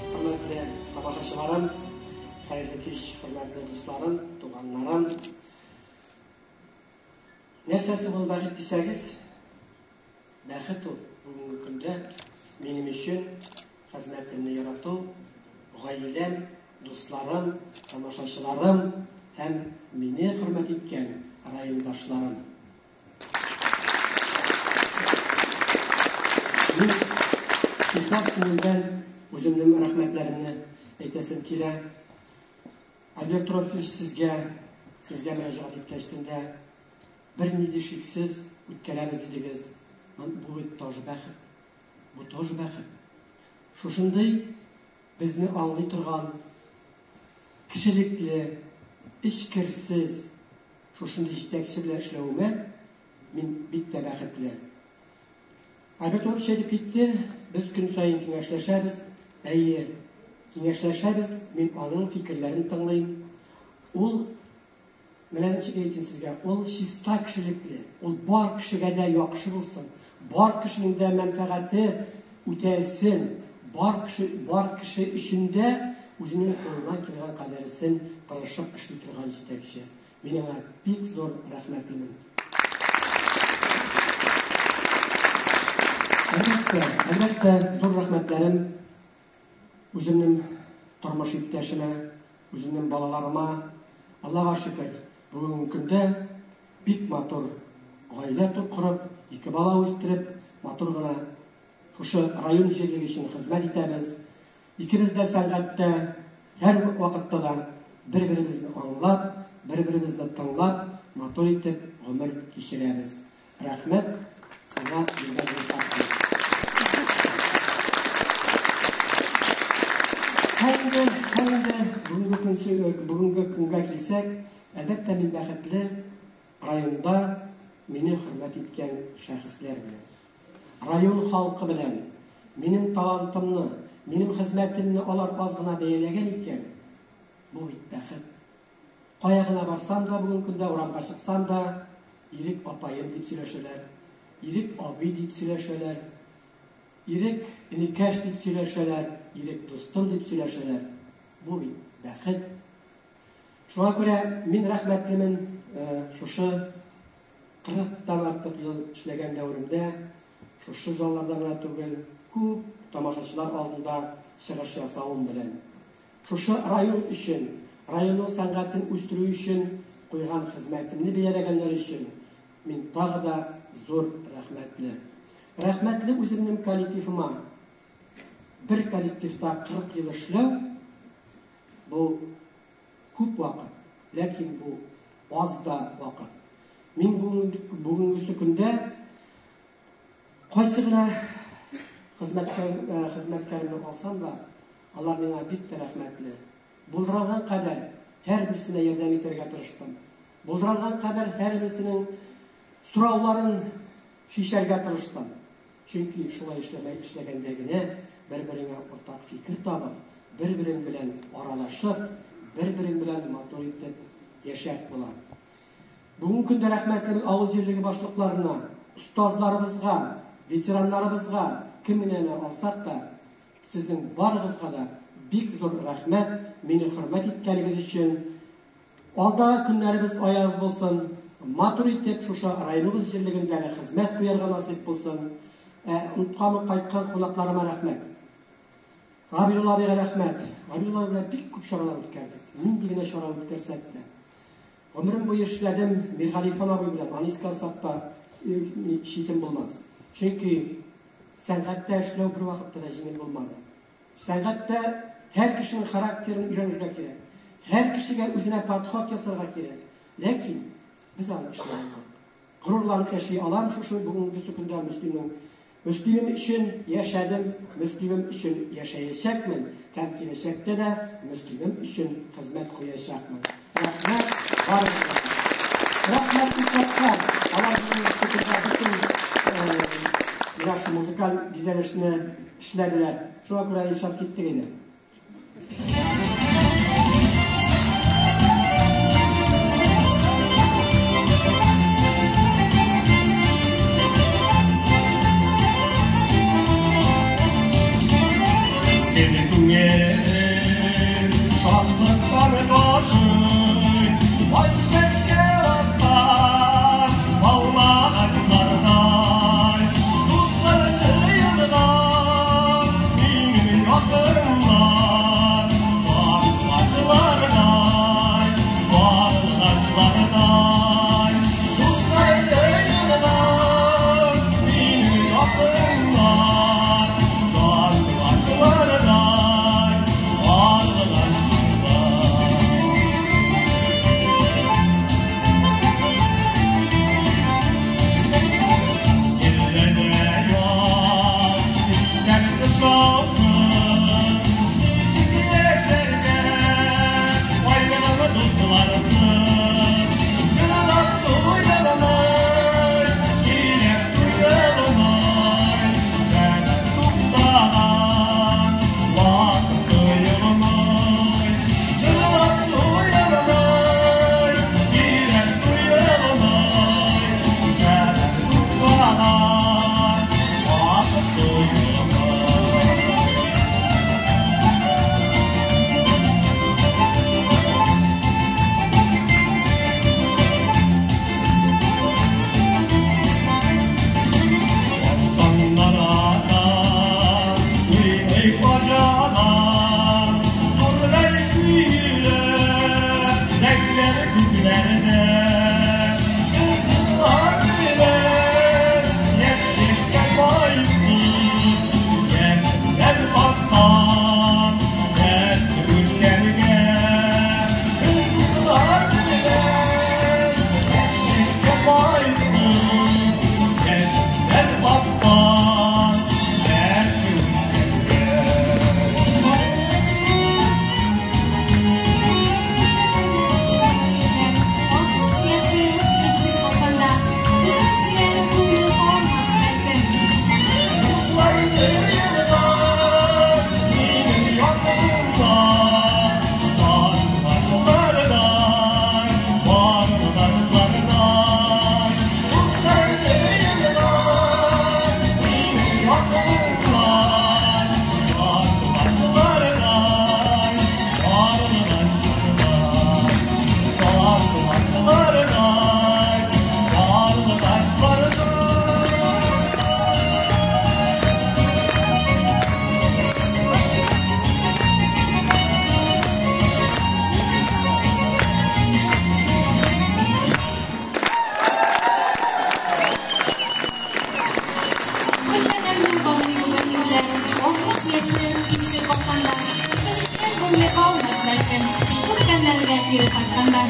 хөрмәтле тамашачыларым, хәерле кич, хөрмәтле дусларым, туганнарым. Нәрсәсе ул бәхет дисәгез, бәхет ул бүгенге көндә минем өчен хезмәтемне ярату, гаиләм, дусларым, тамашачыларым һәм мине хөрмәт иткән райондашларым. Мин ихлас күңелдән үземнең рәхмәтләремне әйтәсем килә. Альберт Турапович, сезгә, сезгә мөрәҗәгать иткәчтен дә бернинди шиксез үткәрәбез дидегез. Бу бит тоже бәхет. Бу тоже бәхет. Шушындый безне аңлый торган кешелекле, эчкерсез шушындый җитәкче белән эшләвемә мин бик тә бәхетле. Альберт Турапович әйтеп китте, без көн саен киңәшләшәбез. Әйе, киңәшләшәбез, мин аның фикерләрен тыңлыйм. Ул Менә ничек әйтим сезгә, ул чиста кешелекле, ул бар кешегә дә яхшы булсын, бар кешенең дә мәнфәгате үтәлсен, бар кеше, бар кеше өчен дә үзенең кулыннан килгән кадәресен тырышып эшли торган җитәкче. Мин аңа бик зур рәхмәтлемен. Әлбәттә, әлбәттә, зур рәхмәтләрем үземнең тормыш иптәшемә, үземнең балаларыма. Аллага шөкер, бүгенге көндә бик матур гаилә корып, ике бала үстереп, матур гына шушы район җирлеге өчен хезмәт итәбез. Икебез дә сәнгатьтә һәр вакытта да бер-беребезне аңлап, бер-беребезне тыңлап, матур итеп гомер кичерәбез. Рәхмәт сиңа, Илдар Илшатович. Һәм инде, һәм инде бүгенге көн, бүгенге көнгә килсәк, әлбәттә, мин бәхетле районда мине хөрмәт иткән шәхесләр белән. Район халкы белән минем талантымны, минем хезмәтемне алар аз гына бәяләгән икән, бу бит бәхет. Кая гына барсам да, бүгенге көндә урамга чыксам да, Ирек апаем дип сөйләшәләр, Ирек абый дип сөйләшәләр, Ирек энекәш дип сөйләшәләр, Ирек дустым дип сөйләшәләр. Бу бит бәхет. Шуңа күрә мин рәхмәтлемен шушы 40-тан артык ел эшләгән дәверемдә шушы залларда гына түгел, күп тамашачылар алдында чыгыш ясавым белән. Шушы район өчен, районның сәнгатен үстерү өчен куйган хезмәтемне бәяләгәннәр өчен мин тагы да зур рәхмәтле. Рәхмәтле үземнең коллективыма. Бер коллективта 40 ел эшләү бу күп вакыт, ләкин бу аз да вакыт. Мин бүгенгесе көндә кайсы гына хезмәткәр, хезмәткәремне алсам да, алар миңа бик тә рәхмәтле. Булдыралган кадәр һәрберсенә ярдәм итәргә тырыштым. Булдыралган кадәр һәрберсенең сорауларын чишәргә тырыштым. Чөнки шулай эшләмәй эшләгәндә генә бер-береңә уртак фикер табып, бер-берең белән аралашып, бер-берең белән матур итеп яшәп була. Бүгенге көндә рәхмәтлемен авыл җирлеге башлыкларына, остазларыбызга, ветераннарыбызга, кем генә алсак та, сезнең барыгызга да бик зур рәхмәт, мине хөрмәт иткәнегез өчен. Алдагы көннәребез аяз булсын, матур итеп шушы районыбыз җирлегендә дә хезмәт куярга насыйп булсын. Ә онытканмын кайткан кунакларыма рәхмәт. Габидулла абыйга рәхмәт. Габидулла абый белән бик күп чаралар үткәрдек. Нинди генә чара үткәрсәк тә. Гомерем буе эшләдем Миргалифан абый белән, аны искә алсак та читен булмас. Чөнки сәнгатьтә эшләү бер вакытта да җиңел булмады. Сәнгатьтә һәр кешенең характерын өйрәнергә кирәк. Һәр кешегә үзенә подход ясарга кирәк. Ләкин без аны эшли алдык. Горурланып яши алам шушы бүгенгесе көндә Мөслимнең. Мөслимем өчен яшәдем, Мөслимем өчен яшәячәкмен һәм киләчәктә дә Мөслимем өчен хезмәт куячакмын. Рәхмәт барыгызга да. Рәхмәт Илшатка. Алар бүгенгесе көндә бөтен менә шу музыкаль бизәлешне эшләделәр. Шуңа күрә Илшат киттек инде. Минем күңел шатлыктан ташый, ай чәчкә аткан алмагачлардай. Дуслар җыелган минем якыннар, карлыгачлардай, карлыгачлардай. Дуслар җыелган минем якыннар, карлыгачлардай, Күренми калмас, бәлкем, үткәннәргә кире кайтканда.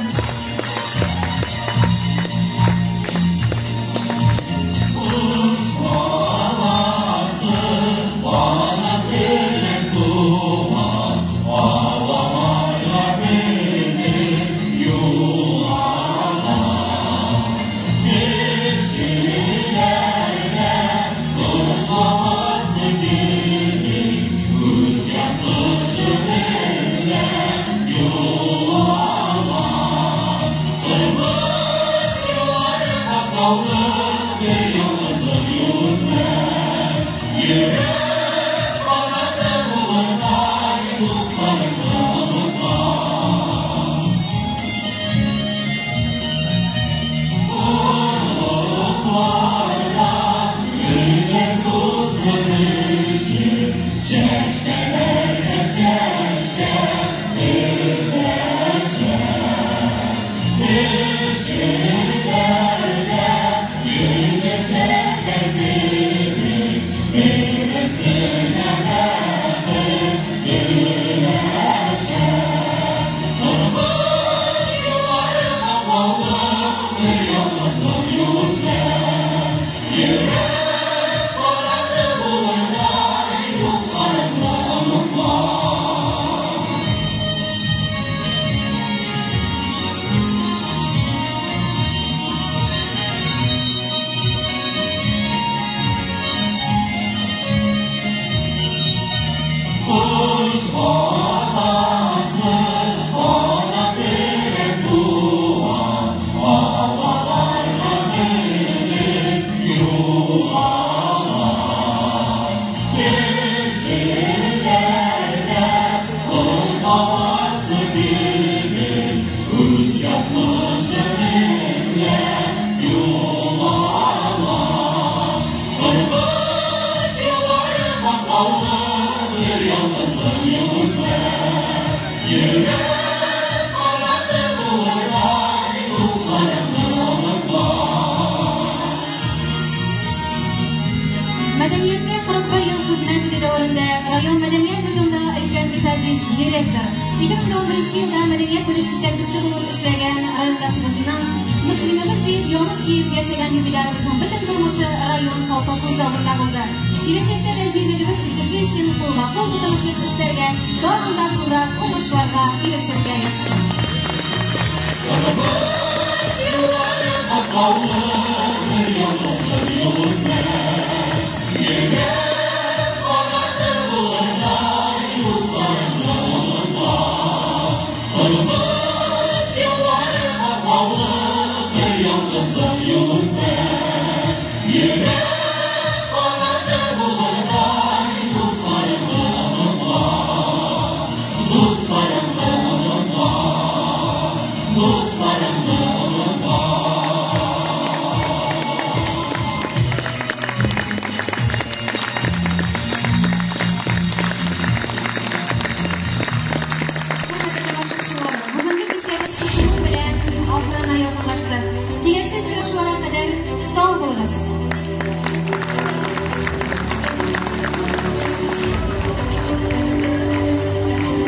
Кош баласы канат белән туа, һаваларга менеп югала. Кешеләргә кош баласы кебек үз язмышын эзләп юл ала. Тормыш юллары катлаулы, бер ялгызың юл үтмә. Йөрәк канаты булырдай дусларыңны онытма. Орлыкларда гөлләр тусын өчен, чәчкәләр дә чәчкә эндәшә. Кешеләрдә гөл чәчәкләр кебек, бер-берсенә бәхет өләшә. Тормыш юллары катлаулы, бер ялгызың юл үтмә. Йөрәк канаты булырдай дусларыңны онытма. Кош баласы канат белән туа, һаваларга менеп югала. Кешеләрдә кош баласы кебек үз язмышын эзләп юл ала. Тормыш юллары катлаулы, бер ялгызың юл үтмә. Йөрәк канаты булырдай дусларыңны онытма. Мәдәнияткә 41 ел хезмәт итү дәверендә район мәдәният йортында өлкән методист, директор, 2011 елда мәдәният бүлеге җитәкчесе булып эшләгән райондашыбызның, Мөслимебез диеп янып киеп яшәгән юбилярыбызның бөтен тормышы район халкы күз алдында булды. Киләчәктә дә җирлегебез үсеше өчен кулга кул тотынышып эшләргә, тагын да зуррак уңышларга ирешергә язсын. Тормыш юллары катлаулы,